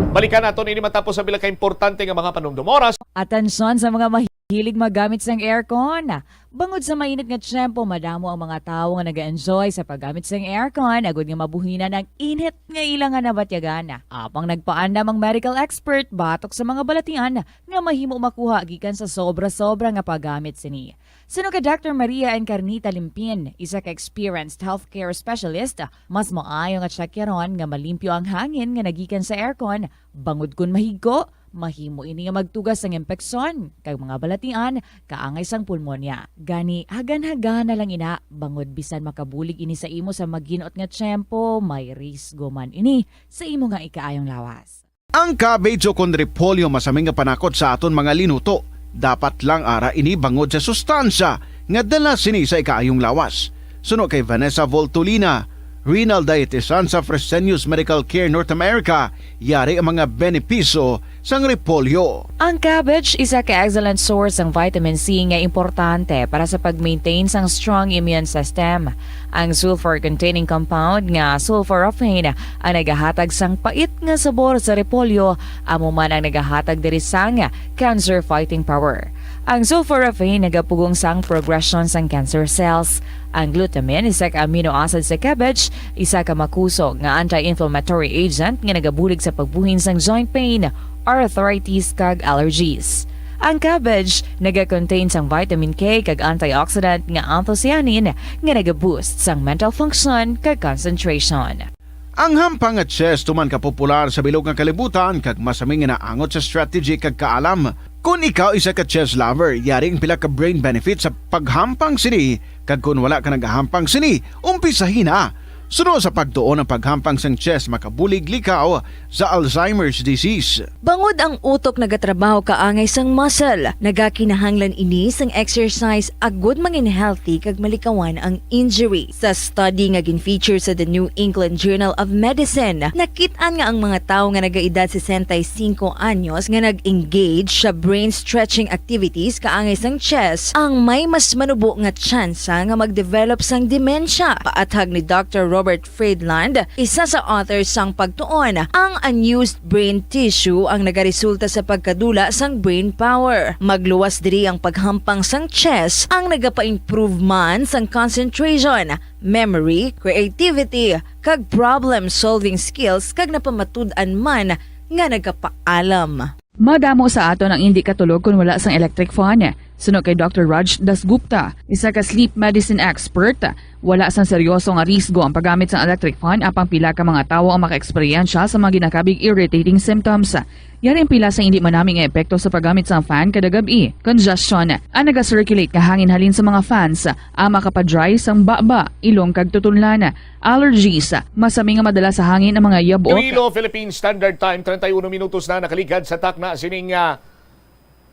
Balikan naton ini matapos ang pila ka importante nga mga panumdom. Oras. Atensyon sa mga mahilig magamit sang aircon. Bangod sa mainit nga tiyempo, madamo ang mga tawo nga nag-enjoy sa paggamit sang aircon, agud nga mabuhinan ang init nga ila nga nabatyagan. Apang nagpaandam ang medical expert batok sa mga balatian nga mahimo makuha gikan sa sobra-sobra nga paggamit sini. Suno kay Doctor Maria Encarnita Limpin, isa ka experienced healthcare specialist, mas maayo nga tiyakyaron nga malimpyo ang hangin nga nagikan sa aircon, bangod kon mahigko, mahimo ini nga magtugas sang impeksyon kag mga balatian kaangay sang pulmonya. Gani, hagan-hagana lang ina, bangod bisan makabulig ini sa imo sa maginot nga tiyempo, may risgo man ini sa imo nga ikaayong lawas. Ang cabbage o kon repolyo masami nga panakot sa aton mga linuto. Dapat lang ara ini bangod sa sustansya nga dala sini sa ikaayong lawas. Suno kay Vanessa Voltolina, renal dietitian sa Fresenius Medical Care North America, yari ang mga benepisyo sang repolyo. Ang cabbage isa ka excellent source sang vitamin C nga importante para sa pag-maintain sang strong immune system. Ang sulfur-containing compound nga sulforaphane ang nagahatag sang pait nga sabor sa repolyo, amo man ang nagahatag diri sang cancer fighting power. Ang sulforaphane nagapugong sang progression sang cancer cells. Ang glutamine, isa ka amino acid sa cabbage, isa ka makusog nga anti-inflammatory agent nga nagabulig sa pagbuhin sang joint pain, arthritis, kag allergies. Ang cabbage nagakontain sang vitamin K kag antioxidant nga anthocyanin nga nagaboost sang mental function kag concentration. Ang hampang nga chess tuman ka popular sa bilog nga kalibutan kag masami nga naangot sa strategy kag kaalam. Kon ikaw isa ka chess lover, yari ang pila ka brain benefits sa paghampang sini, kag kon wala ka nagahampang sini, umpisahi na. Suno sa pagtuon, ang paghampang sang chess makabulig likaw sa Alzheimer's disease. Bangod ang utok nagatrabaho kaangay sang muscle, nagakinahanglan ini sang exercise agud mangin healthy kag malikawan ang injury. Sa study nga gin-feature sa The New England Journal of Medicine, nakit-an nga ang mga tawo nga nagaedad sesenta y cinco anyos nga nag-engage sa brain stretching activities kaangay sang chess ang may mas manubo nga tsansa nga mag-develop sang dementia. Paathag ni Doctor Robert Friedland, isa sa author sang pagtuon, ang unused brain tissue ang nagaresulta sa pagkadula sang brain power. Magluwas diri ang paghampang sang chess ang nagapa-improve man sang concentration, memory, creativity, kag problem-solving skills, kag napamatud-an man nga nagapaalam. Madamo sa aton ang indi katulog kon wala sang electric fan. Suno kay Doctor Raj Dasgupta, isa ka sleep medicine expert, wala sang seryoso nga risgo ang paggamit sang electric fan, apang pila ka mga tawo ang makaeksperyensya sa mga ginakabig irritating symptoms. Yari ang pila sa indi manami nga epekto sa paggamit sang fan kada gab-i. Congestion. Ang naga-circulate nga hangin halin sa mga fans, ang makapa-dry sang baba, ilong kag tutunlan. Allergies. Masami nga madala sa hangin ang mga yabok. Iloilo, Philippine Standard Time, treinta y uno minutos na nakaligad sa takna sining, ah,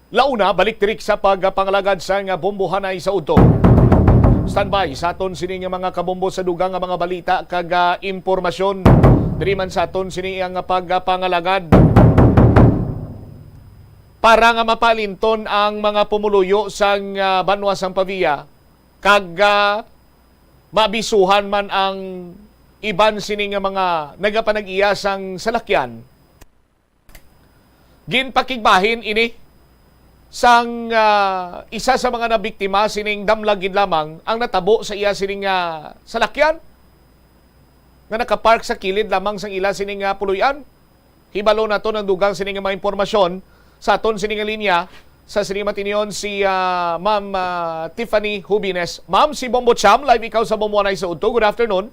launa. Balik diri sa pagpangalagad sang bombohanay sa udto. Standby sa aton sini nga mga kabombo sa dugang nga mga balita kag, ah, impormasyon. Diri man sa aton sini ang pagpangalagad para nga mapalinton ang mga pumuluyo sang, ah, banwa sang Pavia kag, ah, mabisuhan man ang iban sini nga mga nagapanag-iya sang salakyan. Ginpakigbahin ini sang, ah, isa sa mga nabiktima sining damlag gid lamang ang natabo sa iya sining, ah, salakyan nga nakapark sa kilid lamang sang ila sining, ah, puloy-an. Hibalo naton ang dugang sini nga mga impormasyon sa aton sini nga linya sa sini matinyon si, ah, Ma'am, ah, Tiffany Hubines. Ma'am, si Bombo Cham, live ikaw sa Bombo Anay sa Udto. Good afternoon.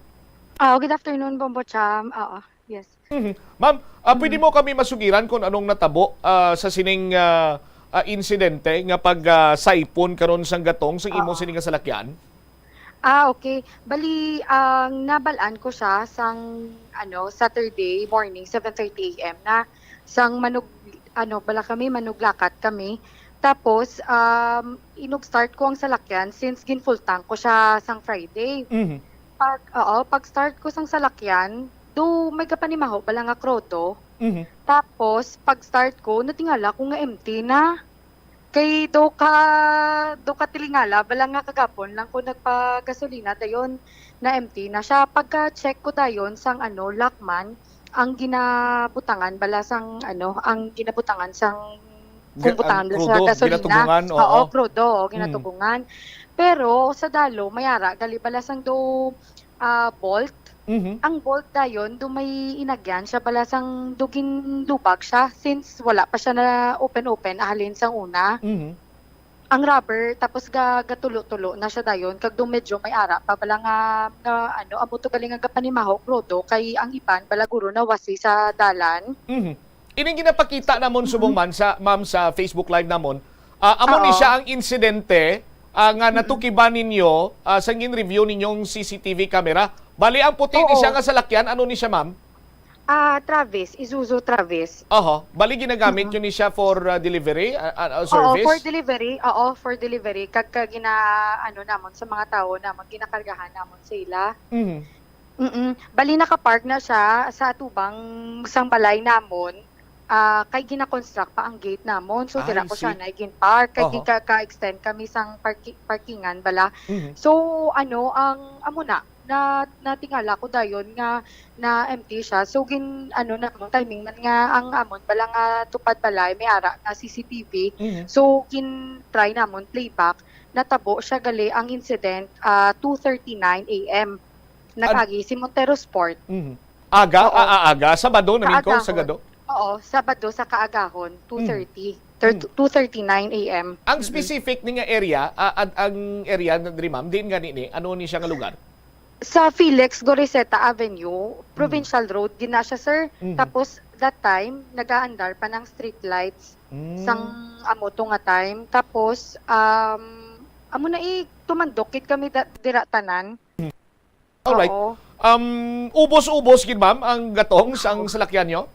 Ah, good afternoon, Bombo Cham. Oo, yes. Mhm. Ma'am, ah, pwede Mm. mo kami masugiran kung anong natabo, ah, sa sining, ah, ah, insidente nga pag, ah, saypon karon sang gatong sang imo Oo. sini nga salakyan? Ah, okay. Bali, ang nabalaan ko siya sang, ano, Saturday morning, seven thirty A M na. Sang manug-, ano, bala kami, manuglakat kami. Tapos, um, inug-start ko ang salakyan since gin-full tank ko siya sang Friday. Mhm. Pag, oo, pag-start ko sang salakyan, do may gapanimaho bala nga krodo. Mhm. Tapos, pag-start ko, natingala ko nga empty na. Kay do ka, do ka tilingala, bala nga kagapon lang ko nagpagasolina, dayon na-empty na siya. Pagka-check ko dayon sang, ano, lock man, ang ginabutangan bala sang, ano, ang ginabutangan sang Ga-, kung butangan ang bala sa krudo, gasolina. Ginatugungan, Oo, oo. Krudo, oo, Mm. ginatugungan. Pero sa dalo, may ara, gali bala sang do, ah, bolt. Mhm. Ang bolt dayon, do may inagyan siya bala sang do ginlubag siya since wala pa siya na open-open, ahalin sang una. Mhm. Ang rubber, tapos ga-, gatulo-tulo na siya dayon, kag do medyo may ara pa bala nga, nga, ano, amo to gali nga gapanimaho, krudo, kay ang iban, bala guro nawasi sa dalan. Mhm. Ining ginapakita namon subong Mhm. man sa, ma'am, sa Facebook Live namon, ah, amo ni Oo. siya ang insidente, ah, nga Mhm. natukiban ninyo, ah, sa gin-review ninyong C C T V camera. Bali, ang puti ni Oo. siya nga salakyan, ano ni siya, ma'am? Ah, Travis, Isuzu Travis. Oho. Bali, ginagamit Mhm. nyo ni siya for, ah, delivery, ah, ah, ah, Oo, service? for delivery. Oo, for delivery. Kag, kag gina-, ano namon, sa mga tawo namon, ginakargahan namon sa ila. Mhm. Mm. Bali, naka-park na siya sa atubang sang balay namon, ah, kay gina-construct pa ang gate namon. So, dira Ay, ko siya see. na gin-park, kay Oho. gika-, ka-extend kami sang parki-, parkingan bala. Mhm. So, ano, ang, amo na, na, natingala ko dayon nga na empty siya. So, gin-, ano namon, timing man nga ang amon bala nga tupad balay, may ara nga C C T V. Mhm. So, gin-try namon playback, natabo siya gali ang incident, ah, two thirty-nine A M. Nag-agi si Montero Sport. Mhm. Aga, Oo. ah, ah, aga, Sabado na gid ko, Kaagahon. Sagado. Oo, Sabado sa kaagahon, Mm. two thirty. Thir-, Mm. two thirty-nine A M. Ang Mm-mm. specific ni nga area, ah, ad-, ang area na diri, ma'am, diin gani ni? Ano ni siya nga lugar? Sa Felix Gorizeta Avenue, Mm. Provincial Road, gid na siya, sir. Mhm. Tapos, that time, nagaandar pa ng street lights Mm. sang amo to nga time. Tapos, um, amo na i-, tumandok gid kami da-, dira tanan. Alright. Oo. Um, ubos-ubos gid, ma'am, ang gatong sang Oo. salakyan nyo?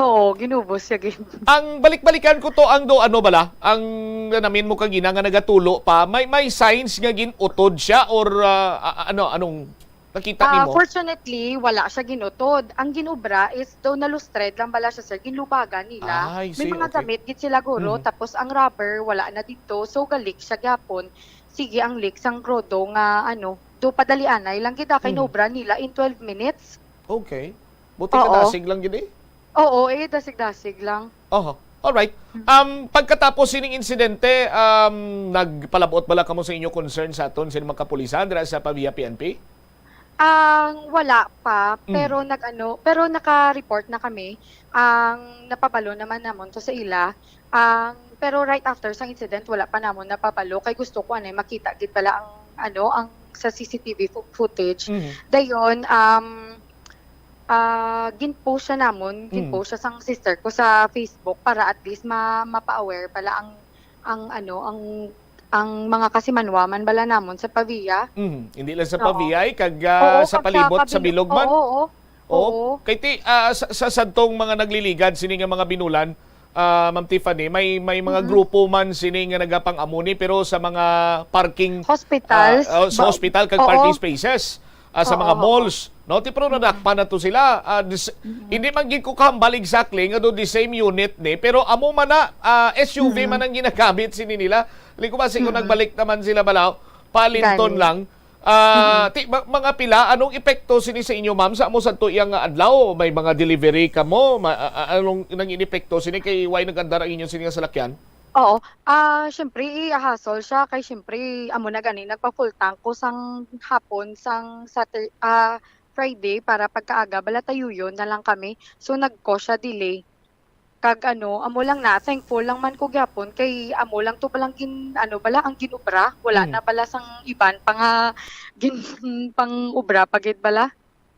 Oo, ginubos siya gid. Ang balik-balikan ko to, ang do, ano bala, ang nanamin mo kagina nga nagatulo pa, may, may signs nga gin-utod siya or, ah, a-, ano, anong nakita Ah, nimo? Fortunately, wala siya ginutod. Ang ginubra is daw nalustred lang bala siya, sir. Ginlubagan nila. Ay, May see, mga okay. gamit gid sila, guro, Mhm. tapos ang rubber, wala na dito. So, ga-leak siya gyapon. Sige, ang leak sang Grodo nga, ano, do padalianay lang gid, ah, kay Mhm. naubra nila in twelve minutes. Okay. Buti ka Oo. dasig lang gid eh. Oo, eh, dasig-dasig lang. Oho. Alright. Mm. Um, pagkatapos sining insidente, um, nagpalabot bala kamo sa inyo concern sa aton sa mga kapulisan dira sa Pavia P N P? Ang wala pa, Mm. pero nag-ano, pero naka-report na kami. Ang napabalo naman namon to sa ila. Ang, pero right after sang incident, wala pa namon napabalo. Kay gusto ko anay makita gid bala ang, ano, ang sa C C T V fo-, footage. Mhm. Dayon, um, ah, gin-post siya namon, Mm. gin-post siya sang sister ko sa Facebook para at least ma-, mapa-aware pala ang, ang ano, ang, ang mga kasimanwa man bala namon sa Pavia. Mhm. Hindi lang sa Oo. Pavia, eh, kag, ah, Oo, sa kag sa palibot, sa kabilog, bilog man. Oo, oo. Oo. Oo. Kay ti, ah, sa, sa sadtong mga nagliligad sini nga mga binulan, ah, Ma'am Tiffany, may, may mga Mm-mm. grupo man sini nga nagapang-amo ni, pero sa mga parking, Hospital. ah, oh, sa Ba-, hospital kag oo. parking spaces, ah, sa Oo, mga oo. malls, no? Ti, pero Mm-mm. nadakpan na to sila. Ah, dis-, Mm-mm. hindi man gid ko kahambal exactly nga do the same unit ni, pero amo man na, ah, S U V Mm-mm. man ang ginagamit sini nila. Like ko ba, siguro Mm-mm. nagbalik naman sila bala, palinton Gani. lang. Ah, Mm-mm. ti-, ma-, mga pila, anong epekto sini sa inyo, ma'am, sa amo sadto iyang nga adlaw? May mga delivery kamo? Ma-, a-, a-, anong nangin epekto sini kay why nag-andar ang inyo sini nga salakyan? Oo. Ah, syempre, i-hassle siya kay syempre, amo na gani, nagpa-full tank ko sang hapon, sang Satur-, ah, Friday para pagkaaga, bala tayuyon na lang kami. So, nag-cause siya delay. Kag ano, amo lang na, thankful lang man ko gyapon kay amo lang to balang gin-, ano bala, ang gin-obra. Wala Mm. na bala sang iban pa nga gin-, pang-obra pa gid bala.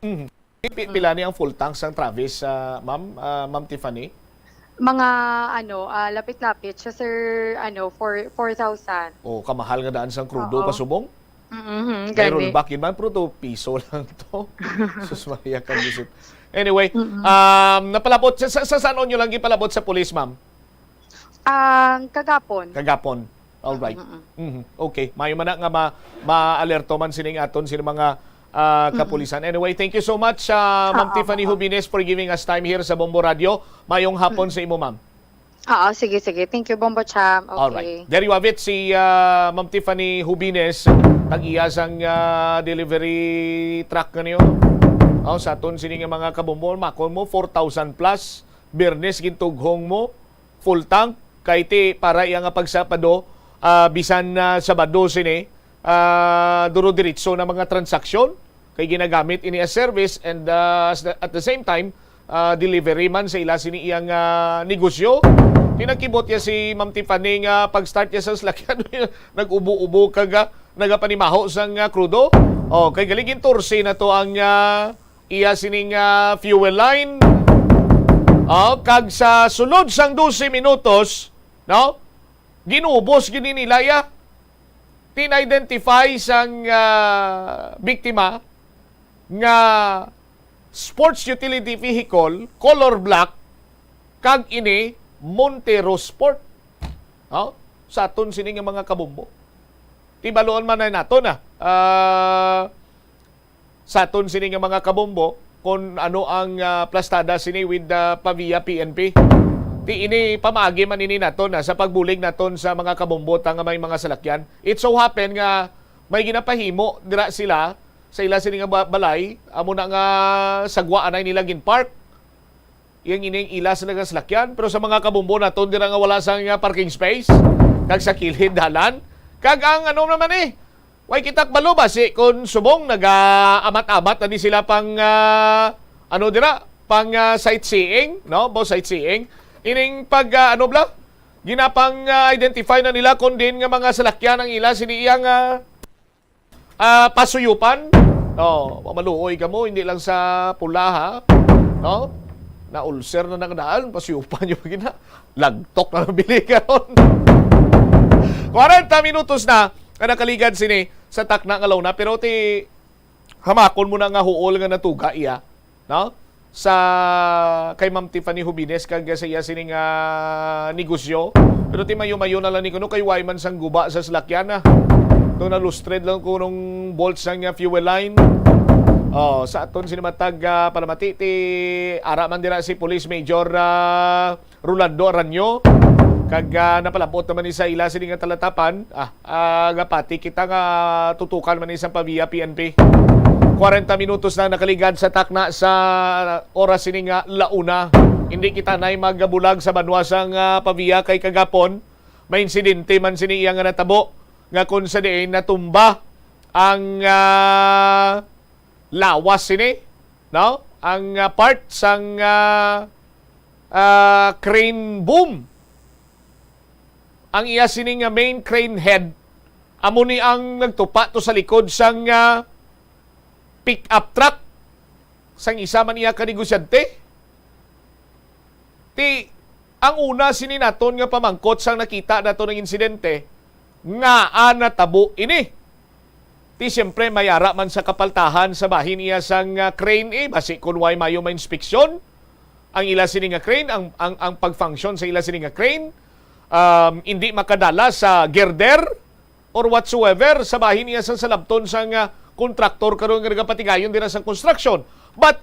Mhm. Pi-, pi-, Mm. pila ni ang full tank sang Travis, ah, ma'am, ah, Ma'am Tiffany? Mga ano, ah, lapit-lapit siya, sir, ano, four, four thousand. Oh, kamahal nga daan sang krudo Oo. pasubong? Mm-hmm, May gani. Rollback yun man, pero to piso lang to. Sus Maria, kandisip. Anyway, Mm-mm. um, napalabot, sa, sa, sa saan nyo lang gipalabot sa pulis, ma'am? Ang kagapon. Kagapon. All right. Mm-mm. Mhm. Okay. Mayo man na nga ma-, ma-alerto man sining aton, sini mga, ah, Mm-mm. kapulisan. Anyway, thank you so much, ah, Ma'am Oo, Tiffany oo. Hubines, for giving us time here sa Bombo Radio. Mayong hapon Mm. sa imo, ma'am. Oo, sige, sige. Thank you, Bombo Cham. All right. Okay. There you have it, si, ah, Ma'am Tiffany Hubines, tag-iya sang, ah, delivery truck nga niyo. Oh, sa aton sini nga mga kabombo, makon mo, four thousand plus, Biyernes gintughong mo, full tank, kay ti para iya nga pagsapado, ah, bisan, ah, Sabado sini, ah, duro-diretso na mga transaksyon. Kay ginagamit ini as service and, ah, as the, at the same time, ah, delivery man sa ila sini iyang, ah, negosyo. Tinakibot niya si Ma'am Tiffany nga pag-start niya sa salakyan, nag-ubo-ubo kag, ah, nagapanimaho sang, ah, krudo. Oh, kay galing torse na to ang, ah, iya sining, ah, fuel line. Oh, kag sa sulod sang dose minutos, no? Ginubos gid ni nila iya. Tin-identify sang, ah, biktima nga sports utility vehicle, color black, kag ini Montero Sport. No? Sa aton sini nga mga kabombo. Tibaluon man na nato na. Ah, sa aton sini nga mga kabombo kung ano ang, ah, plastada sini with, ah, Pavia P N P. Ti ini pamaagi man ini naton, ah, sa pagbulig naton sa mga kabombo ta nga may mga salakyan. It so happen nga may ginapahimo dira sila sa ila sini nga ba-, balay, amo na nga sagwa anay nila gin-park. Iyang ining ila sa nagasalakyan, pero sa mga kabombo naton dira nga wala sa nga parking space, kag sa kilid dalan, kag ang ano naman eh, way kita kabalo basi kung subong naga-amat-amat na di sila pang, ah, ano dira, pang, ah, sightseeing, no? Bo sightseeing. Ining pag, ah, ano bla? Ginapang, ah, identify na nila kung din nga mga salakyan ang ila sini iyang, ah, ah, pasuyupan. Oh, mamaluoy ka mo, hindi lang sa pula, ha? No? Na-ulcer na nang daan, pasuyupan yung gina. Lagtok na nabili karon. Kwarenta minutos na ang nakaligad sini sa takna nga launa, pero ti hamakon mo na nga huol nga natuga iya, no? Sa kay Ma'am Tiffany Hubines kag sa iya sining, ah, negosyo. Pero ti mayo-mayo na lang ni kuno kay way man sang guba sa salakyan na. Ito na lustred lang kunong bolt sang, ah, fuel line. Oh, sa aton sini matag, ah, palamati ti ara man dira si Police Major, ah, Rolando Aranyo. Kag, ah, napalabot naman ni sa ila sini nga talatapan. Ah, ah, nga pati kita nga tutukan man ni sa Pavia P N P. Kwarenta minutos na nakaligad sa takna sa oras sini nga launa. Hindi kita nay magabulag sa banwa sang, ah, Pavia kay kagapon may insidente man sini iya nga natabo nga kung sa diin natumba ang, ah, lawas sini, no? Ang, ah, part sang, ah, ah, crane boom. Ang iya sini nga main crane head, amo ni ang nagtupa to sa likod sang, ah, pick-up truck sang isa man iya ka negosyante. Ti, ang una sini naton nga pamangkot sang nakita naton ang insidente, ngaa natabo ini? Ti, siyempre, may ara man sa kapaltahan sa bahin iya sang, ah, crane, eh, basi kun way mayo mainspeksyon ang ila sini nga crane, ang, ang, ang pag-function sa ila sini nga crane, um, hindi makadala sa girder or whatsoever sa bahin iya sang salabton sang, ah, kontraktor karon nga nagapatigayon dira sa construction. But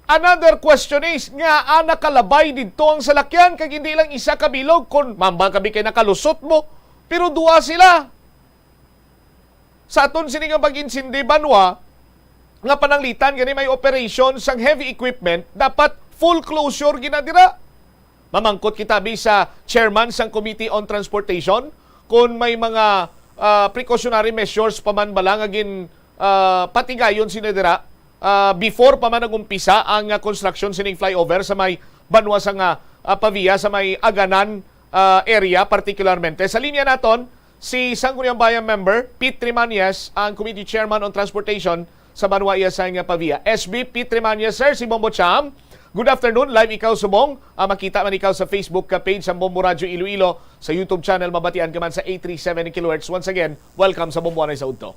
another question is, ngaa nakalabay didto ang salakyan kag hindi lang isa ka bilog, kun mamba kabi kay nakalusot mo, pero duha sila. Sa aton sini nga pag-insindi banwa, nga pananglitan gani may operation sang heavy equipment, dapat full closure gina dira. Mamangkot kita bi sa chairman sang Committee on Transportation kung may mga, ah, precautionary measures pa man bala nga gin, ah, patigayon sila dira, ah, before pa man nag-umpisa ang, ah, construction sining flyover sa may banwa sa nga, ah, Pavia sa may Aganan, ah, area particularmente. Sa linya naton si Sangguniang Bayan member Pete Trimañez, ang Committee Chairman on Transportation sa banwa iya sa nga Pavia. S B Pete Trimañez, sir, si Bombo Cham. Good afternoon. Live ikaw subong. Ah, makita man ikaw sa Facebook ka page sa Bombo Radyo Iloilo, sa YouTube channel, mabatian ka man sa eight three seven kilohertz. Once again, welcome sa Bombo Anay sa Udto.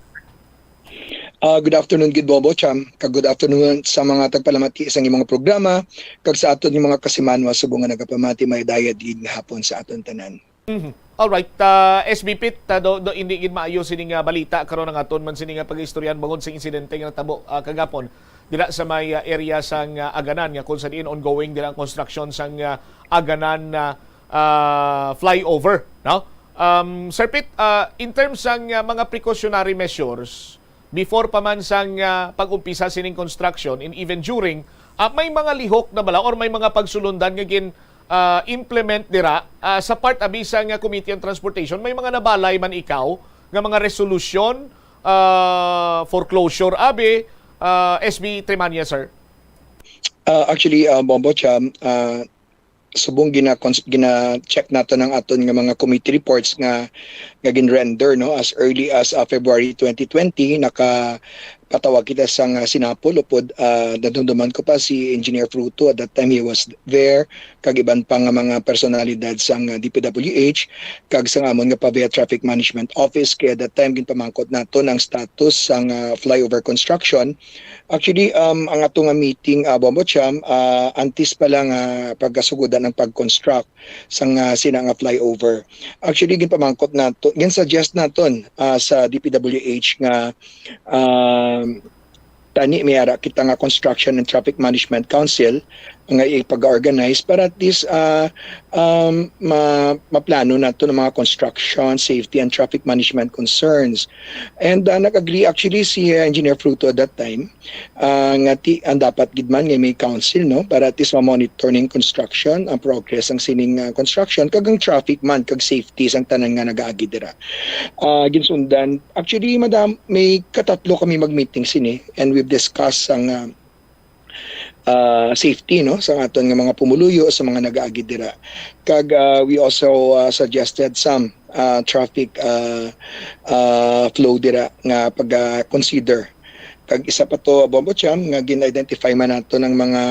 Ah, good afternoon, good Bombo Cham. Kag good afternoon sa mga tagpalamati sa imong programa, kag sa aton nga mga kasimanwa subong nga nagapamati, may dayad gid nga hapon sa aton tanan. Mhm. All right, ah, S B Pete, ah, do, do, hindi gid maayo sini nga balita karon ang aton man sini nga pag-istoryahan bangod sa insidente nga natabo, ah, kagapon dira sa may, ah, area sang, ah, Aganan nga kung sa diin ongoing dira ang construction sang, ah, Aganan, ah, ah, flyover, no? Um, Sir Pete, ah, in terms sang, ah, mga precautionary measures, before pa man sang, ah, pag-umpisa sining construction and even during, ah, may mga lihok na bala or may mga pagsulundan nga gin, ah, implement dira, ah, sa part abi sang, ah, Committee on Transportation, may mga nabalay man ikaw nga mga resolusyon, ah, foreclosure abi, ah, S B Trimañez, sir? Ah, actually, ah, Bombo Cham, ah, subong gina-cons-, gina-check naton ang aton nga mga committee reports nga, nga gin-render, no, as early as, ah, February twenty twenty, nakapatawag kita sang, ah, Sinapol upod, ah, nadumduman ko pa si Engineer Fruto. At that time, he was there, kag iban pa nga mga personalidad sang, ah, D P W H, kag sang amon nga Pavia Traffic Management Office. Kaya that time, ginpamangkot naton ang status sang, ah, flyover construction. Actually, um, ang ato nga meeting, ah, Bombo Cham, ah, antes pa lang, ah, pagkasugodan ang pag-construct sang, ah, sina nga flyover. Actually, ginpamangkot nato, gin-suggest naton, ah, sa D P W H nga, um, tani may ara kita nga Construction and Traffic Management Council nga ipag-organize para at least, ah, um, ma-, maplano nato ng mga construction, safety and traffic management concerns. And, ah, nag-agree actually si, ah, Engineer Fruto at that time, ah, nga ti-, ang dapat gid man nga may council, no, para at least ma-monitor ning construction, ang progress ang sining, ah, construction, kag ang traffic man, kag safety sang tanan nga nagaagi dira. Ah, ginsundan, actually, madam, may katatlo kami mag-meeting sini, and we've discussed ang, ah, ah, safety, no, sa aton nga mga pumuluyo, sa mga nagaagi dira. Kag, ah, we also, ah, suggested some, ah, traffic, ah, ah, flow dira nga pag-consider. Kag isa pa to, Bombo Cham, nga gin-identify man nato ng mga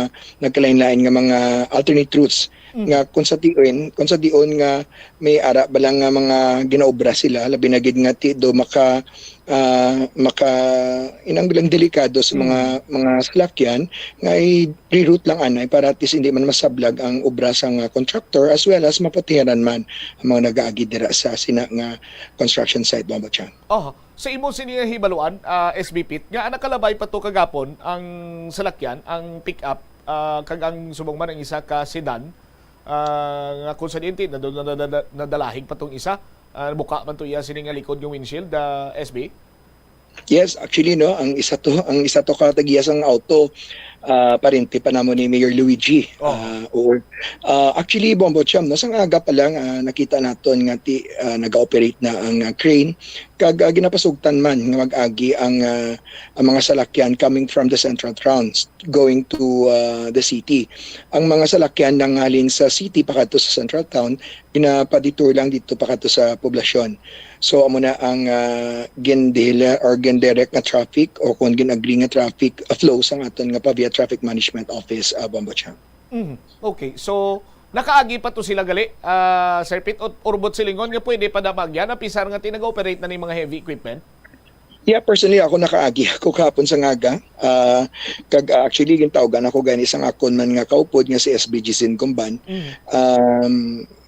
nagkalain-lain nga mga alternate routes Mm. nga kung sa diin, kung sa dion nga may ara ba lang nga mga ginaobra sila, labi na gid nga ti do maka, ah, maka, inang bilang delikado sa mga, Mm. mga salakyan nga i-reroute lang anay para at least hindi man masablag ang obra sa nga contractor as well as mapatiharan man ang mga nagaagi dira sa sina nga construction site, Bombo Cham. Oh, sa imo sini nga hibaluan, ah, S B Pit, nga nakalabay pa to kagapon ang salakyan, ang pick-up, ah, kag ang subong man ang isa ka sedan, ah, nga kung sa diin ti, nadu-, nadu-, nadu-, nadalahig pa tong isa, ah, buka man to iya sini nga likod nga windshield, ah, S B? Yes, actually, no, ang isa to, ang isa to ka tag-iya sang auto, ah, parente pa namo ni Mayor Luigi. Oh. Ah, oo. Ah, actually, Bombo Cham, no, sang aga pa lang, ah, nakita naton nga ti-, ah, nag-ooperate na ang, ah, crane. Kag, ah, ginapasugtan man nga mag-agi ang, ah, ang mga salakyan coming from the central towns going to, ah, the city. Ang mga salakyan nang halin sa city pakadto sa central town, ginapadetour lang dito pakadto sa poblasyon. So, amo na ang, ah, gindihila or gindirect nga traffic o kung gin-agree nga traffic, ah, flow sang aton nga Pavia Traffic Management Office, ah, Bombo Cham. Mhm. Okay. So, nakaagi pa to sila gali, ah, Sir Pit, ur-, urbot silingon nga pwede pa damagyan, apisar nga ti nag-ooperate na ni mga heavy equipment? Yeah, personally, ako nakaagi ako kahapon sa ngaga. Ah, kag, ah, actually, gintawgan ako gani sang akon man nga kaupod nga si S B Jisin Gumban. Mhm. Um,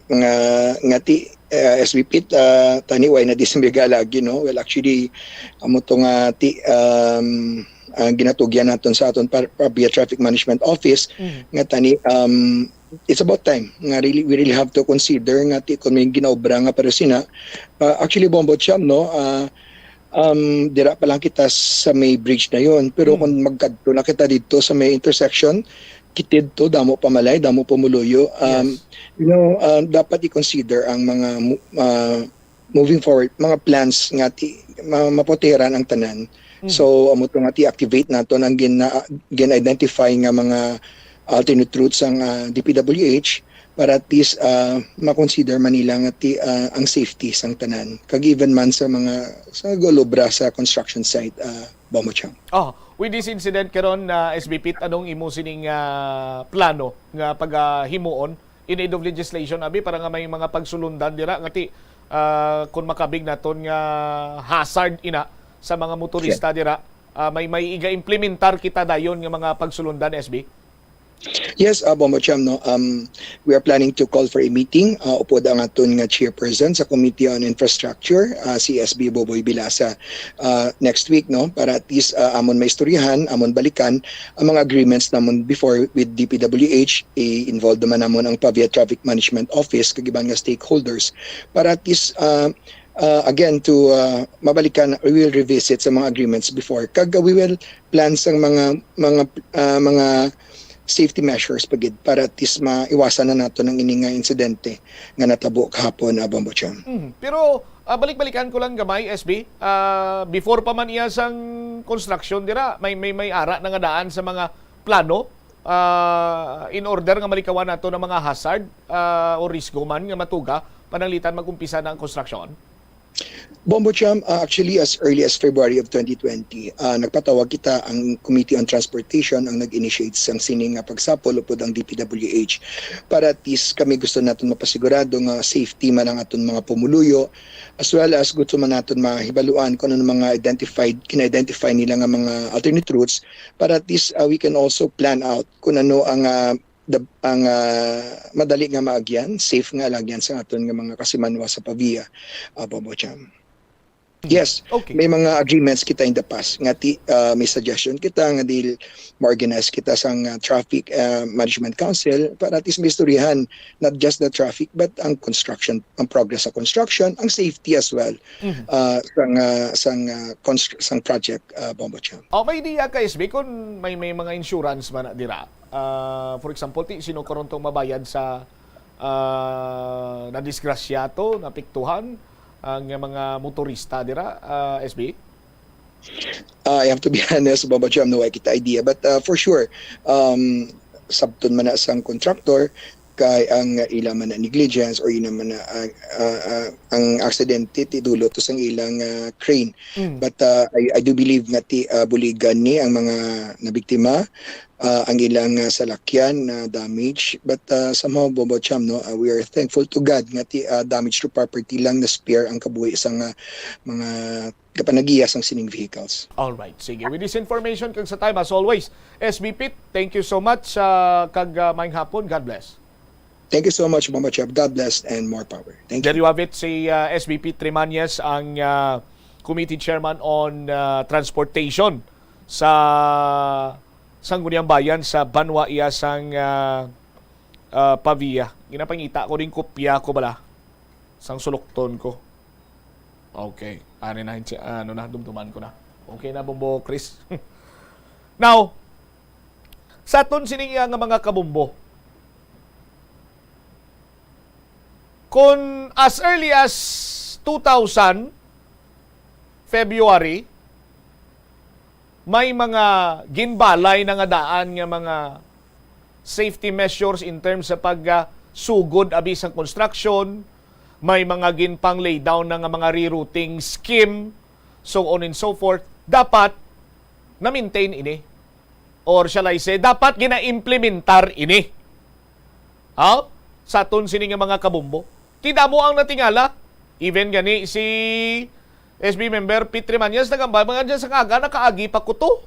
nga, nga ti, ah, S B Pit, ah, tani, why na di sa Mega lagi, no? Well, actually, amo to nga ti, um, ang ginatugyan naton sa aton par-, Pavia Traffic Management Office, Mhm. nga tani, um, it's about time nga really, we really have to consider nga ti kung may ginaobra nga pero sina, ah, actually, Bombo Cham, no, ah, um, dira pa lang kita sa may bridge na yon. Pero Hmm. kung magkadto na kita dito sa may intersection, kitid to, damo pa malay, damo pa muluyo. Um, Yes. you know, um, dapat i-consider ang mga mu-, ah, moving forward, mga plans nga ti-, ma-, maputiran ang tanan. Mm. So, amo to nga ti-activate naton ang gina-, gin-identify nga mga alternate routes sang, ah, D P W H para at least, ah, ma-consider man nila nga ti-, ah, ang safety sang tanan. Kag even man sa mga, sa nag-oobra sa construction site, ah, Bombo Cham. Oh, with this incident karon, ah, S B Pit, anong imo sining, ah, plano nga pagahimuon in aid of legislation, abi, para nga may mga pagsulundan dira nga ti, ah, kung makabig naton nga hazard ina sa mga motorista Sure. dira, ah, may, may iga-implementar kita dayon nga mga pagsulundan, S B? Yes, uh, Bombo Cham, no? Um, we are planning to call for a meeting. Uh, upod ang aton nga chairperson sa Committee on Infrastructure, uh, si S B Boboy Bilasa, uh, next week, no? Para at least, uh, amon maistoryahan, amon balikan ang mga agreements namon before with D P W H. I-involve naman namon ang Pavia Traffic Management Office kag iban nga stakeholders para at least, uh, uh, again, to, uh, mabalikan, we will revisit sa mga agreements before. Kag, uh, we will plan sang mga, mga, uh, mga safety measures pa gid para at least maiwasan na nato ang ini nga insidente nga natabo kahapon, uh, Bombo Cham. Mhm. Pero, ah, balik-balikan ko lang gamay, S B. Ah, before pa man iya sang construction dira, may, may, may ara na nga daan sa mga plano, ah, in order nga malikawan nato ng mga hazard, ah, o risgo man nga matuga pananglitan mag-umpisa na ang construction? Bombo Cham, ah, actually, as early as February of twenty twenty, ah, nagpatawag kita ang Committee on Transportation ang nag-initiate sang sining nga pagsapol upod ang D P W H para at least kami gusto naton mapasigurado nga safety man ang aton mga pumuluyo, as well as gusto man naton mahibaluan kung ano mga identified, kina-identify nila nga mga alternate routes para at least, ah, we can also plan out kung ano ang, ah, the, ang, ah, madali nga maagyan, safe nga alagyan sa aton nga mga kasimanwa sa Pavia, ah, Bombo Cham. Yes, Okay. May mga agreements kita in the past nga ti, ah, may suggestion kita nga dil ma-organize kita sang ah, traffic ah, management council para at least may istoryahan not just the traffic but ang construction, ang progress sa construction, ang safety as well Mhm. ah, sang ah, sang ah, constr- sang project ah, Bombo Cham. O, may idea ka, S B, kung may, may mga insurance man na dira? Ah, for example, ti, sino karon tong mabayad sa ah, nadisgrasya to, napiktuhan ang mga motorista dira, ah, S B? Uh, I have to be honest, Bombo Cham, no, I kita idea. But uh, for sure, um, sabton man na sang contractor, kay ang ila man na negligence or yun naman na uh, uh, uh, ang aksidente ti dulo to sang ilang uh, crane. Mm. But uh, I, I do believe nga ti uh, buligan ni ang mga nabiktima, uh, ang ilang uh, salakyan na damage. But uh, somehow, Bombo Cham, no, uh, we are thankful to God nga ti uh, damage to property lang na spare ang kabuhi sang uh, mga kapanagiya sang sining vehicles. All right, sige. With this information, kag sa time, as always, S B Pete, thank you so much, ah, kag ah, maayong hapon. God bless. Thank you so much, Bombo Cham. God bless and more power. Thank you. There you have it, si ah, S B Pete Trimañez, ang ah, committee chairman on ah, transportation sa Sangguniang Bayan sa banwa iya sang ah, ah, Pavia. Ginapangita ko rin kopya ko bala sang sulukton ko. Okay. Ano na, ano na, dumduman ko na. Okay na, Bombo Chris. Now, sa aton sini nga mga kabombo, kung as early as two thousand, February, may mga ginbalay na nga daan nga mga safety measures in terms sa pag ah, sugod abi sa construction, may mga ginpang lay down na nga mga rerouting scheme, so on and so forth. Dapat na-maintain ini. Or shall I say, dapat gina-implementar ini. Ha? Sa aton sini nga mga kabombo. Ti damo ang natingala. Even gani si S B member Pete Trimañez nagambal, mga dyan sa kaga, nakaagi pa kuto.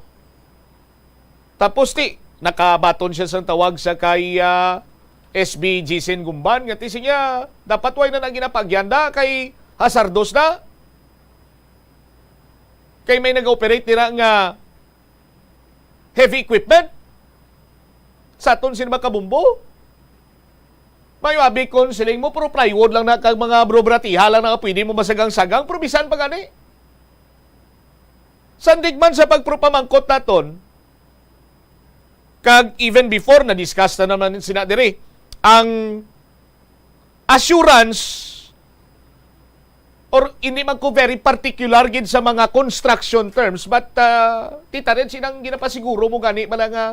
Tapos ti, nakabaton siya sang tawag sa kay ah, S B Jason Gumban, nga ti siya, dapat way na nang ginapagyanda kay hasardos na. Kay may nag-operate dira nga heavy equipment sa aton sini mga kabombo. May abi kon siling mo, pero plywood lang na kag mga brobratiha lang na pwede mo masagang-sagang, pero bisan pa gani. Sandig man sa pagpropamangkot naton, kag even before, na-discuss na naman sina diri, ang assurance, or hindi man ko very particular gid sa mga construction terms, but uh, tita rin sinang ginapasiguro mo gani bala nga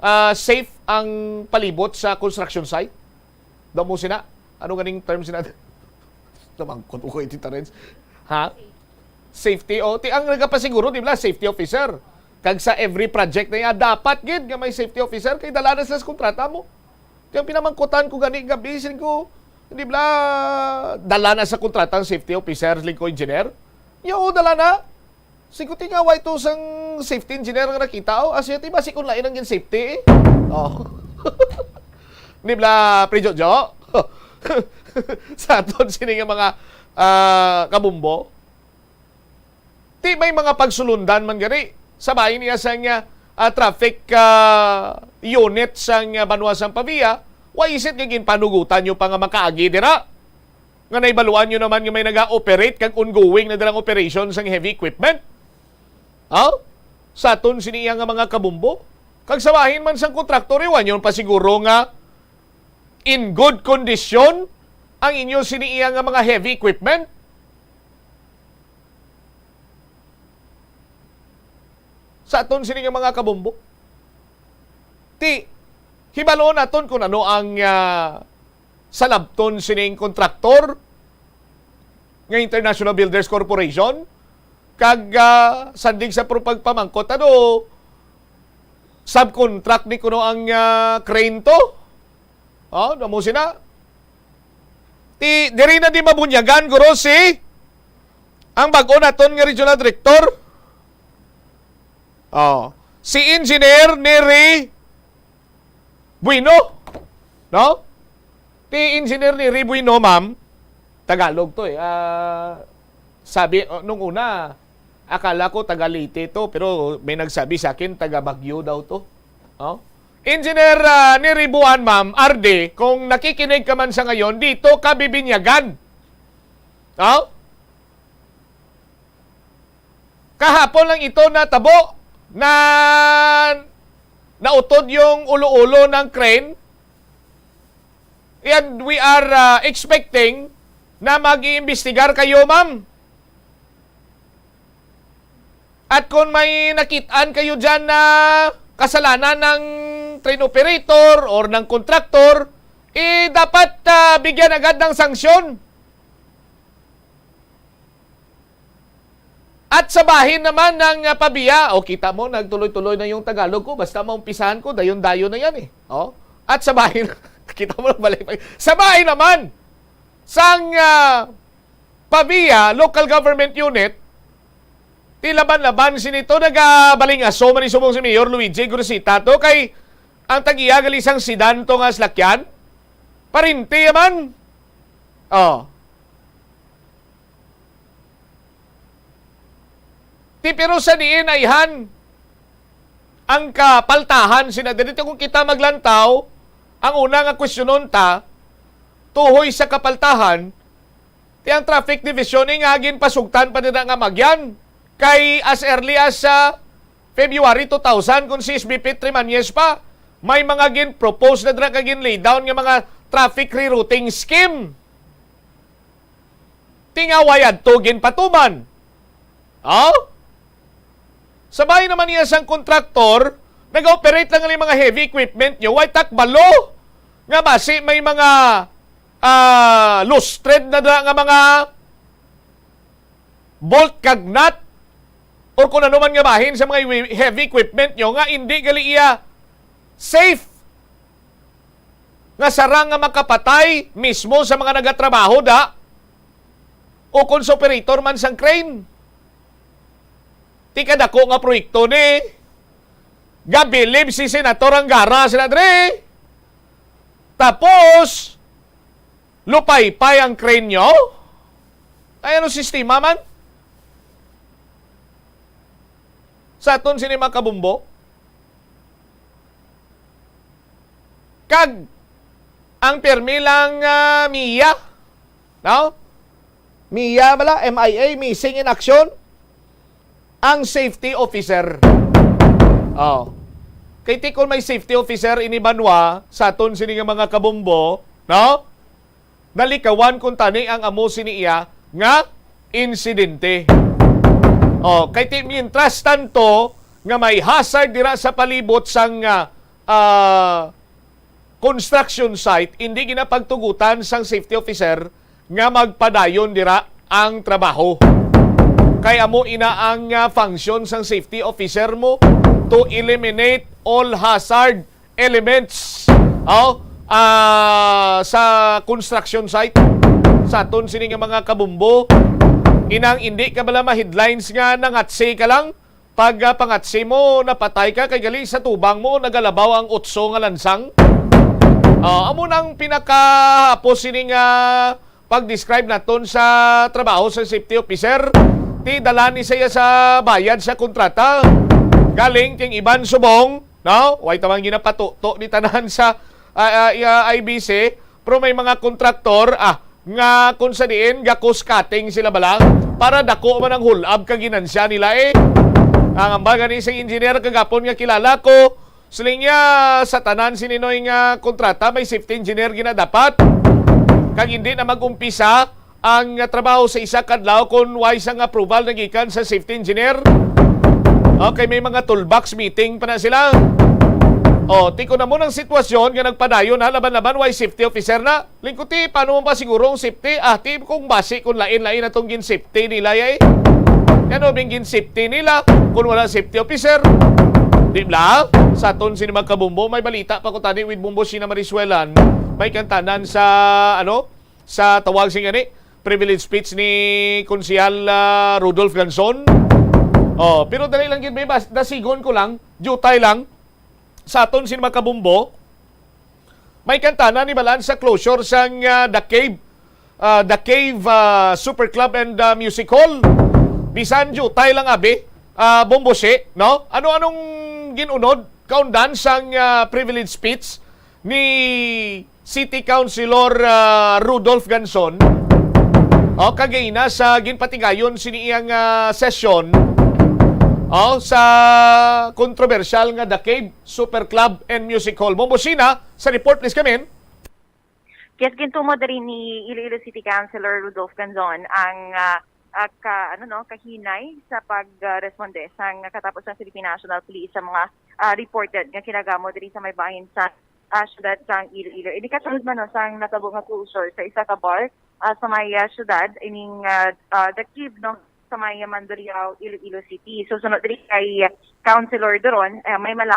ah, safe ang palibot sa construction site? Damo sina? Ano ganing term sina? Namangkot ko iti Terence. Ha? Safety. O, ti ang nagapasiguro, di ba, safety officer. Kag sa every project na iya, dapat gid nga may safety officer kay dala na sila sa kontrata mo. Kaya pinamangkutan ko gani gabi, sin ko, di ba, dala na sa kontrata ang safety officer, sin ko engineer. Yo, dala na. Siguti nga, why to sang safety engineer nga nakita? O, asya ti, basi kung lain ang gin-safety, eh. Oh. Di bala, Pre Jojo? Sa aton sini nga mga ah, kabumbo, ti may mga pagsulundan man gani. Sa bahin niya sa nga ah, traffic ah, unit sa nga banwa sang Pavia, why is it nga ginpanugutan nyo pa nga makaagi dira? Nga naibaluan nyo naman nga may naga-operate kag ongoing na dirang operation sang heavy equipment? Ha? Sa aton sini iya nga mga kabumbo? Kag sa bahin man sang kontraktor, iwan nyo pa siguro nga in good condition ang inyo sini iya nga mga heavy equipment? Sa aton sini nga mga kabumbo? Ti, hibaluon naton kung ano ang ah, salabton sining kontraktor nga International Builders Corporation, kag ah, sandig sa pro-, pagpamangkot, ano, subcontract ni kuno ang ah, crane to? Oh, damo sina. Ti, diri na di mabunyagan, guro, si ang bag-o naton nga regional director. Oh, si Engineer Neri Bueno. No? Ti Engineer Neri Bueno, ma'am. Tagalog to eh. Ah, Sabi, uh, nung una, akala ko taga Leyte to, pero may nagsabi sa akin, taga Baguio daw to. Oh? Engineer, ah, Neribuan, ma'am, Arde, kung nakikinig ka man sa ngayon, dito ka bibinyagan. Oh? Kahapon lang ito natabo na nautod yung ulo-ulo ng crane. And we are, ah, expecting na mag-iimbestigar kayo, ma'am. At kung may nakitaan kayo dyan na kasalanan ng train operator or ng contractor, eh, dapat, ah, bigyan agad ng sanksyon. At sa bahin naman ng, ah, pabiya, o, kita mo, nagtuloy-tuloy na yung Tagalog ko. Basta maumpisahan ko, dayon-dayon na yan eh. Oh? At sa bahin, kita mo, balik pa. Sa bahin naman, sang, ah, Pavia Local Government Unit, ti laban-laban sini to, nagabaling-aso man ni subong si Mayor Luigi Grosita to, kay ang tag-iya gali sang sedan to nga salakyan, parinti man. Oh. Ti, pero sa diin ayhan ang kapaltahan sina diri? Kung kita maglantaw, ang una nga kwestiyonon ta, tuhoy sa kapaltahan, ti ang traffic division ni nga ginpasugtan pa nila nga magyan. Kay as early as sa February two thousand, kung si S B P Trimañez pa, may mga gin-propose na dira kag gin-lay down nga mga traffic rerouting scheme. Ti nga way adto ginpatuman. Oh? Sabay naman niya sang kontraktor, nag-operate lang ni mga heavy equipment nyo, way takbalo nga basi may mga, ah, loose thread na da nga mga bolt kag nut or kung ano man nga bahin sa mga iwi-, heavy equipment nyo nga hindi gali iya safe nga sarang nga makapatay mismo sa mga nagatrabaho da o kung sa operator man sang crane. Ti kadako nga proyekto ni, gabilib si Senator Angara sila dre. Tapos, lupaypay ang crane nyo? Ay, ano sistema man? Sa aton sini mga kabumbo? Kag ang pirmi lang, ah, MIA, no? MIA bala, M I A, missing in action, ang safety officer. Oh. Kay ti kon may safety officer ini banwa, sa aton sini nga mga kabumbo, no? Nalikawan kuntani ang amo sini iya nga insidente. Oh, kay ti, mientras tanto nga may hazard dira sa palibot sang, ah, ah, construction site, hindi ginapagtugutan sang safety officer nga magpadayon dira ang trabaho. Kay amo ina ang, ah, function sang safety officer mo, to eliminate all hazard elements, oh, ah, sa construction site, sa aton sini nga mga kabumbo. Inang hindi ka bala ma-headlines nga nangatsi ka lang? Pag, ah, pangatsi mo, napatay ka, kay gali sa tubang mo nagalabaw ang otso nga lansang. Ah, amo nang pinakahapos sini nga pag-describe naton sa trabaho sa safety officer. Ti dala ni siya sa bayad sa kontrata. Galing ting iban subong, no? Way tamang ginapatuto ni tanan sa, ah, ah, ah, I B C, pero may mga kontraktor, ah, nga kung sa diin, ga-cost cutting sila bala para dako man ang hulab ka ginansya nila eh. Ang ambal gani sa engineer kagapon nga kilala ko, siling niya, sa tanan sini noy nga kontrata, may safety engineer ginadapat. Kag hindi na mag-umpisa ang trabaho sa isa kadlaw kung way sang approval na gikan sa safety engineer. Okay, may mga toolbox meeting pa na sila. Oh, ti kon amo nang sitwasyon nga nagpadayon na laban-laban, way safety officer na. Lingkuti, paano mo ba siguro ang safety? Ah, ti kung basi kung lain-lain atong gin-safety nila, eh. Ano bing gin-safety nila kung wala safety officer? Di ba? Sa aton sini mga kabumbo, may balita pa ko tani with Bumbo Sina Marisuelan. May kantanan sa, ano, sa tawag sing gani, privilege speech ni Konsehal, ah, Rudolph Ganson. Oh, pero dali lang gid, may bas-, dasigon ko lang, jutay lang. Sa aton sini mga kabumbo, may kantanan ni balaan sa closure sang, ah, The Cave. ah, The Cave, ah, Super Club and, ah, Music Hall. Bisan jutay lang abi, ah, Bombosi, no? Ano-anong ginunod, kaundan sang, ah, privilege speech ni City Councilor, ah, Rudolph Ganzon? O, kagina sa ginpatigayon sini iyang, ah, sesyon, o, sa kontrobersyal nga The Cave Super Club and Music Hall. Bombosina, sa report, please, Kamin. Yes, gintumo diri ni Iloilo City Councilor Rudolph Ganzon ang, ah, ah, ka, ano, no, kahinay sa pagresponde sang katapos sang Philippine National Police sa mga, ah, reported nga kinagamo diri sa may bahin sa, ah, siyudad sang Iloilo. Ini kasunod man, no, sang natabo nga closure sa isa ka bar, ah, sa may, ah, siyudad, ining, ah, ah, The Cave, no, sa may Mandurriao, Iloilo City. So, sunod diri kay Councilor Duron, ah, may mala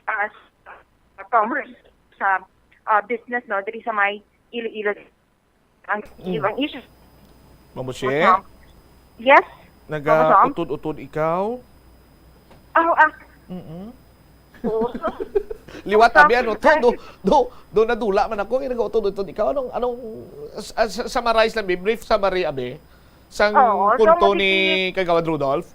ah, sa commerce, sa, ah, business, no, diri sa may Iloilo. Ang, Mm. ang issue. Mamusi? Yes? Mamusi? Nagautod-utod ikaw? Oh, ah, Mm-mm. Oo. Liwat, Sa- abi, ano to? Do, do, do nadula man ako, kaya nagautod-utod ikaw. Anong, anong, s- ah, s- summarize lang, be, brief summary, abi, sang Oo, so, punto mabibili- ni Kagawad Rudolph?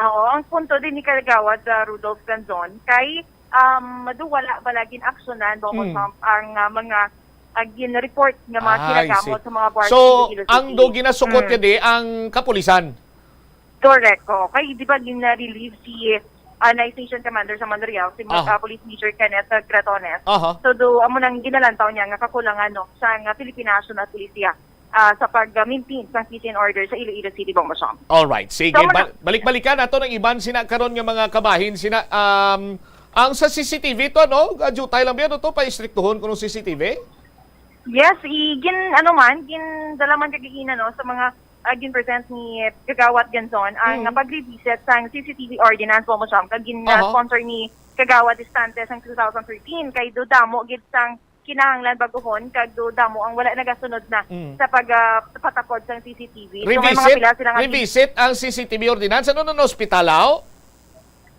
Oo, ang punto din ni Kagawad, ah, Rudolph Ganzon kay, um, do wala bala gin-aksyonan, Bongo Mm. Trump, ang, ah, mga, ah, gin-report nga mga Ah, I kinagamot see. sa mga bar So, sa Iloilo ang City. do ginasukot Mm. kadi ang kapulisan? Correct, oo. Kay di ba gin-relieve si, ah, Night Station Commander sa Mandurriao, si Ah. ah, Police Major Kenneth, ah, Gratones. Aha. So do amo nang ginalantaw niya nga kakulangan, no, sa nga Philippine National Police, ah, sa pag-maintain sang peace and order sa Iloilo City, Bongo Trump. Alright, sige. Tama na. Bal- balik-balikan nato ng iban sina karon nga mga kabahin sina, um, ang sa C C T V to, no? Jutay lang ba, no, to, paistriktuhon kuno C C T V? Yes, i gin ano man, gin dala man kagigina, no, sa mga, ah, gin present ni Kagawad Ganzon ang Mm. pag-revisit sang C C T V ordinance, Bongo Trump, kag gin Aha. sponsor ni Kagawad Escante sang two thousand thirteen, kay do damo gid sang kinahanglan bag-ohon kag do damo ang wala nagasunod na Mm. sa pag, ah, patapod sang C C T V. So, may mga Revisit, pila sila nga revisit ang C C T V ordinance. Ano na ospital, aw?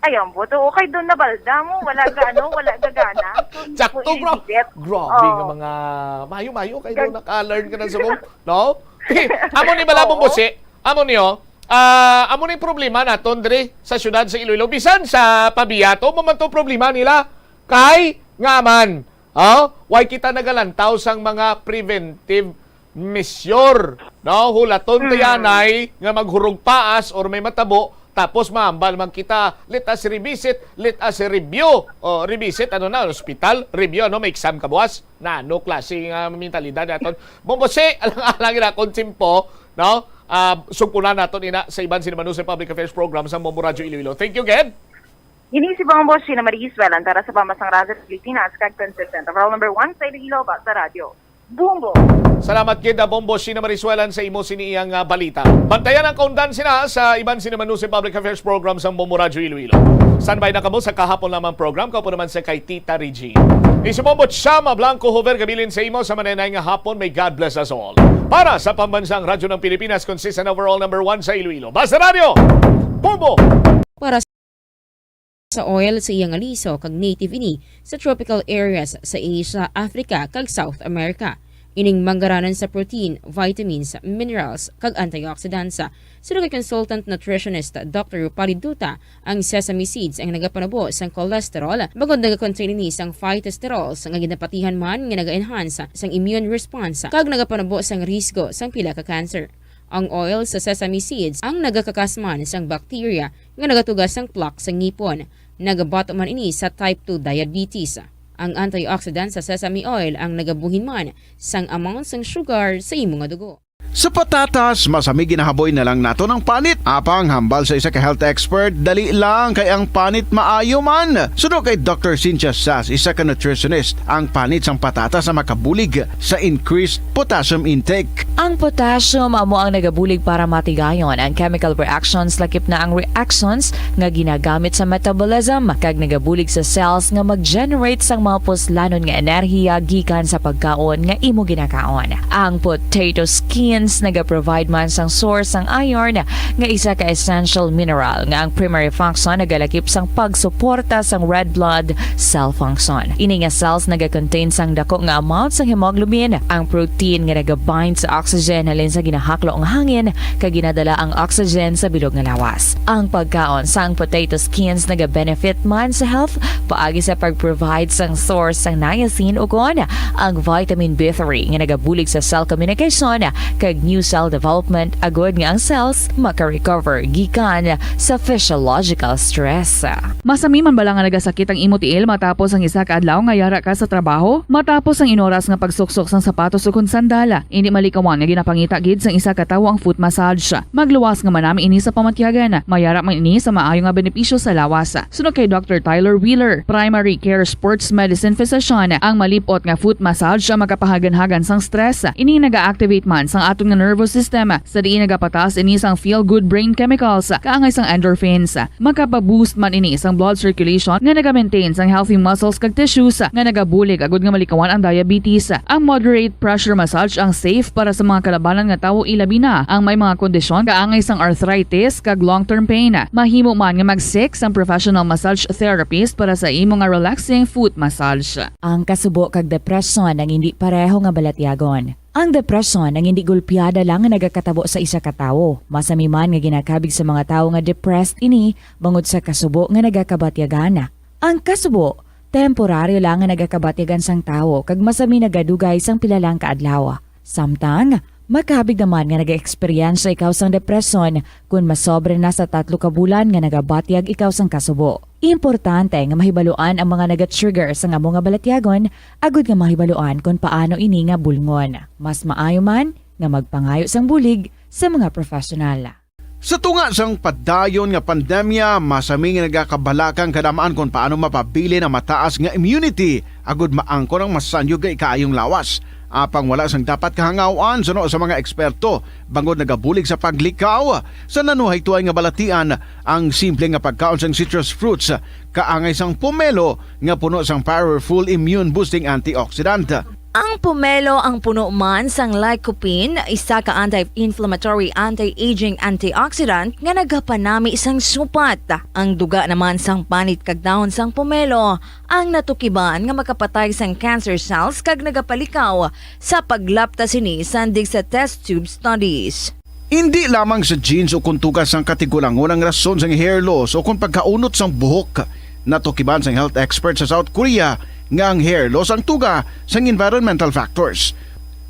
Ay, ambot. Oo, kay doon nabalda mo. Wala ga, ano, wala ga gana. So, Sakto, so, bro. i-revisit. Grabe Oo. nga mga mayo-mayo kay Gag- doon naka-learn ka na sa mong, no? Eh, amo ni bala, Oo. Bombose, amo niyo, ah, amo ni problema naton diri sa syudad sa Iloilo. Bisan sa Pavia, to, mo man to problema nila. Kay, nga man, oh, why kita nagalantaw sang mga preventive measure, no? Hulaton ta Mm. yanay nga maghurog paas or may matabo, tapos mahambal man kita, let us revisit, let us review. O, revisit, ano na, ospital, review, ano, may exam ka buwas? Na, ano klase nga mentalidad naton? Bombose, alang-alang na akong tiyempo, no? Ah, sugpunan naton ina sa iban sini Manusay Public Affairs Program sa Bombo Radyo Iloilo. Thank you, Ged. Ini si Bongo Boss, si Marie Iswelan, para sa Pambasang Radyo Pilipinas, kag consistent overall number one sa Iloilo, ba sa radyo. Bombo! Salamat gid, ah, Bombo, sina Marisuelan sa imo sini iyang, ah, balita. Bantayan ang kaundan sina sa iban sini Manusay Public Affairs Program sa Bombo Radyo Iloilo. Standby na kamo sa kahapon lamang program, kaupo naman sa kay Tita Regine. Isi Bombo Chama Blanco Hover, gabilin sa imo sa manenay nga hapon. May God bless us all. Para sa Pambansang Radyo ng Pilipinas, consistent overall number one sa Iloilo. Basta Radyo! Bombo! Para sa oil sa iyang aliso kag native ini sa tropical areas sa Asia, Africa, kag South America. Ining manggaranan sa protein, vitamins, minerals, kag antioxidants. Suno kay consultant nutritionist Doctor Rupali Duta, ang sesame seeds ang nagapanubo sang cholesterol, bangod nagakontain ini sang phytosterols nga ginapatihan man nga naga-enhance sang immune response kag nagapanubo sang risgo sang pila ka cancer. Ang oil sa sesame seeds ang nagakakas man sang bacteria nga nagatuga sang plaque sa ngipon. Nagabato man ini sa type two diabetes. Ang antioxidant sa sesame oil ang nagabuhin man sang amount sang sugar sa imo nga dugo. Sa patatas, mas ami ginahaboy na lang naton ang panit. Apang hambal sa isa ka health expert, dali lang kay ang panit maayo man. Suno kay Doctor Cynthia Sas, isa ka nutritionist, ang panit sang patatas ang makabulig sa increased potassium intake. Ang potassium amo ang nagabulig para matigayon ang chemical reactions, lakip na ang reactions nga ginagamit sa metabolism, kag nagabulig sa cells nga mag-generate sang mga puslanon nga enerhiya gikan sa pagkaon nga imo ginakaon. Ang potato skin Nagaprovide man sang source sang iron, nga isa ka essential mineral nga ang primary function nagalakip sang pagsuporta sang red blood cell function. Ini nga cells nagakontain sang dako nga amount sang hemoglobin, ang protein nga nagabind sa oxygen halin sa ginahaklo nga hangin kag ginadala ang oxygen sa bilog nga lawas. Ang pagkaon sang potato skins nagabenefit man sa health paagi sa pag-provide sang source sang niacin ukon ang vitamin B three nga nagabulig sa cell communication kag new cell development agud nga ang cells maka-recover gikan sa physiological stress. Masami man bala nga nagasakit ang imo tiil matapos ang isa ka adlaw nga yara ka sa trabaho? Matapos ang inoras nga pagsuksok sang sapatos ukon sandal, indi malikawan nga ginapangita gid sang isa ka tawo ang foot massage. Magluwas nga manami ini sa pamatyagan. Mayara man ini sa maayo nga benepisyo sa lawas. Suno kay Doctor Tyler Wheeler, primary care sports medicine physician, ang malip-ot nga foot massage ang makapahaganhagan sang stress. Ini naga-activate man sang aton nga nervous system, sa diin nagapataas ini sang feel-good brain chemicals, kaangay sang endorphins. Makapa-boost man ini sang blood circulation nga naga-maintain sang healthy muscles kag tissues, nga nagabulig agud nga malikawan ang diabetes. Ang moderate pressure massage ang safe para sa mga kalabanan nga tawo, ilabi na ang may mga kondisyon kaangay sang arthritis kag long-term pain. Mahimo man nga mag-seek sang professional massage therapist para sa imo nga relaxing foot massage. Ang kasubo kag depresyon ang indi pareho nga balatyagon. Ang depresyon ang indi gulpiada lang nga nagakatabo sa isa ka tawo. Masami man nga ginakabig sa mga tawo nga depressed ini bangod sa kasubo nga nagakabatyagan. Ang kasubo, temporaryo lang nga nagakabatyagan sang tawo kag masami nagadugay sang pila lang ka adlaw. Samtang, makabig naman nga nag-eksperyensya ikaw sang depresyon kon masobra na sa tatlo ka bulan nga nagabatyag ikaw sang kasubo. Importante nga mahibaluan ang mga naga-trigger sang amo nga balatyagon agud nga mahibaluan kon paano ini nga bulngon. Mas maayo man nga magpangayo sang bulig sa mga professional. Sa tunga sang padayon nga pandemya, masami nga nagakabalaka ang kadam-an kon paano mapabilin ang mataas nga immunity agud maangkon ang masanyog nga ikaayong lawas. Apang wala sang dapat kahangaw-an suno sa mga eksperto, bangod nagabulig sa paglikaw sa nanuhay tuay nga balatian ang simple nga pagkaon sang citrus fruits, kaangay sang pomelo nga puno sang powerful immune-boosting antioxidant. Ang pomelo ang puno man sang lycopene, isa ka anti-inflammatory, anti-aging antioxidant nga nagapanami sang supat. Ang duga naman sang panit kag dahon sang pomelo ang natukiban nga makapatay sang cancer cells kag nagapalikaw sa paglapta sini sandig sa test tube studies. Indi lamang sa genes o kon tuga sang katigulangon ang rason sang hair loss o kon pagkaunot sang buhok. Natukiban sang health expert sa South Korea nga ang hair loss ang tuga sang environmental factors.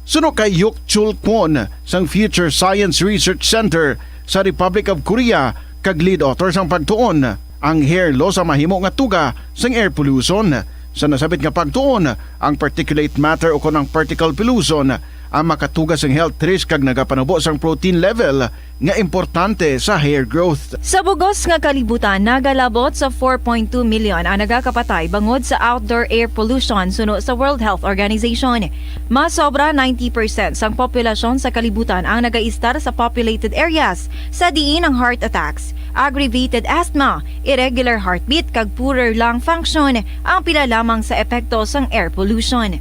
Suno kay Hyuk Chul Kwon sang Future Science Research Center sa Republic of Korea kag lead author sang pagtuon, ang hair loss ang mahimo nga tuga sang air pollution. Sa nasabit nga pagtuon, ang particulate matter ukon ang particle pollution ang makatuga sang health risk kag nagapanubo sang protein level nga importante sa hair growth. Sa bug-os nga kalibutan, nagalabot sa four point two million ang nagakapatay bangod sa outdoor air pollution suno sa World Health Organization. Mas sobra ninety percent sang populasyon sa kalibutan ang nagaistar sa populated areas, sa diin ang heart attacks, aggravated asthma, irregular heartbeat, kag poorer lung function ang pila lamang sa epekto sang air pollution.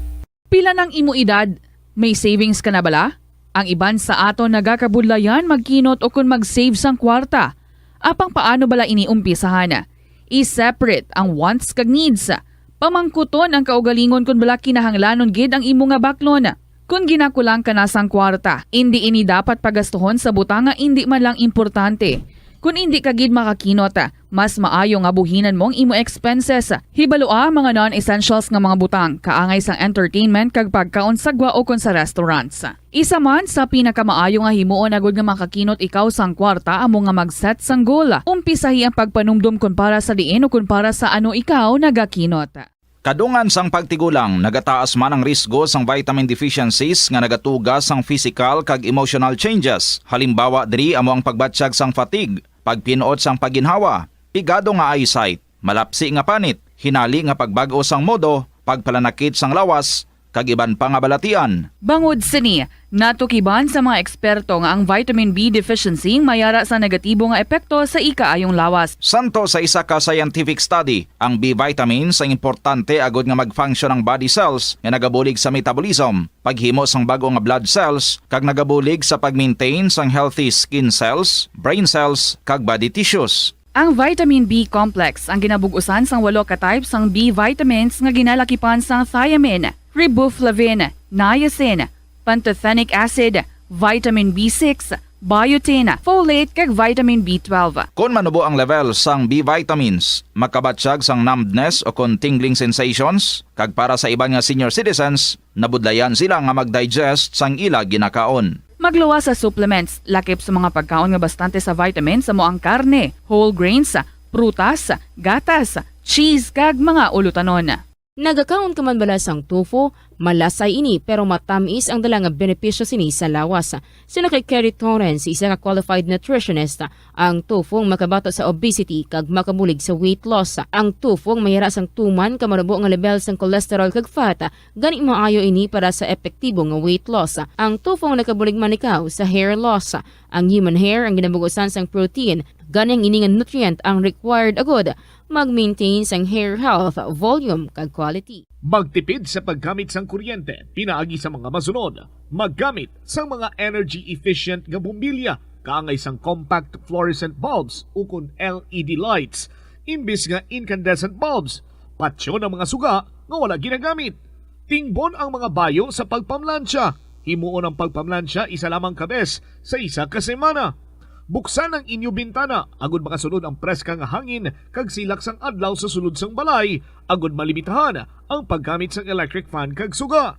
Pila nang imo edad? May savings ka na bala? Ang iban sa aton nagakabudlayan magkinot ukon mag-save sang kwarta. Apang paano bala ini umpisahan? I-separate ang wants kag needs. Pamangkuton ang kaugalingon kon bala kinahanglanon gid ang imo nga baklon. Kon ginakulang ka na sang kwarta, indi ini dapat pagastuhon sa butang nga indi man lang importante. Kon indi ka gid makakinot, mas maayo nga buhinan mo ang imo expenses. Hibalua ang mga non-essentials nga mga butang, kaangay sang entertainment kag pagkaon sa gwa ukon sa restaurants. Isa man sa pinakamaayo nga himuon agud nga makakinot ikaw sang kwarta amo nga mag-set sang goal. Umpisahi ang pagpanumdom kon para sa diin o kon para sa ano ikaw nagakinot. Kadungan sang pagtigulang, nagataas man ang risgo sang vitamin deficiencies nga nagatuga sang physical kag emotional changes. Halimbawa diri amo ang pagbatyag sang fatigue, pagpin-ot sang pagginhawa, pigado nga eyesight, malapsi nga panit, hinali nga pagbag-o sang modo, pagpalanakit sang lawas, kag iban pa nga balatian. Bangod sini, natukiban sa mga eksperto nga ang vitamin B deficiency may ara sa negatibo nga epekto sa ikaayong lawas. Santo sa isa ka scientific study, ang B vitamins ang importante agud nga mag-function ang body cells nga nagabulig sa metabolism, paghimo sang bag-o nga blood cells, kag nagabulig sa pag-maintain sang healthy skin cells, brain cells, kag body tissues. Ang vitamin B complex ang ginabug-usan sang walo ka type sang B vitamins nga ginalakipan sang thiamine, riboflavin, niacin, pantothenic acid, vitamin B six, biotin, folate, kag vitamin B twelve. Kon manubo ang level sang B vitamins, makabatyag sang numbness o kon tingling sensations, kag para sa iban nga senior citizens, nabudlayan sila nga mag-digest sang ila ginakaon. Magluwas sa supplements, lakip sa mga pagkaon nga bastante sa vitamins amo ang karne, whole grains, prutas, gatas, cheese, kag mga ulutanon. Nagakaon ka man bala sang tofu? Malasay ini, pero matamis ang dala nga benepisyo sini sa lawas. Siling kay Kerry Torrens, isa ka qualified nutritionist, ang tofu ang makabato sa obesity kag makabulig sa weight loss. Ang tofu ang may ara sang tuman ka manubo nga level sang cholesterol kag fat, gani maayo ini para sa epektibo nga weight loss. Ang tofu ang nakabulig man ikaw sa hair loss. Ang human hair ang ginabug-usan sang protein, gani ang ini nga nutrient ang required agud mag-maintain sang hair health, volume, kag quality. Magtipid sa paggamit sang kuryente pinaagi sa mga masunod. Maggamit sang mga energy-efficient nga bombilya kaangay sang compact fluorescent bulbs ukon L E D lights imbis nga incandescent bulbs. Patyon ang mga suga nga wala ginagamit. Tingbon ang mga bayo sa pagpamlansya. Himuon ang pagpamlansya isa lamang ka bes sa isa ka semana. Buksan ang inyo bintana agud makasulod ang preska nga hangin kag silak sang adlaw sa sulod sang balay, agud malimitahan ang paggamit sang electric fan kag suga.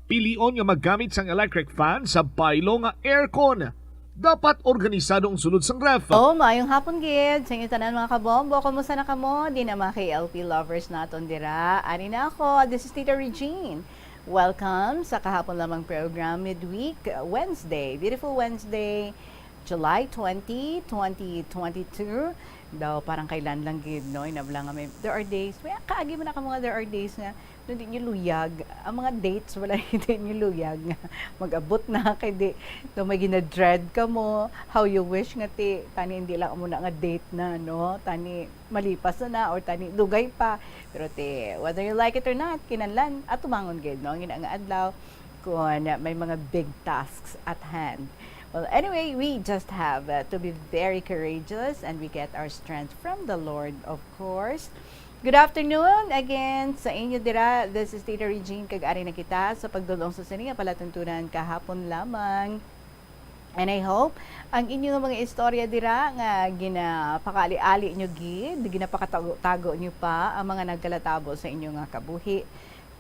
Pilion nga maggamit sang electric fan sa baylo nga aircon. Dapat organisado ang sulod sang ref. Oh, maayong hapon gid sa inyo tanan, mga kabombo. Kumusta na kamo? Di na, mga K L P lovers naton dira. Ani na ako. This is Tita Regine. Welcome sa kahapon lamang program, midweek Wednesday. Beautiful Wednesday, July twenty, twenty twenty-two. Daw parang kailan lang gid, no? Inabla nga may, there are days, may kaagi man ako mga there are days nga, no, di nyo luyag. Ang mga dates, wala, di nyo luyag nga mag-abot na, kay di, no, may ginadread ka mo, how you wish nga ti, tani hindi lang mo na nga date na, no? Tani malipas na na, or tani dugay pa. Pero ti, whether you like it or not, kinahanglan atubangon gid, no? Ang ina nga adlaw, kung may mga big tasks at hand. Well, anyway, we just have, uh, to be very courageous, and we get our strength from the Lord, of course. Good afternoon again sa inyo dira. This is Tita Regine, kag ari na kita sa pagdul-ong sa sini nga palatuntunan kahapon lamang. And I hope ang inyo nga mga istorya dira nga ginapakaali-ali nyo gid, ginapakatago-tago nyo pa ang mga nagkalatabo sa inyo nga kabuhi,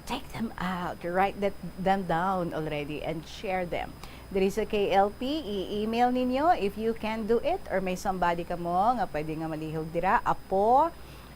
take them out, write that, them down already and share them. Diri sa K L P, i-email ninyo if you can do it, or may somebody kamo nga pwede nga malihog dira, apo,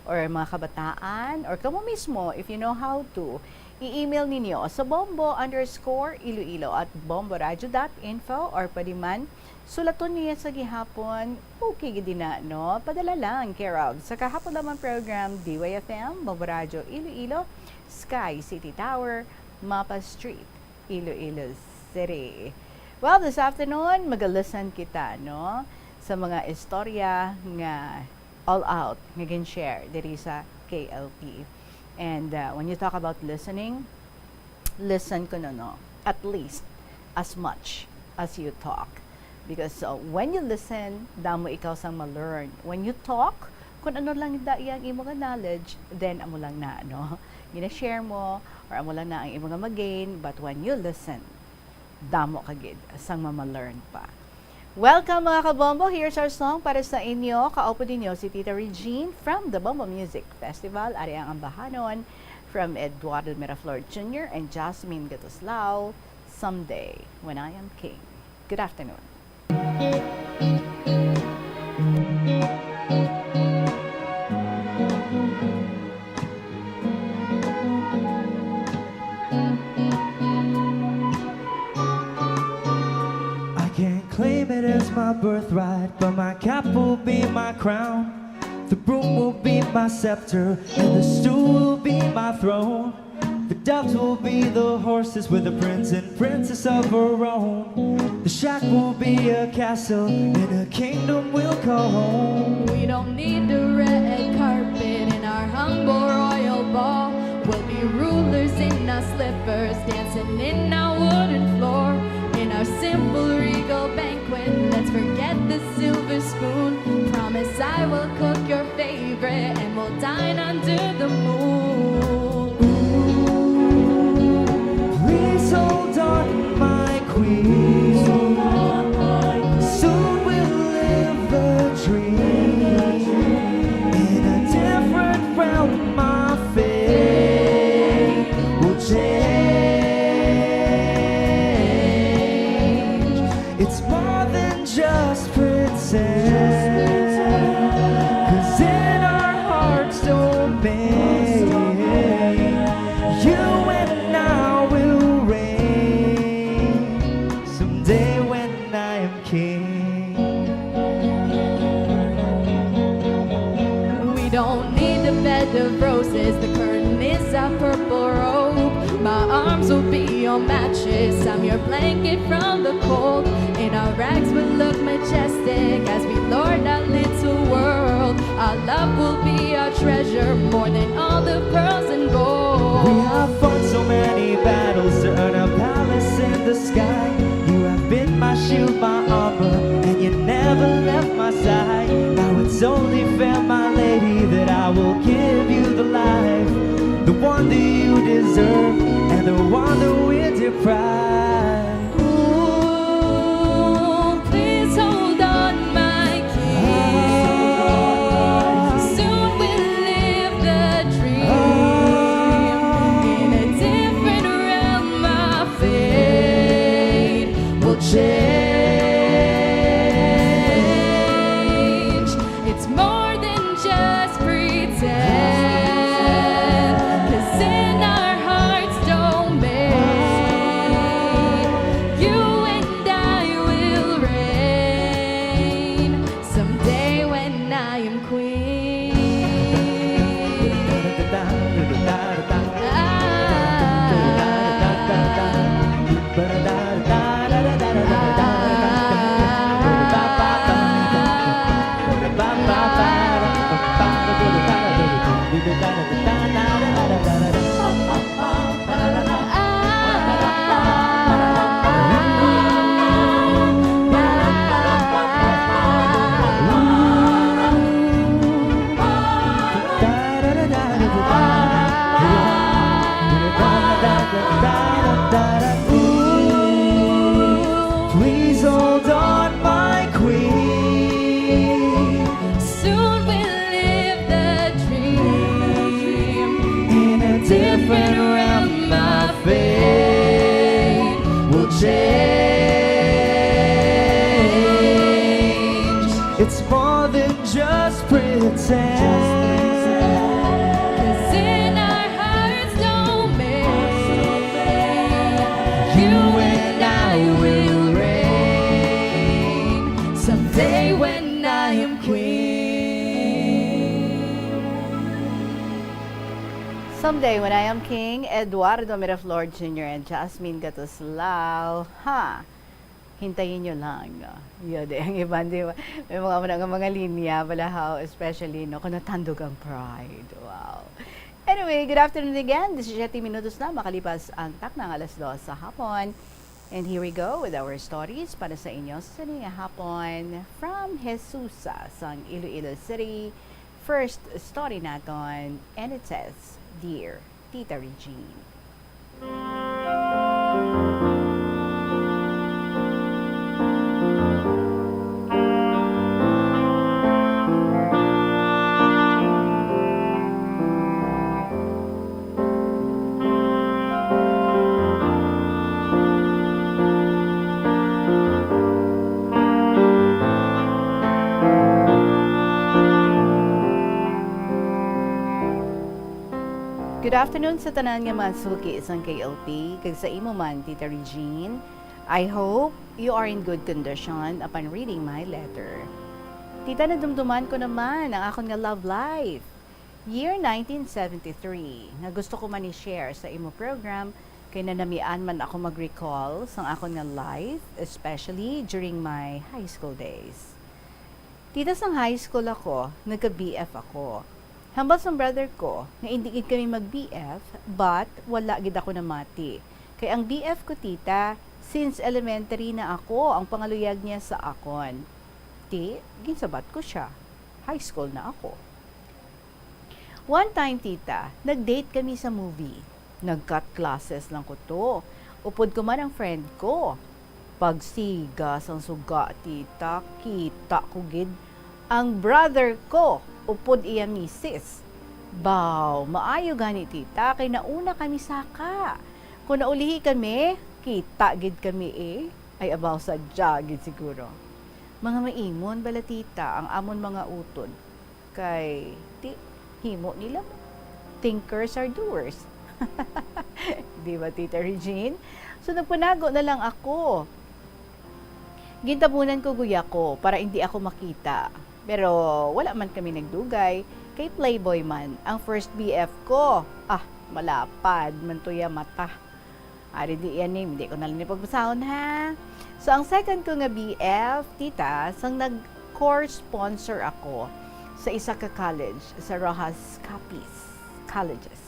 or mga kabataan, or kamo mismo, if you know how to, i-email ninyo sa bombo underscore iloilo at bomboradio dot info, or pwede man sulaton niya sa gihapon. Okay gid na, no? Padala lang, care of sa kahapon lamang program, D Y F M, Bombo Radyo Iloilo, Sky City Tower, Mapa Street, Iloilo City. Well, this afternoon, mag-listen kita, no, sa mga istorya nga all out nga gin-share diri sa K L P. And, uh, when you talk about listening, listen kuno, no, at least as much as you talk. Because, uh, when you listen, damo ikaw sang ma-learn. When you talk, kung ano lang da iya ang imo nga knowledge, then amo lang na, no? Gina-share mo, or amo lang na ang imo nga ma-gain. But when you listen, damo ka gid sang mama-learn pa. Welcome, mga kabombo. Here's our song para sa inyo. Kaupod ninyo si Tita Regine from the Bombo Music Festival. Ari ang ambahanon from Eduardo Miraflor Junior and Jasmine Gatuslao, Someday When I Am King. Good afternoon. I can't claim it as my birthright, but my cap will be my crown. The broom will be my scepter, and the stool will be my throne. The doves will be the horses, we're the prince and princess of our own. The shack will be a castle, and a kingdom we'll call home. We don't need the red carpet in our humble royal ball. We'll be rulers in our slippers, dancing in our wooden floor. In our simple regal banquet, let's forget the silver spoon. Promise I will cook your favorite, and we'll dine under the moon. Ooh, please hold on, my queen. Soon we'll live the dream. In a different realm, my fate will change. It's more than just pretend. 'Cause in our hearts domain, you and I will reign. Someday when I am king. We don't need a bed of roses, the curtain is a purple robe. My arms will be your mattress, I'm your blanket from the cold. In our rags we'll look majestic as we lord our little world. Our love will be our treasure, more than all the pearls and gold. We have fought so many battles to earn a palace in the sky. You have been my shield, my armor, and you never left my side. Now it's only fair, my lady, that I will give you the life, the one that you deserve, and the one that we deprive. Ooh, please hold on, my king. Soon we'll live the dream. In a different realm, my fate will change. It's more than just pretend. 'Cause in our hearts domain, you and I will reign. Someday when I am queen. Ooh, please hold on, my queen. Soon we'll live the dream. In a different realm, my fate will change. It's more than just pretend. 'Cause in our hearts domain, you and I will reign. Someday when I am queen. Someday when I am king, Eduardo Miraflor Junior and Jasmine Gatuslao. Ha? Hintayin nyo lang. Yun eh, ang iban, di ba? May mga, mga, mga linya, balahaw, especially, no, kung natandog ang pride. Wow. Anyway, good afternoon again. Disisiete minutos na makalipas ang takna nga alas dos sa hapon. And here we go with our stories para sa inyo sa sini nga hapon. From Jesusa, sang Iloilo City, first story naton, and it says, Dear Tita Regine. Good afternoon sa tanan nga mga suki sang K L P, kag sa imo man, Tita Regine. I hope you are in good condition upon reading my letter. Tita, nadumduman ko naman ang akon nga love life. Year nineteen seventy-three, nga gusto ko man i-share sa imo program, kay nanamian man ako mag-recall sang akon nga life, especially during my high school days. Tita, sang high school ako, nagka-B F ako. Hambal sang brother ko, nga indi gid kami mag-B F, but wala gid ako namati. Kay ang B F ko, tita, since elementary na ako, ang pangaluyag niya sa akon. Ti, ginsabat ko siya. High school na ako. One time, tita, nag-date kami sa movie. Nag-cut classes lang ko to. Upod ko man ang friend ko. Pagsiga sang suga, tita, kita ko gid ang brother ko upod iya misis. Baw, maayo gani, tita, kay nauna kami saka. Kung naulihi kami, kita gid kami eh. Ay, abaw, sadya gid siguro. Mga maimon bala, tita, ang amon mga utod. Kay, ti, himo nila. Thinkers are doers. Di ba, Tita Regine? So, nagpanago na lang ako. Gintabunan ko guya ko para hindi ako makita. Pero wala man kami nagdugay, kay playboy man ang first B F ko. Ah, malapad man to ya mata. Ari di yan, eh, hindi ko na lang ipagbasahon, ha? So, ang second ko nga B F, tita, sang nag-core sponsor ako sa isa ka college, sa Roxas Capiz Colleges.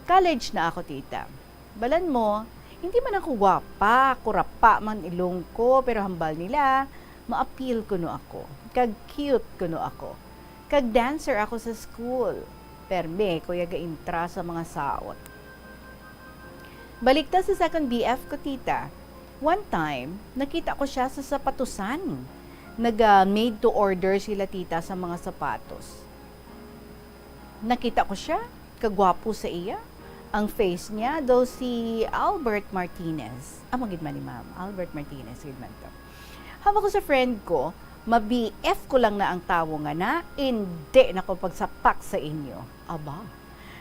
College na ako, tita. Balan mo, hindi man ako gwapa, kurapa man ilong ko, pero hambal nila, maapil kuno ako, kag cute kuno ako. Kag dancer ako sa school. Perme ko ya gaintra sa mga saot. Balikta sa second B F ko, tita. One time, nakita ko siya sa sapatusan. Naga made to order sila, tita, sa mga sapatos. Nakita ko siya, kagwapo sa iya. Ang face niya daw si Albert Martinez. Amo gid man ni ma'am, Albert Martinez gid man to. Hawak ko sa friend ko, ma-B F ko lang na ang tawo nga na, hindi na ko pagsapak sa inyo. Aba,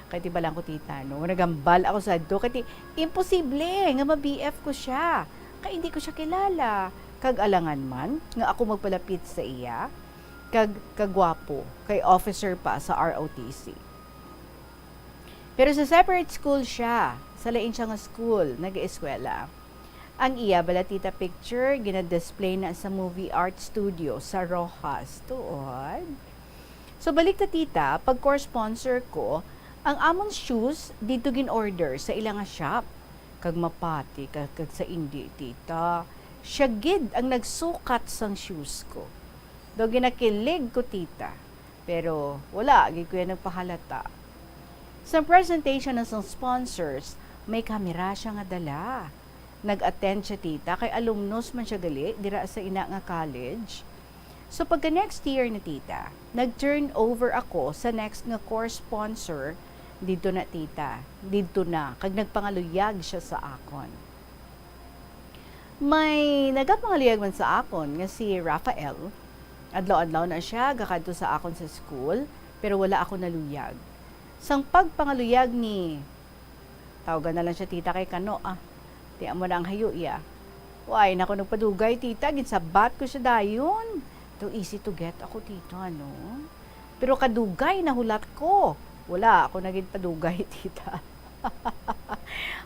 kay ti balan ko, tita, no? Nagambal ako sa adto, kay ti, imposible nga ma-B F ko siya. Kay hindi ko siya kilala. Kag alangan man nga ako magpalapit sa iya, kag kagwapo, kay officer pa sa R O T C. Pero sa separate school siya, sa lain siya nga school, nag-eskwela. Ang iya bala, tita, picture, gina-display na sa Movie Art Studio sa Roxas. Tuod. So, balik ta, tita, pag core sponsor ko, ang amon shoes didto gin-order sa ila nga shop. Kag mapati ka, kag sa indi, tita, siya gid ang nagsukat sang shoes ko. Daw ginakilig ko, tita, pero wala gid ko yan nagpahalata. Sa presentation na sang sponsors, may kamera siya nga dala. Nag-attend siya, tita, kay alumnus man siya gali dira sa ina nga college. So, pagka next year na, tita, nag-turn over ako sa next nga core sponsor didto na, tita. Didto na, kag nagpangaluyag siya sa akon. May nagapangaluyag man sa akon nga si Rafael. Adlaw-adlaw na siya gakadto sa akon sa school, pero wala ako naluyag. Sang pagpangaluyag ni, tawgan na lang siya tita kay kano, ah. Ti amo na ang hayo iya. Way na ko nagpadugay, tita, ginsabat ko siya dayon. Too easy to get ako, tita, ano? Pero kadugay nahulat ko. Wala ako na gid padugay, tita.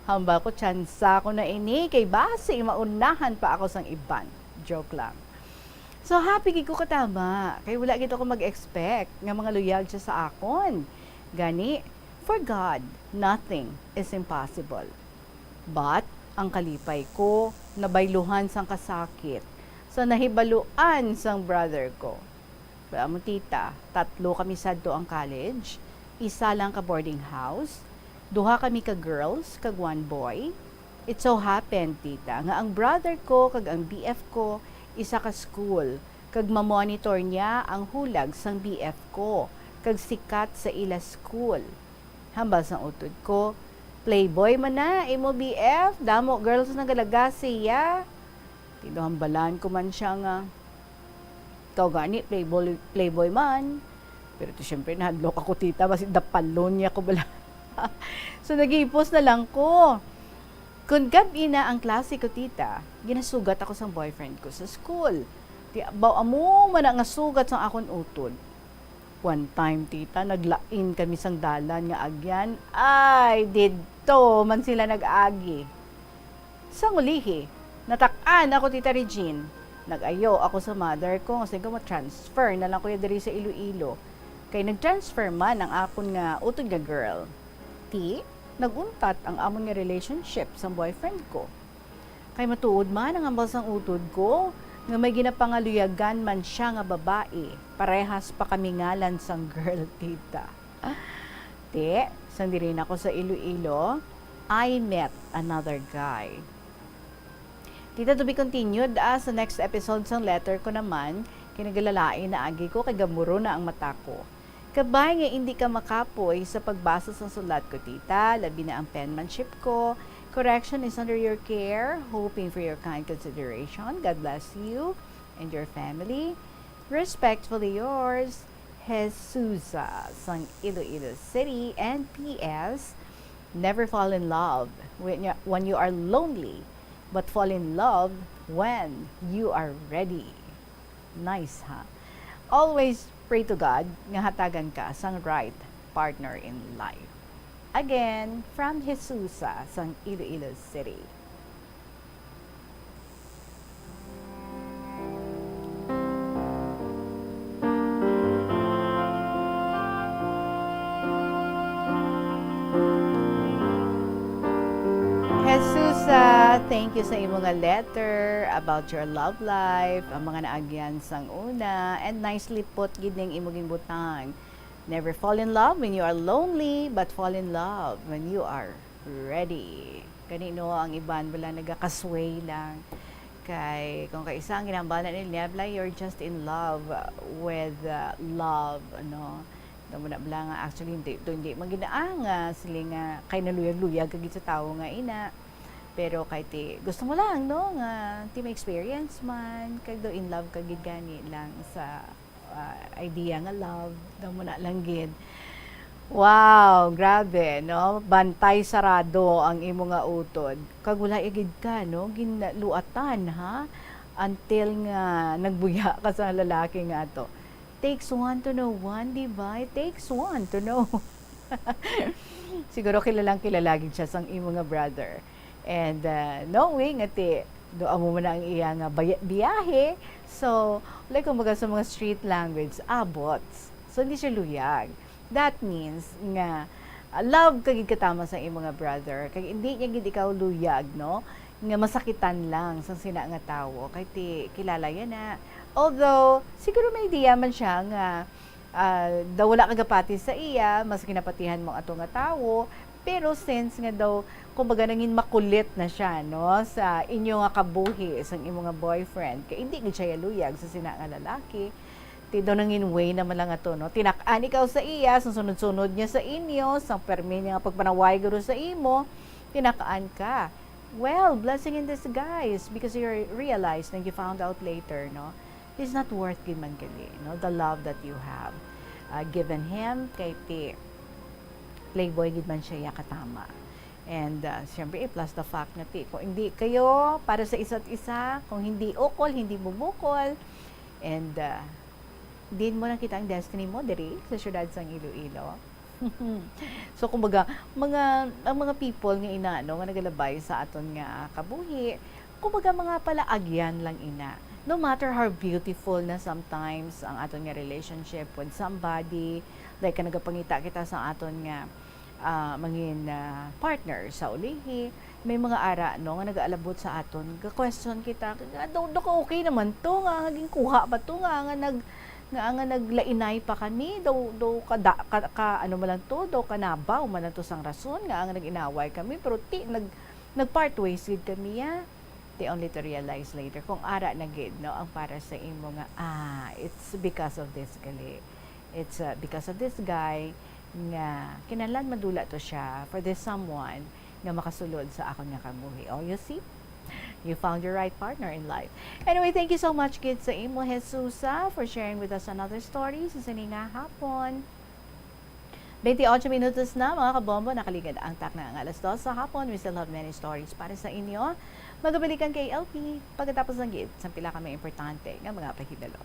Hambal ko, tsansa ko na ini, kay basi maunahan pa ako sang iban. Joke lang. So, happy gid ko katama, kay wala gid ako mag-expect nga mangaluyag siya sa akon. Gani, for God, nothing is impossible. But, ang kalipay ko, nabayluhan sang kasakit sa nahibaluan sang brother ko. Wala mo, tita, tatlo kami sadto ang college, isa lang ka boarding house, duha kami ka girls, kag one boy. It so happened, tita, nga ang brother ko kag ang B F ko isa ka school, kag mamonitor niya ang hulag sang B F ko, kag sikat sa ila school. Hambal sang utod ko, "Playboy man na imo B F, damo girls nagalaga siya." Tinuhambalan ko man siya nga, "Ikaw gani, playboy, playboy man." Pero to, syempre, nahadlok ako, tita, basi dapalon niya ko bala. So, nagipos na lang ko. Kun gab-i na ang klase ko, tita, ginasugat ako sang boyfriend ko sa school. Ti, baw amo man na nga sugat sang akon utod. One time, tita, naglain kami sang dalan nga agyan. Ay, didto man sila nag-agi. Sang ulihi, natak-an ako, Tita Regine. Nag-ayo ako sa mother ko nga siling ko ma-transfer na lang ko ya diri sa Iloilo. Kay nag-transfer man ang akon nga utod nga girl. Ti, nag-untat ang amon nga relationship sang boyfriend ko. Kay matuod man ang hambal sang utod ko nga may ginapangaluyagan man sia nga babayi, parehas pa kami ngalan sang girl, tita. Ti, sang diri na ko sa Iloilo, I met another guy. Tita, to be continued, ah, sa next episode sang letter ko naman, kay nagalalain na agi ko kay gamuro na ang mata ko. Kabay nga indi ka makapoy sa pagbasa sang sulat ko, tita, labi na ang penmanship ko. Correction is under your care. Hoping for your kind consideration. God bless you and your family. Respectfully yours, Jesusa sang Iloilo City. And P S, never fall in love when you, when you are lonely, but fall in love when you are ready. Nice, ha? Always pray to God nga hatagan ka sang right partner in life. Again, from Jesusa sang Iloilo City. Jesusa, thank you sa imo nga letter about your love life, ang mga naagyan sang una, and nicely put gid ning imo ginbutang. Never fall in love when you are lonely, but fall in love when you are ready. Gani, no, ang iban wala, nagakasway lang. Kay kung kaisa ang ginahambal na nila, "Bla, you're just in love with, uh, love," ano. Daw mo na bala nga, actually, hindi, to, hindi man ginaanga, sila nga, kay naluyag-luyag ka gid sa tawo nga ina. Pero kay ti, gusto mo lang, no, nga ti may experience man, kay daw in love ka gid gani lang sa, ah, idea nga love, daw mo na lang gid. Wow, grabe, no? Bantay sarado ang imo nga utod. Kag wala gid ka, no, ginluatan, ha? Until nga nagbuya ka sa lalaki nga ato. Takes one to know one, di ba? It takes one to know. Siguro kilalang kilala gid siya sang imo nga brother. And, uh, knowing nga ti, do amo man ang iya nga bay-, biyahe. So, like, kumbaga sa mga street language, abots. So, hindi siya luyag. That means nga, uh, love ka gid katama sa imo nga brother. Kay hindi niya gid ikaw luyag, no? Nga masakitan lang sang sina nga tawo. Kay ti, kilala yan na. Although, siguro may idea man siya nga, ah, daw wala ka gapati sa iya, mas ginapatihan mo ato nga tawo, pero since nga daw, kumbaga, nangin makulit na siya, no, sa inyo nga kabuhi, sang imo nga boyfriend, kay hindi gid siya yaluyag sa sina nga lalaki, ti daw nangin way naman lang ato, no, tinak-an ikaw sa iya, sa sunod-sunod niya sa inyo, sa permi niya nga pagpanaway guro sa imo, tinak-an ka. Well, blessing in disguise, because you realize, nang you found out later, no, is not worth gid man gali, no? The love that you have, uh, given him, kay ti playboy gid man siya ya katama. And, uh, siyempre, eh, plus the fact nga ti, kung hindi kayo para sa isa't isa, kung hindi ukol, hindi bumukol, and, uh, din mo nakita ang destiny mo diri sa siyudad sang Iloilo. So, kumbaga, mga, ang mga people nga ina, no, nga nagalabay sa aton nga kabuhi, kumbaga, mga palaagyan lang ina. No matter how beautiful na sometimes ang aton nga relationship with somebody, like, ka nagapangita kita sa aton nga, ah, mangin, ah, partner sa ulihi, may mga ara, no, nga nagaalabot sa aton, ga-question kita, nga, "Daw, daw ka okay naman to, nga, nga ginkuha pa to, nga, nga nag-, nga, nga naglainay pa kami, daw, daw ka, da-, ka, ka, ano man lang to, daw kanabaw man lang to sang rason, nga, nga nag-inaway kami, pero ti, nag, nag-part ways gid kami, ya." Ti only to realize later kung ara na gid, no, ang para sa imo nga, ah, it's because of this gali. It's, uh, because of this guy nga kinahanglan madula to siya for this someone nga makasulod sa akon nga kabuhi. Oh, you see? You found your right partner in life. Anyway, thank you so much gid sa imo, Jesusa, for sharing with us another story sa sini nga hapon. Twenty-eight minutos na, mga kabombo, nakaligad ang takna nga alas dos sa hapon. We still have many stories para sa inyo. Magabalikan kay L P pagkatapos lang gid sa pila ka mga importante nga mga pahibalo.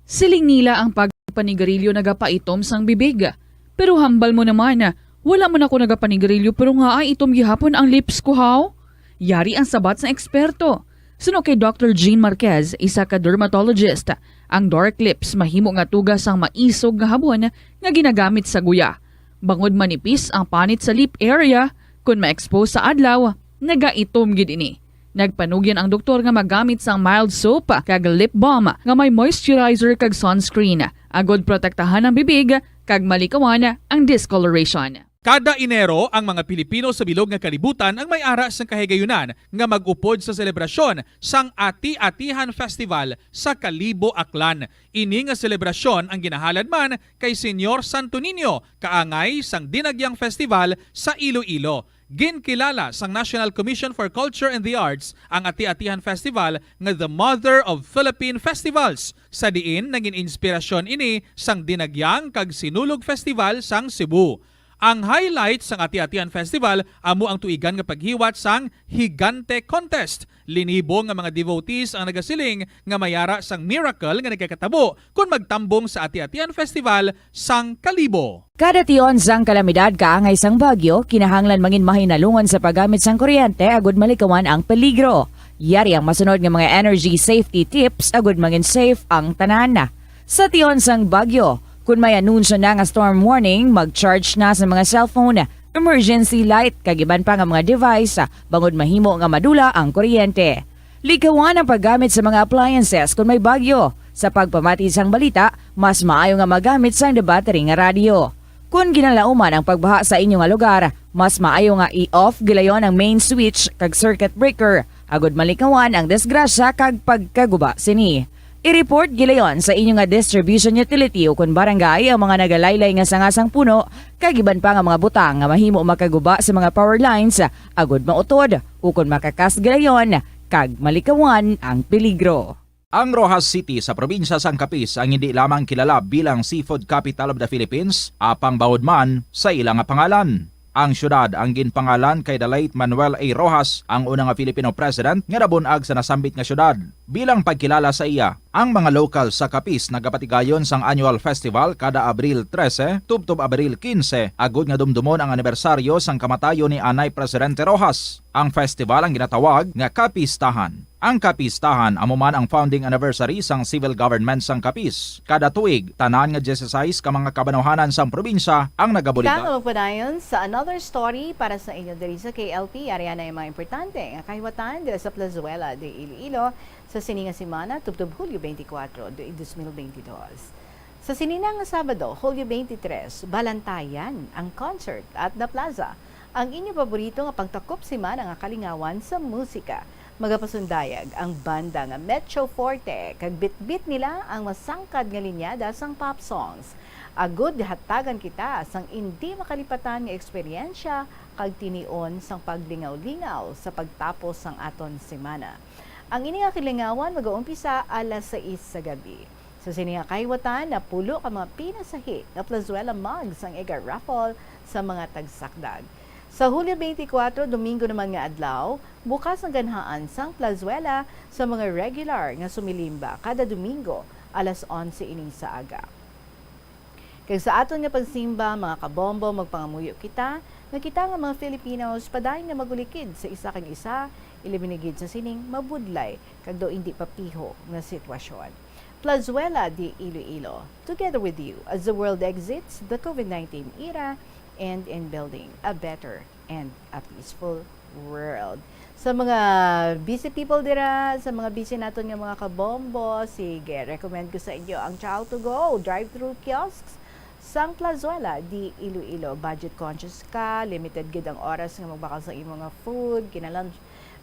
Siling nila ang pag- Panigarilyo nagapaitom sang bibig. Pero hambal mo naman, wala man ako nagapanigarilyo pero nga ay itom gihapon ang lips ko, haw? Yari ang sabat sang eksperto. Suno kay Doctor Jean Marquez, isa ka dermatologist, ang dark lips mahimo nga tuga sang maisog nga habon nga ginagamit sa guya. Bangod manipis ang panit sa lip area, kon ma-expose sa adlaw, nagaitom gid ini. Nagpanugyan ang doktor nga magamit sang mild soap kag lip balm nga may moisturizer kag sunscreen, agod protektahan ang bibig kag malikawan ang discoloration. Kada Enero, ang mga Pilipino sa bilog nga kalibutan ang may ara sang kahigayunan nga mag-upod sa selebrasyon sang Ati-Atihan Festival sa Kalibo, Aklan. Ini nga selebrasyon ang ginahalad man kay Señor Santo Niño, kaangay sang Dinagyang Festival sa Iloilo. Ginkilala sang National Commission for Culture and the Arts ang Ati-Atihan Festival nga the mother of Philippine festivals, sa diin nangin inspirasyon ini sang Dinagyang kag Sinulog Festival sang Cebu. Ang highlight sang Ati-Atihan Festival amo ang tuigan nga paghiwat sang Higante Contest. Linibo nga mga devotees ang nagasiling nga may ara sang miracle nga nagakatabo kon magtambong sa Ati-Atihan Festival sang Kalibo. Kada tion sang kalamidad kaangay sang bagyo, kinahanglan mangin mahinalungon sa paggamit sang kuryente agud malikawan ang peligro. Yari ang masunod nga mga energy safety tips agud mangin safe ang tanan. Sa tion sang bagyo, kun may anunsyo na nga storm warning, mag-charge na sa mga cellphone, emergency light, kag iban pa nga mga device, bangod mahimo nga madula ang kuryente. Likawan ang paggamit sa mga appliances kon may bagyo. Sa pagpamati sang balita, mas maayo nga magamit sang battery nga radyo. Kon ginalauman ang pagbaha sa inyo nga lugar, mas maayo nga i-off gilayon ang main switch kag circuit breaker, agud malikawan ang disgrasya kag pagkaguba sini. I-report gilayon sa inyo nga distribution utility ukon barangay ang mga nagalaylay nga sanga sang puno kag iban pa nga mga butang nga mahimo makaguba sa mga power lines, agud mautod ukon makakas gilayon kag malikawan ang peligro. Ang Roxas City sa probinsya sang Capiz ang hindi lamang kilala bilang Seafood Capital of the Philippines, apang bangod man sa ila nga pangalan. Ang siyudad ang ginpangalan kay the late Manuel A. Roxas, ang una nga Filipino president nga nabun-ag sa nasambit nga siyudad. Bilang pagkilala sa iya, ang mga lokal sa Capiz nagapatigayon sang annual festival kada Abril trese tubtob Abril kinse, agud nga dumdumon ang anibersaryo sang kamatayon ni anay Presidente Roxas. Ang festival ang ginatawag nga Kapistahan. Ang Kapistahan amo man ang founding anniversary sang civil government sang Capiz. Kada tuig, tanan nga dieciséis ka mga kabanwahanan sang probinsya ang nagabuligay. Kita nga magpadayon sa another story para sa inyo diri sa K L P. Yari na ang mga importante nga kahiwatan diri sa Plazuela de Iloilo sa sini nga semana, tubtob Hulyo twenty-four, dos mil twenty-dos. Sa sini na nga Sabado, Hulyo twenty-three, balantayan ang concert at The Plaza, ang inyo paborito nga pangtakop semana nga kalingawan sa musika. Magapasundayag ang banda nga Metro Forte, kag bitbit nila ang masangkad nga linyada sang pop songs. Agud hatagan kita sang indi makalipatan nga eksperyensya kag tinion sang paglingaw-lingaw sa pagtapos sang aton semana. Ang ini nga kalingawan magaumpisa alas sais sa gabi. Sa sini nga kahiwatan, napulo ka mga pinasahi nga Plazuela mugs ang iga-raffle sa mga tagsakdag. Sa Hulyo twenty-four, Domingo naman nga adlaw, bukas ang ganhaan sang Plazuela sa mga regular nga sumilimba kada Domingo, alas onse ining sa aga. Kag sa aton nga pagsimba, mga kabombo, magpangamuyo kita nga kita nga mga Filipinos padayon nga magulikid sa isa kag isa, ilabi na gid sa sining mabudlay kag daw indi papiho nga sitwasyon. Plazuela de Iloilo, together with you as the world exits the COVID nineteen era and in building a better and a peaceful world. Sa mga busy people dira, sa mga busy naton nga mga kabombo, sige, recommend ko sa inyo ang Chow to Go drive-thru kiosks sang Plazuela de Iloilo. Budget conscious ka, limited gid ang oras nga magbakal sa imo nga food, kinahanglan,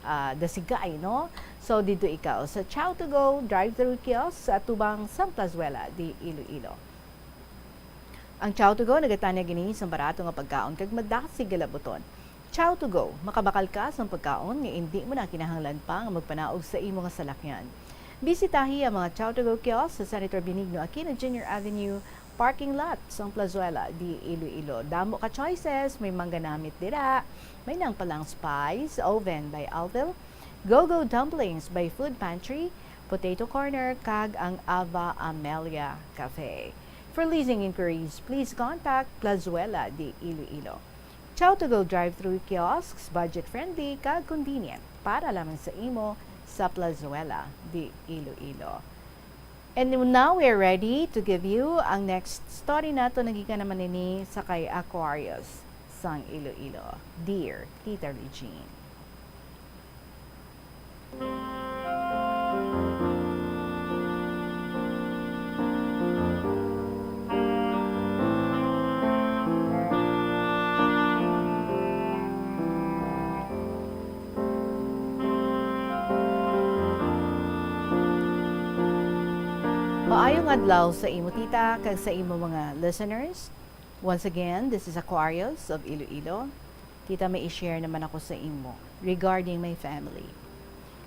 ah, dasigay, no? So, didto ikaw sa Chow to Go drive-thru kiosk sa atubang sang Plazuela de Iloilo. Ang Chow to Go nagatanyag ini sang barato nga pagkaon kag madasig nga labuton. Chow to Go, makabakal ka sang pagkaon nga indi mo na kinahanglan pa nga magpanaog sa imo nga salakyan. Bisitahi ang mga Chow to Go kiosk sa Senator Benigno Aquino Junior Avenue parking lot sang Plazuela de Iloilo. Damo ka choices, may mangga namit dira, may nang palang spice oven by Alvil, Go-Go Dumplings by Food Pantry, Potato Corner, kag ang Ava Amelia Cafe. For leasing inquiries, please contact Plazuela de Iloilo. Chow to Go drive-thru kiosks, budget-friendly kag convenient para lamang sa imo sa Plazuela de Iloilo. And now we're ready to give you ang next story nato, nagikan naman ini sa kay Aquarius sang Iloilo. Dear Tita Regine. Maayong adlaw sa imo, tita, kag sa imo mga listeners. Once again, this is Aquarius of Iloilo. Tita, may i-share naman ako sa imo regarding my family.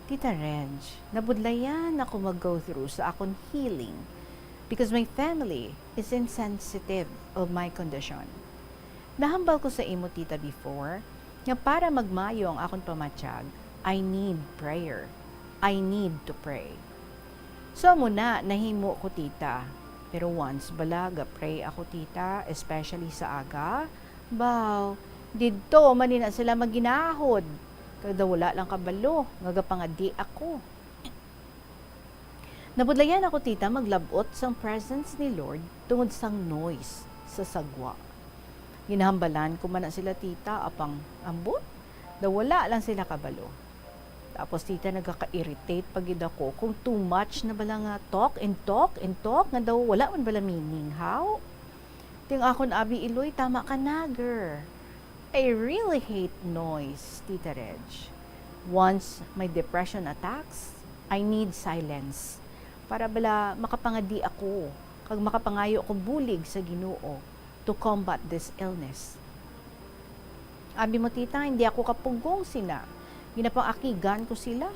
Tita Reg, nabudlayan ako mag-go through sa akon healing because my family is insensitive of my condition. Nahambal ko sa imo, tita, before nga para magmayo ang akon pamatyag, I need prayer. I need to pray. So, amo na, nahimo ko, tita. Pero once bala ga-pray ako, tita, especially sa aga, baw, didto man ni na sila magginahod. Kag daw wala lang kabalo nga gapangadi ako. Nabudlayan ako, tita, maglab-ot sang presence ni Lord tungod sang noise sa sagwa. Ginahambalan ko man na sila, tita, apang ambot, daw wala lang sila kabalo. Tapos, tita, nagaka-irritate pa gid ako kung too much na bala nga talk and talk and talk nga daw wala man bala meaning. How? Ting akon abi, Iloy, tama ka, nagger. I really hate noise, Tita Reg. Once my depression attacks, I need silence para bala makapangadi ako kag makapangayo ako bulig sa Ginoo to combat this illness. Abi mo, tita, hindi ako kapugong sina. Ginapang-akigan ko sila.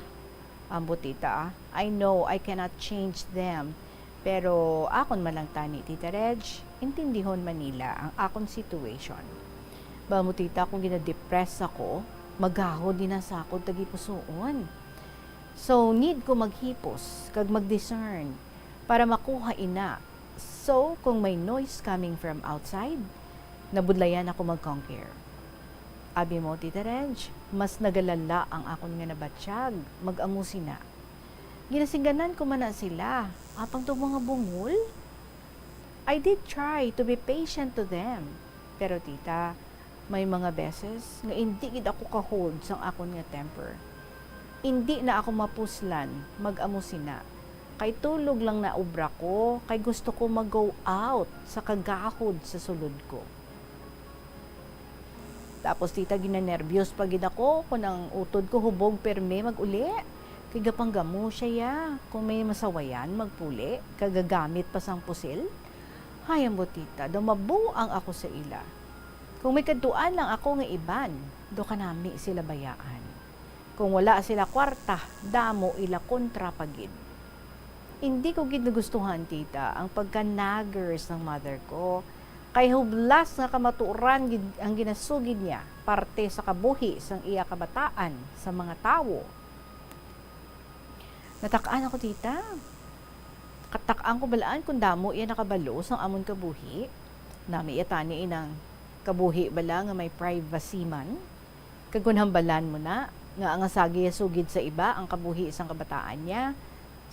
Ambot, tita, ah. I know I cannot change them. Pero akon man lang tani, Tita Reg, intindihon man nila ang akon situation. Ba mo, tita, kung ginadepress ako, magahod din sa akon tagipusoon. So, need ko maghipos kag mag-discern para makuha ina. So, kung may noise coming from outside, nabudlayan ako mag-conquer. Abi mo, Tita Reg, mas nagalala ang akon nga nabatyag, mag-amo sina. Ginasingganan ko man na sila, apang tong mga bungol. I did try to be patient to them. Pero, tita, may mga beses nga indi gid ako ka-hold sang akon nga temper. Indi na ako mapuslan mag-amo sina. Kay tulog lang na obra ko, kay gusto ko mag-go out sa kagahod sa sulod ko. Tapos, tita, ginanerbyos pa gid ako kon ang utod ko hubog permi mag-uli. Kay gapanggamo siya ya, kung may masawayan magpuli, kag gagamit pa sang pusil. Hay, ambot, tita, daw mabuang ako sa ila. Kung may kadtuan lang ako nga iban, daw kanami sila bayaan. Kung wala sila kwarta, damo ila kontra pa gid. Indi ko gid nagustuhan, tita, ang pagka-nagger sang mother ko. Kay hublas nga kamatuoran gid ang ginasugid niya, parte sa kabuhi sang iya kabataan sa mga tawo. Natak-an ako, tita. Katak-an ko balaan kung damo iya nakabalo sang amon kabuhi. Nami iya tani inang kabuhi bala nga may privacy man. Kag kon hambalan mo na nga ang asagi iya sugid sa iba ang kabuhi sang kabataan niya,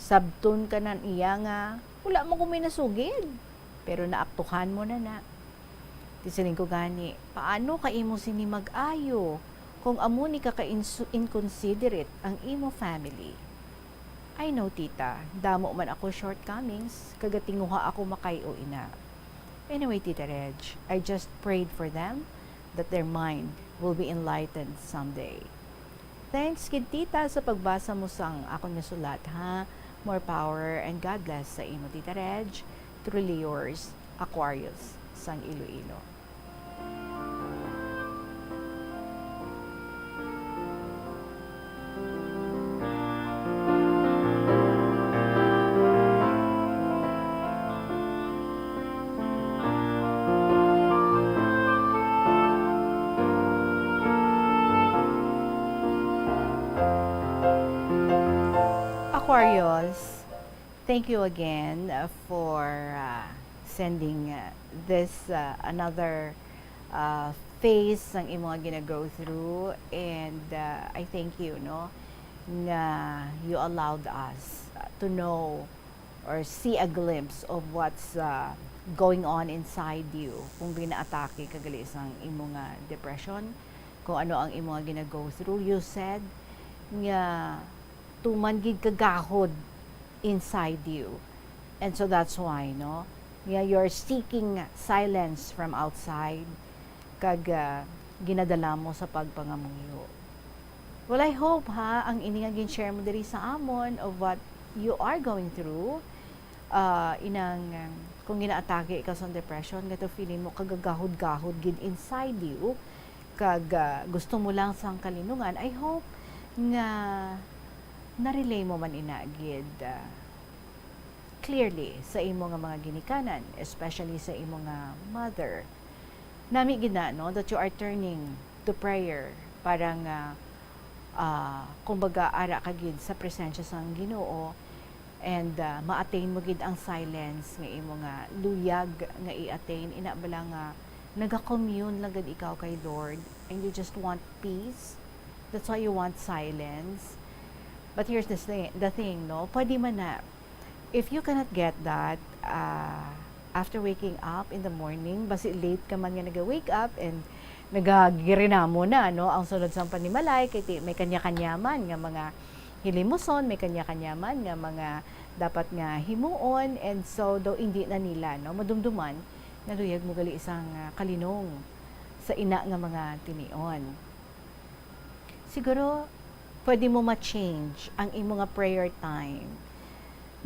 sabton ka na niya nga wala man ko may nasugid, pero naaktuhan mo na na. Ti siling ko gani, paano ka imo sini mag-ayo kung amo ni ka ka-insu-, inconsiderate ang imo family? I know, tita, damo man ako shortcomings, kag gatinguha ako makay-o ina. Anyway, Tita Reg, I just prayed for them that their mind will be enlightened someday. Thanks gid, tita, sa pagbasa mo sang akon nga sulat, ha. More power and God bless sa imo, Tita Reg. Truly yours, Aquarius, sang Iloilo. Aquarius, thank you again, uh, for, uh, sending uh, this uh, another uh, phase sang imo nga gina-go through, and uh, I thank you, no, nga you allowed us uh, to know or see a glimpse of what's uh, going on inside you, kung ginaatake ka gali sang imo nga depression, kung ano ang imo nga gina-go through. You said nga tuman gid kagahod inside you. And so that's why, no? Nga you're seeking silence from outside, kag ah, ginadala mo sa pagpangamuyo. Well, I hope, ha, ang ini nga gin-share mo diri sa amon of what you are going through, ah, inang, um, kung ginaatake ka sa depression, nga to feeling mo kagagahod-gahod gid inside you, kag ah, gusto mo lang sang kalinungan, I hope nga na-relay mo man ina gid ah, clearly sa imo nga mga ginikanan, especially sa imo nga mother. Nami gid na, no, that you are turning to prayer para nga ah, kumbaga, ara ka gid sa presensya sang Ginoo, and ah, ma-attain mo gid ang silence nga imo nga luyag nga i-attain, ina bala nga naga-commune lang gid ikaw kay Lord, and you just want peace. That's why you want silence. But here's the thing, the thing, no? Pwede man na, if you cannot get that, ah, after waking up in the morning, basi late ka man nga naga-wake up and nagagirinamo na, no, ang sulod sang panimalay, kay ti-, may kanya-kanya man nga mga hilimuson, may kanya-kanya man nga mga dapat nga himuon, and so daw indi na nila, no, madumduman nga luyag mo gali sang ah, kalinong sa ina nga mga tinion. Siguro, pwede mo ma-change ang imo nga prayer time.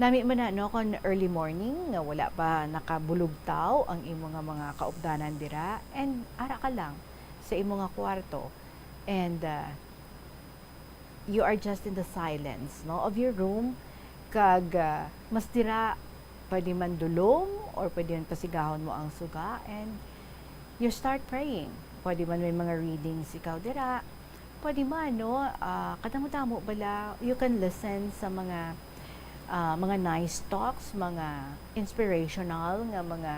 Nami man na, no, kon early morning, nga wala pa nakabulugtaw ang imo nga mga kaupdanan dira, and ara ka lang sa imo nga kwarto, and ah, you are just in the silence, no, of your room, kag ah, mas dira, pwede man dulom, or pwede man pasigahon mo ang suga, and you start praying. Pwede man may mga readings ikaw dira. Pwede man, no? Ah, kadamo-damo bala, you can listen sa mga ah, mga nice talks, mga inspirational nga mga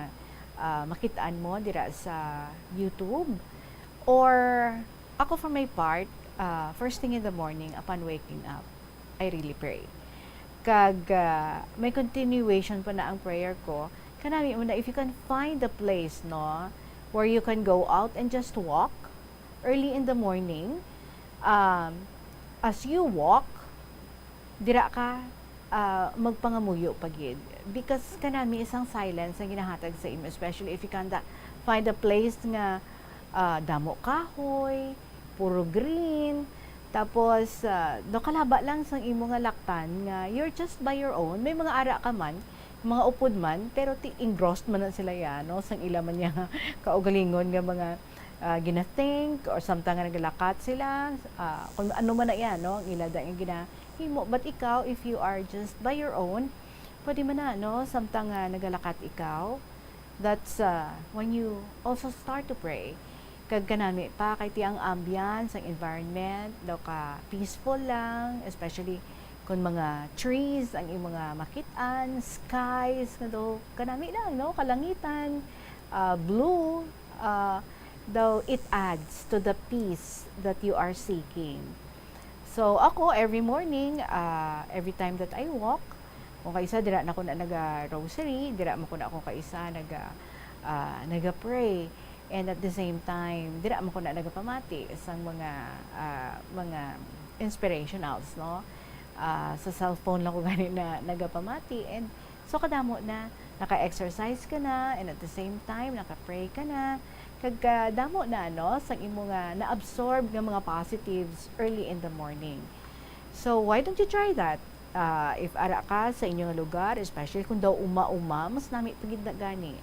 ah, makit-an mo dira sa YouTube. Or ako, for my part, ah, first thing in the morning upon waking up, I really pray. Kag ah, may continuation pa na ang prayer ko. Kanami mo na, if you can find a place, no, where you can go out and just walk early in the morning, um, as you walk, dira ka ah, magpangamuyo pa gid. Because kanami isang silence ang ginahatag sa imo, especially if you can da- find a place nga ah, damo kahoy, puro green, tapos ah, nakalaba lang sang imo nga laktan nga you're just by your own. May mga ara ka man, mga upod man, pero ti engrossed man na sila ya, no, sang ila man ya nga kaugalingon nga mga ah, gina-think, or samtang nga nagalakat sila, ah, kung ano man na yan, no, ang ila da nga ginahimo. But ikaw, if you are just by your own, pwede man na, no, samtang nga nagalakat ikaw, that's ah, when you also start to pray. Kag kanami pa, kay ti ang ambience, ang environment, daw ka peaceful lang, especially kung mga trees ang imo nga makit-an, skies, nga daw kanami lang, no, kalangitan, ah, blue, ah, daw it adds to the peace that you are seeking. So ako, every morning, ah, every time that I walk, kung kaisa dira na ko na naga-rosary, dira man ko na ako kaisa naga ah, naga-pray, and at the same time dira man ko na nagapamati sang mga ah, mga inspirationals, no? Ah, sa cellphone lang ko gani na nagapamati, and so kadamo na, naka-exercise ka na, and at the same time naka-pray ka na, kag kadamo na, no, sang imo nga na-absorb nga mga positives early in the morning. So why don't you try that? Ah, if ara ka sa inyo nga lugar, especially kung daw uma-uma, mas nami pa gid na gani.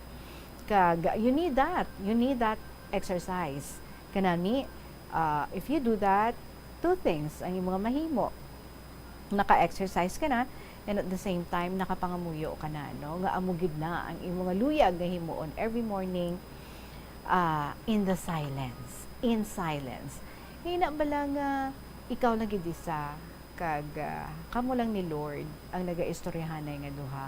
Kag you need that. You need that exercise. Kanami, ah, if you do that, two things ang imo nga mahimo. Naka-exercise ka na, and at the same time, nakapangamuyo ka na, no? Nga amo gid na ang imo nga luyag nga himuon every morning, ah, in the silence. In silence. Ina bala nga ikaw lang gid isa, kag ah, kamo lang ni Lord ang nagaistoryahanay nga duha.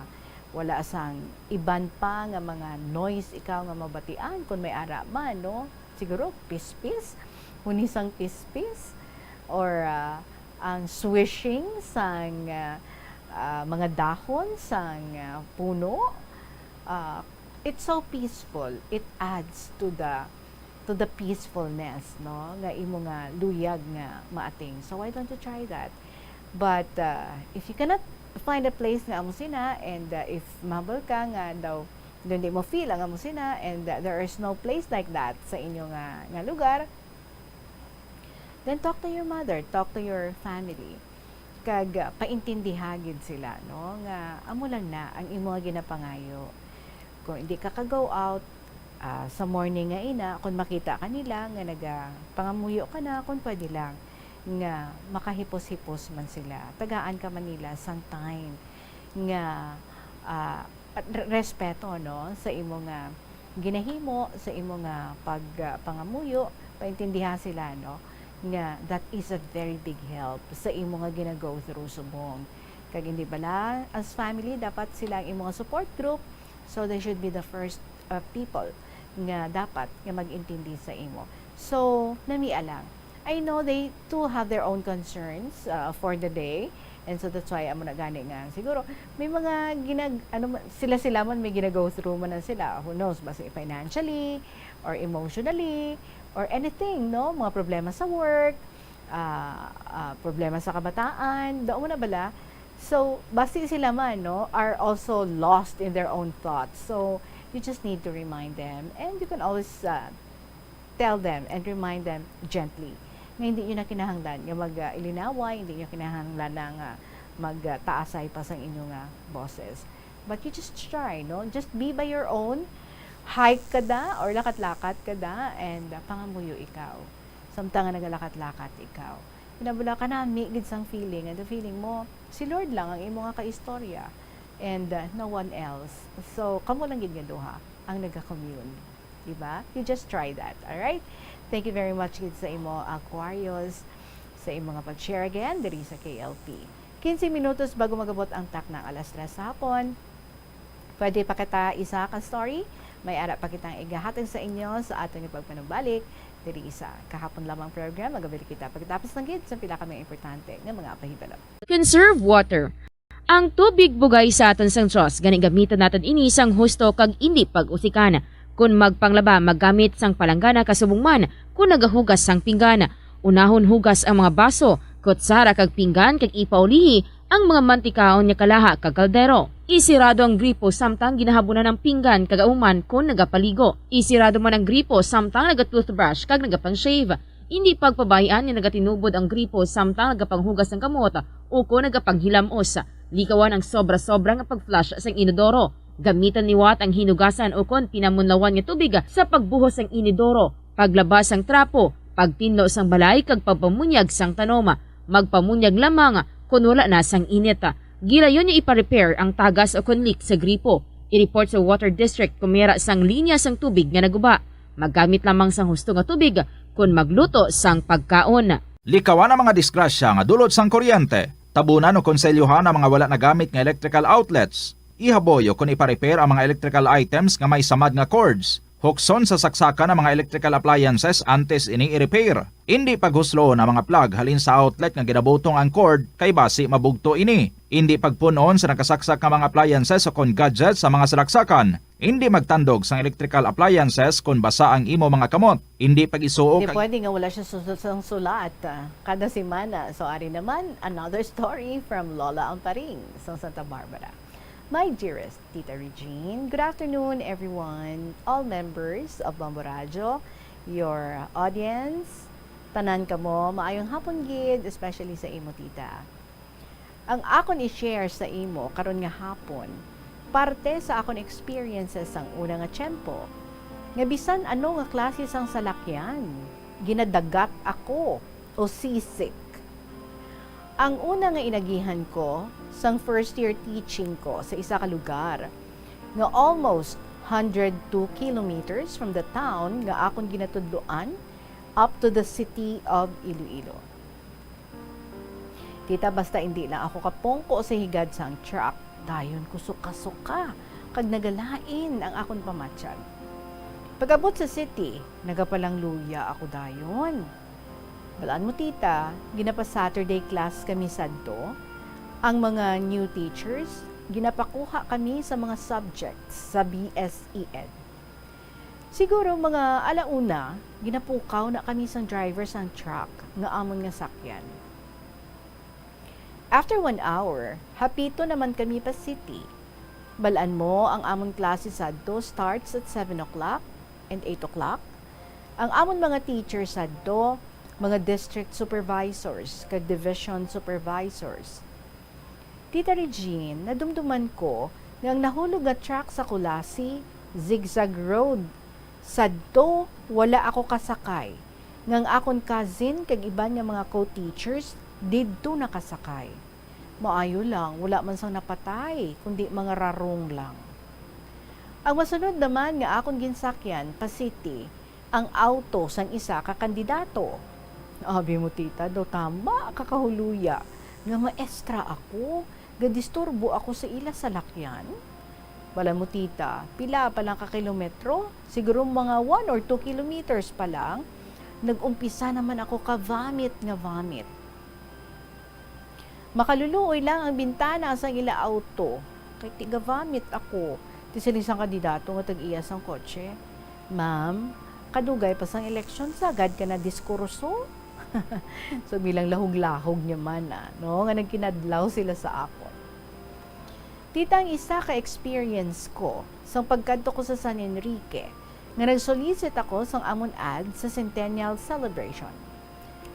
Wala sang iban pa nga mga noise ikaw nga mabatian, kon may ara man, no? Siguro pispis, huni sang pispis, or, ah, ang swishing sang, ah, ah, mga dahon sang, ah, puno. Ah, it's so peaceful. It adds to the, to the peacefulness, no, nga imo nga luyag nga maating. So why don't you try that? But, uh, if you cannot find a place nga amo sina, and, uh, if mahambal ka nga daw, daw hindi mo feel ang amo sina, and, uh, there is no place like that sa inyo nga, nga lugar, then talk to your mother, talk to your family. Kag, uh, paintindiha gid sila, no, nga amo lang na ang imo nga ginapangayo. Kung hindi ka ka-go out, ah, sa morning nga ina, kung makita ka nila nga nagapangamuyo ka na, kung pwede lang nga makahipos-hipos man sila. Tagaan ka man nila sang time nga, ah, re-, respeto, no, sa imo nga ginahimo, sa imo nga pag, ah, pangamuyo, paintindihan sila, no, nga that is a very big help sa imo nga gina-go through subong. Kag hindi bala, as family, dapat sila ang imo nga support group, so they should be the first, uh, people nga dapat nga mag-intindi sa imo. So, namia lang. I know they too have their own concerns, uh, for the day, and so that's why amo na gani nga siguro may mga ginag-, ano man, sila-sila man may gina-go through man na sila. Who knows, basi financially or emotionally or anything, no? Mga problema sa work, ah, ah, problema sa kabataan, daw mo na bala. So, basi sila man, no, are also lost in their own thoughts. So, you just need to remind them, and you can always, uh, tell them and remind them gently nga hindi nyo na kinahanglan nga mag, uh, ilinaway, hindi nyo kinahanglan na nga mag, uh, taasay pa sang inyo nga boses. But you just try, no? Just be by your own. Hike ka da or lakat-lakat ka da, and, uh, pangamuyo ikaw. Samtang nga nagalakat-lakat ikaw. Kinabula ka nami gid sang feeling, and the feeling mo, si Lord lang ang imo nga kaistorya, and, uh, no one else. So, kamo lang gid nga duha ang naga-commune. Diba? You just try that, alright? Thank you very much gid sa imo, Aquarius, sa imo nga pag-share again diri sa K L P. Quince minutos bago magabot ang taknang alas tres sa hapon. Pwede pa kita isa ka story? May ara pa kitang igahatag sa inyo sa aton nga pagpanumbalik diri sa Kahapon Lamang program. Magabalik kita pagkatapos lang gid sa pila ka mga importante nga mga pahibalo. Conserve water. Ang tubig bugay sa aton sang Dios, gani gamiton naton ini sang husto kag indi pag-usikan. Kon magpanglaba, maggamit sang palanggana kasubong man kon nagahugas sang pinggan. Unahon hugas ang mga baso, kutsara kag pinggan kag ipaulihi ang mga mantikaon nga kalaha kag kaldero. Isirado ang gripo samtang ginahabunan ang pinggan kag amo man kon nagapaligo. Isirado man ang gripo samtang naga-toothbrush kag nagapang-shave. Indi pagpabay-an nga nagatinubod ang gripo samtang nagapanghugas sang kamot ukon nagapanghilam-os. Likawan ang sobra-sobra nga pag-flush sang inodoro. Gamitan liwat ang hinugasan ukon pinamunlawan nga tubig sa pagbuhos sang inodoro, paglaba sang trapo, pagtinlo sang balay kag pagpamunyag sang tanom. Magpamunyag lamang kon wala na sang init. Gilayon nga ipa-repair ang tagas ukon leak sa gripo. I-report sa Water District kon may ara sang linya sang tubig nga naguba. Maggamit lamang sang husto nga tubig kon magluto sang pagkaon. Likawan ang mga disgrasya nga dulot sang kuryente. Tabunan o konselyohan ang mga wala nagamit nga electrical outlets. Ihaboy o kon ipa-repair ang mga electrical items nga may samad nga cords. Hukson sa saksakan ang mga electrical appliances antes ini i-repair. Indi paghusloon ang mga plug halin sa outlet nga ginabutong ang cord, kay basi mabugto ini. Indi pagpun-on sa nakasaksak nga mga appliances o kon gadgets sa mga salaksakan. Indi magtandog sang electrical appliances kon basa ang imo mga kamot. Indi pag-isuok Hindi ang pwede nga wala siya susunod sang sulat, ah, kada semana. So, ari naman, another story from Lola Amparing sa Santa Barbara. My dearest Tita Regine, good afternoon, everyone, all members of Bombo Radyo, your audience, tanan kamo, maayong hapon gid, especially sa imo tita. Ang akon i-share sa imo karon nga hapon, parte sa akon experiences sang una nga tiyempo, nga bisan ano nga klase sang salakyan, ginadagat ako o seasick. Ang una nga inagihan ko, sang first year teaching ko sa isa ka lugar nga almost hundred two kilometers from the town nga akon ginatudloan up to the city of Iloilo. Kita, basta indi lang ako kapungko sa higad sang truck, Dayon ko suka-suka, kag nagalain ang akon pamatyag. Pag-abot sa city, nagapalangluya ako dayon. Balaan mo, tita, ginapa-Saturday class kami sadto. Ang mga new teachers, ginapakuha kami sa mga subjects sa B S E Ed. Siguro mga ala-una, ginapukaw na kami sang driver sang truck nga amon nga sakyan. After one hour, hapito naman kami pa city. Balaan mo, ang amon klase sadto starts at seven o'clock and eight o'clock. Ang amon mga teacher sadto, mga district supervisors kag division supervisors. Tita Regine, nadumduman ko nga ang nahulog nga truck sa Culasi, zigzag road. Sadto, wala ako kasakay. Nga ang akon cousin kag iban nga mga co-teachers didto nakasakay. Maayo lang, wala man sang napatay, kundi mga rarong lang. Ang masunod naman nga akon ginsakyan pa city, ang auto sang isa ka kandidato. Abi mo, tita, daw tama ka kahuluya nga maestra ako, gadisturbo ako sa ila salakyan. Balaan mo, tita, pila pa lang ka kilometro, siguro mga one or two kilometers pa lang, nag-umpisa naman ako ka vomit nga vomit. Makaluluoy lang ang bintana sang ila auto, kay tiga-vomit ako. Ti siling sang kandidato nga tag-iya sang kotse, "Ma'am, kadugay pa sang eleksyon, sagad ka na diskurso." So, bilang lahog-lahog niya man, ah, no, nga nagkinadlaw sila sa akon. Tita, ang isa ka experience ko sang pagkadto ko sa San Enrique, nga nag-solicit ako sang amon ad sa Centennial Celebration.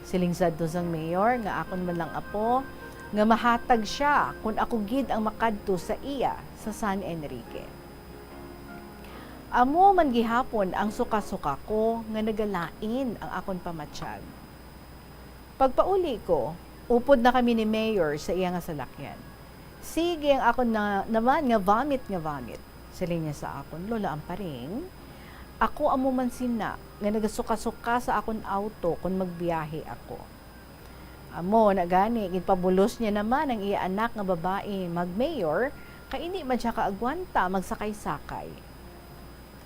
Siling sadto sang mayor nga akon man lang apo nga mahatag sia kon ako gid ang makadto sa iya sa San Enrique. Amo man gihapon ang suka-suka ko nga nagalain ang akon pamatyag. Pagpauli ko, upod na kami ni Mayor sa iya nga salakyan. Sige ang akon na, naman nga vomit nga vomit. Siling niya sa akon, "Lola Amparing, ako amo man sina nga nagasuka-suka sa akon auto kon magbiyahe ako." Amo na gani, ginpabulos niya naman ang iya anak nga babayi mag-mayor, kay indi man sia kaagwanta magsakay-sakay.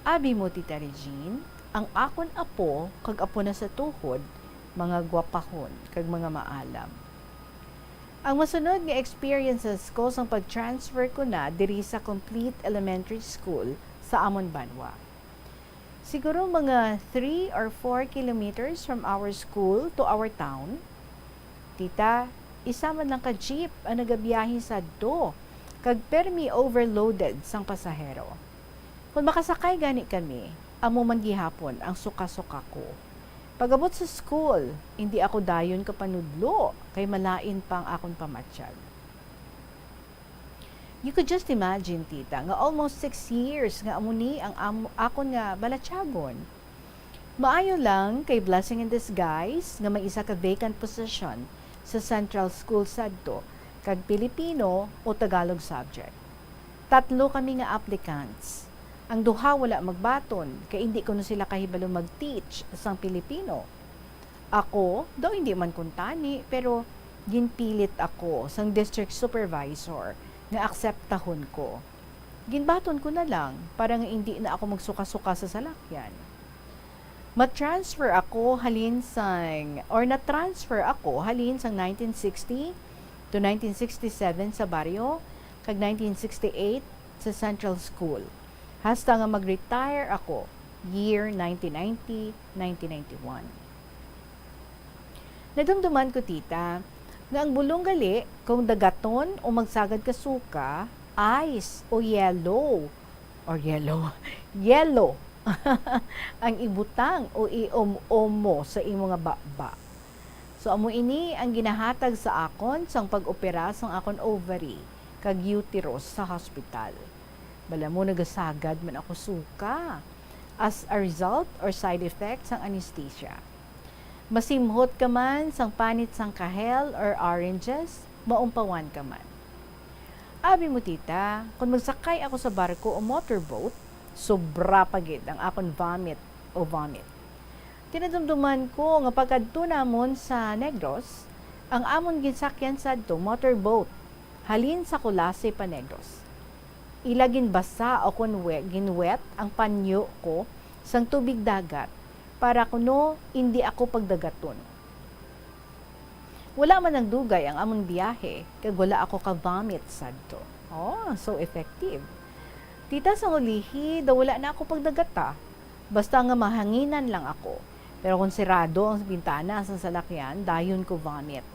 Abi mo, Tita Regine, ang akon apo kag apo na sa tuhod, mga gwapahon kag mga maalam. Ang masunod nga experiences ko sang pag-transfer ko na diri sa Complete Elementary School sa amon banwa. Siguro mga three or four kilometers from our school to our town. Tita, isa man lang ka jeep ang nagabiyahe sadto, kag permi overloaded sang pasahero. Kon makasakay gani kami, amo man gihapon ang suka-suka ko. Pag-abot sa school, indi ako dayon kapanudlo, kay malain pa ang akon pamatyag. You could just imagine, tita, nga almost six years nga amo ni ang amo, akon nga balatyagon. Maayo lang kay blessing in disguise nga may isa ka vacant position sa Central School sadto kag Pilipino o Tagalog subject. Tatlo kami nga applicants. Ang duha wala magbaton kay indi kuno sila kahibalo mag-teach sang Pilipino. Ako, daw indi man kuntani, pero ginpilit ako sang district supervisor nga akseptahon ko. Ginbaton ko na lang para nga indi na ako magsuka-suka sa salakyan. Ma-transfer ako halin sang, or na-transfer ako halin sang nineteen sixty to nineteen sixty-seven sa baryo, kag nineteen sixty-eight sa Central School, hasta nga mag-retire ako, year nineteen ninety, nineteen ninety-one. Nadumduman ko, tita, nga ang bulong gali kung dagaton o magsagad ka suka, ice o yellow, or yellow, yellow, ang ibutang o iom-om mo sa imo nga baba. So, amo ini ang ginahatag sa akon sang pag-opera sang akon ovary kag uterus sa hospital. Bala mo, nagasagad man ako suka as a result or side effect sang anesthesia. Masimhot ka man sang panit sang kahel or oranges, maumpawan ka man. Abi mo, tita, kon magsakay ako sa barko o motorboat, sobra pa gid ang akon vomit o vomit. Ti nadumduman ko nga pagkadto namon sa Negros, ang amon ginsakyan sadto motorboat. Halin sa Culasi pa Negros. Ila ginbasa o kon we-, ginwet ang panyo ko sang tubig dagat para kuno indi ako pagdagaton. Wala man nagdugay ang amon biyahe, kag wala ako ka-vomit sadto. Oh, so effective. Tita, sang ulihi, daw wala na ako pagdagata. Basta nga mahanginan lang ako. Pero kung sirado ang bintana sa salakyan, dayon ko vomit.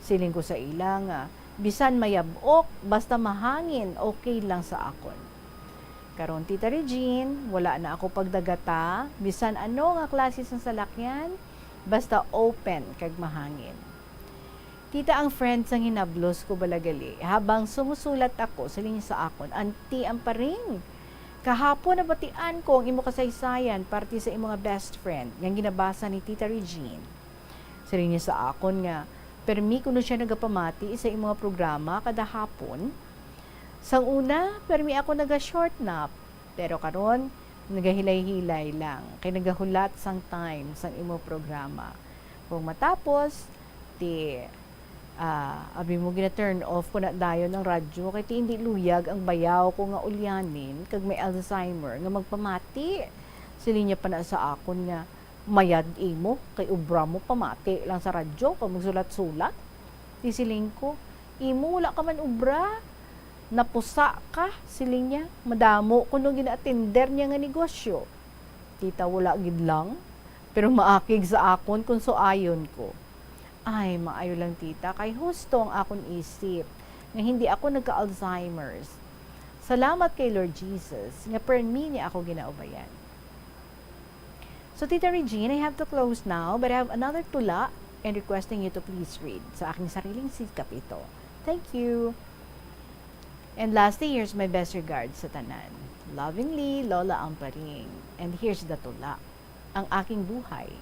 Siling ko sa ila nga, bisan mayab-ok, basta mahangin, okay lang sa akon. Karon, Tita Regine, wala na ako pagdagata, bisan ano nga klase sang salakyan, basta open kag mahangin. Tita, ang friend sang hinablos ko bala gali, habang sumusulat ako, siling niya sa akon, "Auntie Amparing, kahapon nabatian ko ang imo kasaysayan parte sa imo nga best friend nga ginabasa ni Tita Regine." Siling niya sa akon nga, permi kuno siya nagapamati sa imo nga programa kada hapon. Sang una, permi ako naga-short nap, pero karon, nagahilay-hilay lang, kay nagahulat sang time sang imo programa. Kung matapos, ti, ah, abi mo, gina-turn off ko na dayon ang radyo, kay ti indi luyag ang bayaw ko nga ulyanin kag may Alzheimer nga magpamati. Siling niya pa na sa akon nga, "Mayad imo, kay obra mo pamati lang sa radyo kag magsulat-sulat." Ti siling ko, "Imo wala ka man obra, napusa ka," siling niya. Madamo kuno gina-atender niya nga negosyo. Tita, wala gid lang, pero maakig sa akon kung suayon ko. Ay, maayo lang, tita, kay husto ang akon isip nga hindi ako nagka-Alzheimer's. Salamat kay Lord Jesus nga permi niya ako ginaubayan. So, Tita Regine, I have to close now, but I have another tula and requesting you to please read sa aking sariling sikap ito. Thank you. And lastly, here's my best regards sa tanan. Lovingly, Lola Amparing. And here's the tula, Ang Aking Buhay.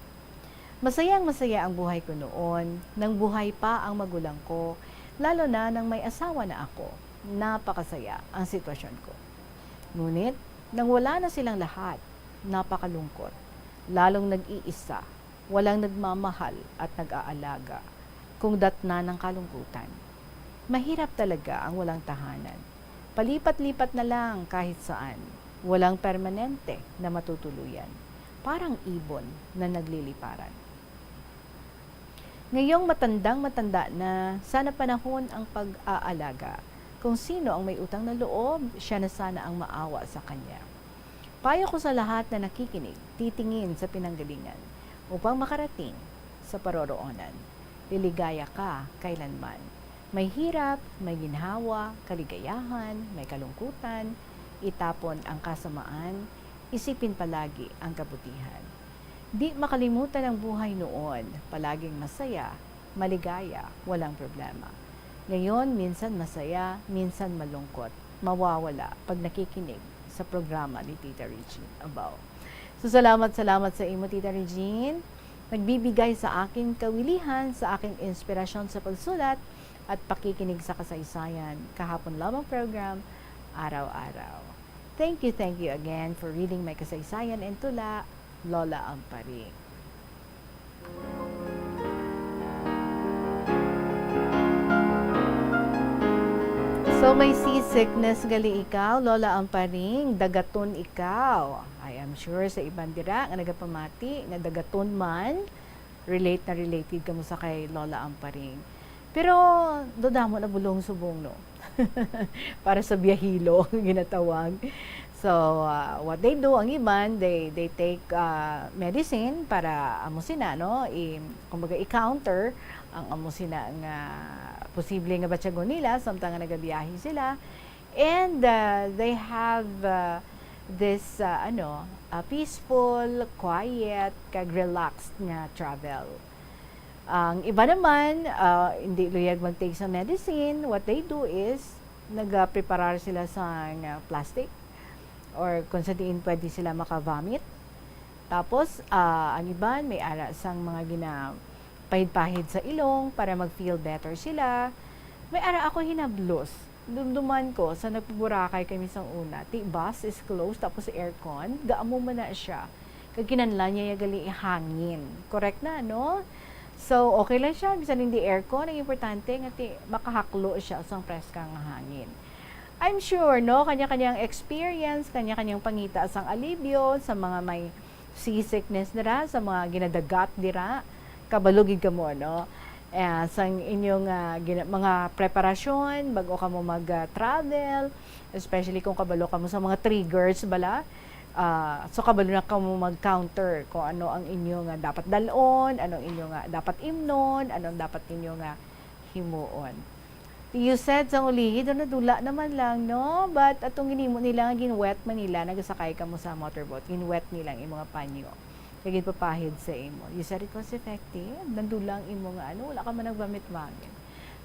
Masayang-masaya ang buhay ko noon, nang buhay pa ang magulang ko, lalo na nang may asawa na ako. Napakasaya ang sitwasyon ko. Ngunit, nang wala na silang lahat, napakalungkot. Lalong nag-iisa, walang nagmamahal at nag-aalaga, kung datnan ang kalungkutan. Mahirap talaga ang walang tahanan. Palipat-lipat na lang kahit saan. Walang permanente na matutuluyan. Parang ibon na nagliliparan. Ngayong matandang-matanda na, sana panahon ang pag-aalaga. Kung sino ang may utang na loob, siya na sana ang maawa sa kanya. Payo ko sa lahat na nakikinig, titingin sa pinanggalingan upang makarating sa paroroonan. Liligaya ka kailanman. May hirap, may ginhawa, kaligayahan, may kalungkutan, itapon ang kasamaan, isipin palagi ang kabutihan. Di makalimutan ang buhay noon, palaging masaya, maligaya, walang problema. Ngayon, minsan masaya, minsan malungkot, mawawala pag nakikinig sa programa ni Tita Regine Abao. So, salamat, salamat sa imo, Tita Regine. Nagbibigay sa akin kawilihan, sa akin inspirasyon sa pagsulat at pakikinig sa kasaysayan. Kahapon lamang program, araw-araw. Thank you, thank you again for reading my kasaysayan and tula, Lola Amparing. So, may seasickness gali ikaw, Lola Amparing, dagaton ikaw. I am sure sa iban dira nga nagapamati nga dagaton man, relate na related kamo sa kay Lola Amparing. Pero dodamo na bulong subong, no? Para sa biyahilo, ginatawag. So, ah, what they do, ang iban, they, they take, ah, medicine para amo sina, no? I, kumbaga, i-counter ang amo sina nga posible nga batyagon nila samtang nga nagabiyahe sila. And, ah, they have, ah, this, ah, ano, ah, peaceful, quiet, kag relaxed nga travel. Ang iba naman, ah, hindi luyag mag-take sa medicine. What they do is, nagapreparar sila sa nga plastic or kung sa diin pwede sila makavomit. Tapos, ah, ang iban may ara sang mga ginapahid-pahid sa ilong para mag-feel better sila. May ara ako hinablos. Dumduman ko sa nagpaboracay kami sang una, ti bus is closed tapos aircon, gaamo man na siya. Kag kinahanglan niya ya gali hangin. Correct na, no? So, okay lang siya, bisan hindi aircon, ang importante nga ti-, makahaklo siya sang preska nga hangin. I'm sure, no, kanya-kanyang experience, kanya-kanyang pangita sang alibyo sa mga may seasickness dira, sa mga ginadagat dira, kabalo gid kamo, no? Eh, sang inyong, ah, gina-, mga preparasyon bago kamo mag, ah, travel, especially kung kabalo kamo sa mga triggers bala. Ah, so kabalo na kamo mag-counter kung ano ang inyo nga dapat dal-on, ano ang inyo nga dapat imnon, ano ang dapat ninyo nga himuon. You said sang ulihi, daw nadula naman lang, no? But atong ginhimo nila nga gin-wet man nila, nagasakay kamo sa motorboat, gin-wet nila ang imo nga panyo. Kag ginpapahid sa imo. You said it was effective. Nandula ang imo nga, ano, wala ka man nagvomit-vomit.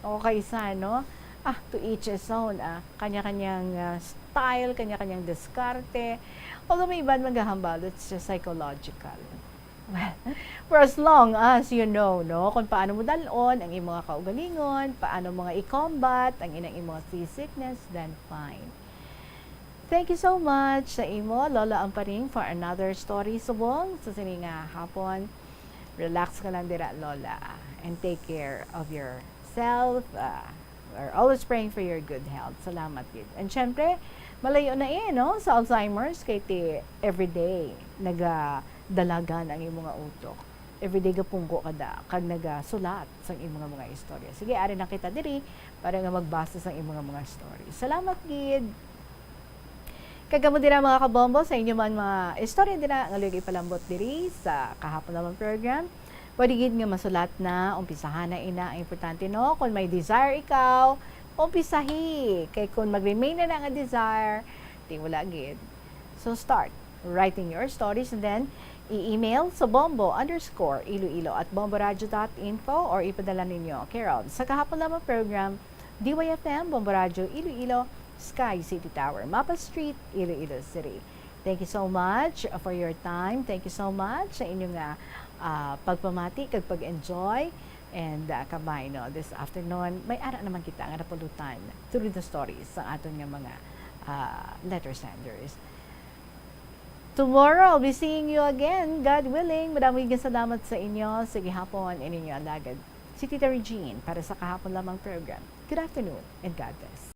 O kaisa, no? Ah, to each his own, ah. Kanya-kanyang, ah, style, kanya-kanyang diskarte. Although may iban maghahambal, it's just psychological. Well, for as long as you know, no, kung paano mo dal-on ang imong kaugalingon, paano mo nga i-combat ang inang imong seasickness, then fine. Thank you so much sa imo, Lola Amparing, for another story subong sa sini nga hapon. Relax ka lang dira, Lola, and take care of yourself. Ah, we're always praying for your good health. Salamat gid. And syempre, malayo na eh, no, sa Alzheimer's, kay ti everyday nagadalagan ang imo nga utok. Everyday gapungko ka da, kag nagasulat sang imo nga mga istorya. Sige, ari na kita diri para nga magbasa sang imo nga mga story. Salamat gid. Kag kamo dira, mga kabombo, sa inyo man mga istorya dira nga luyag ipalambot diri sa Kahapon Lamang program, pwede gid nga masulat na, umpisahan na ina. Ang importante, no, kung may desire ikaw, umpisahi. Kay kung mag-remain na na nga desire, di wala gid. So start writing your stories and then i-email sa bombo underscore iloilo at bomboradio dot info or ipadala ninyo care of Sa Kahapon Lamang program, D Y F M, Bombo Radyo Iloilo, Sky City Tower, Mapa Street, Iloilo City. Thank you so much for your time. Thank you so much sa inyo nga, ah, pagpamati kag pag-enjoy. And, ah, kabay, no, this afternoon, may ara naman kita nga napulutan through the stories sa aton nga mga, ah, letter senders. Tomorrow, I'll be seeing you again, God willing. Madamo nga salamat sa inyo. Sa gihapon, ininyo alagad, si Tita Regine, para sa Kahapon Lamang program. Good afternoon and God bless.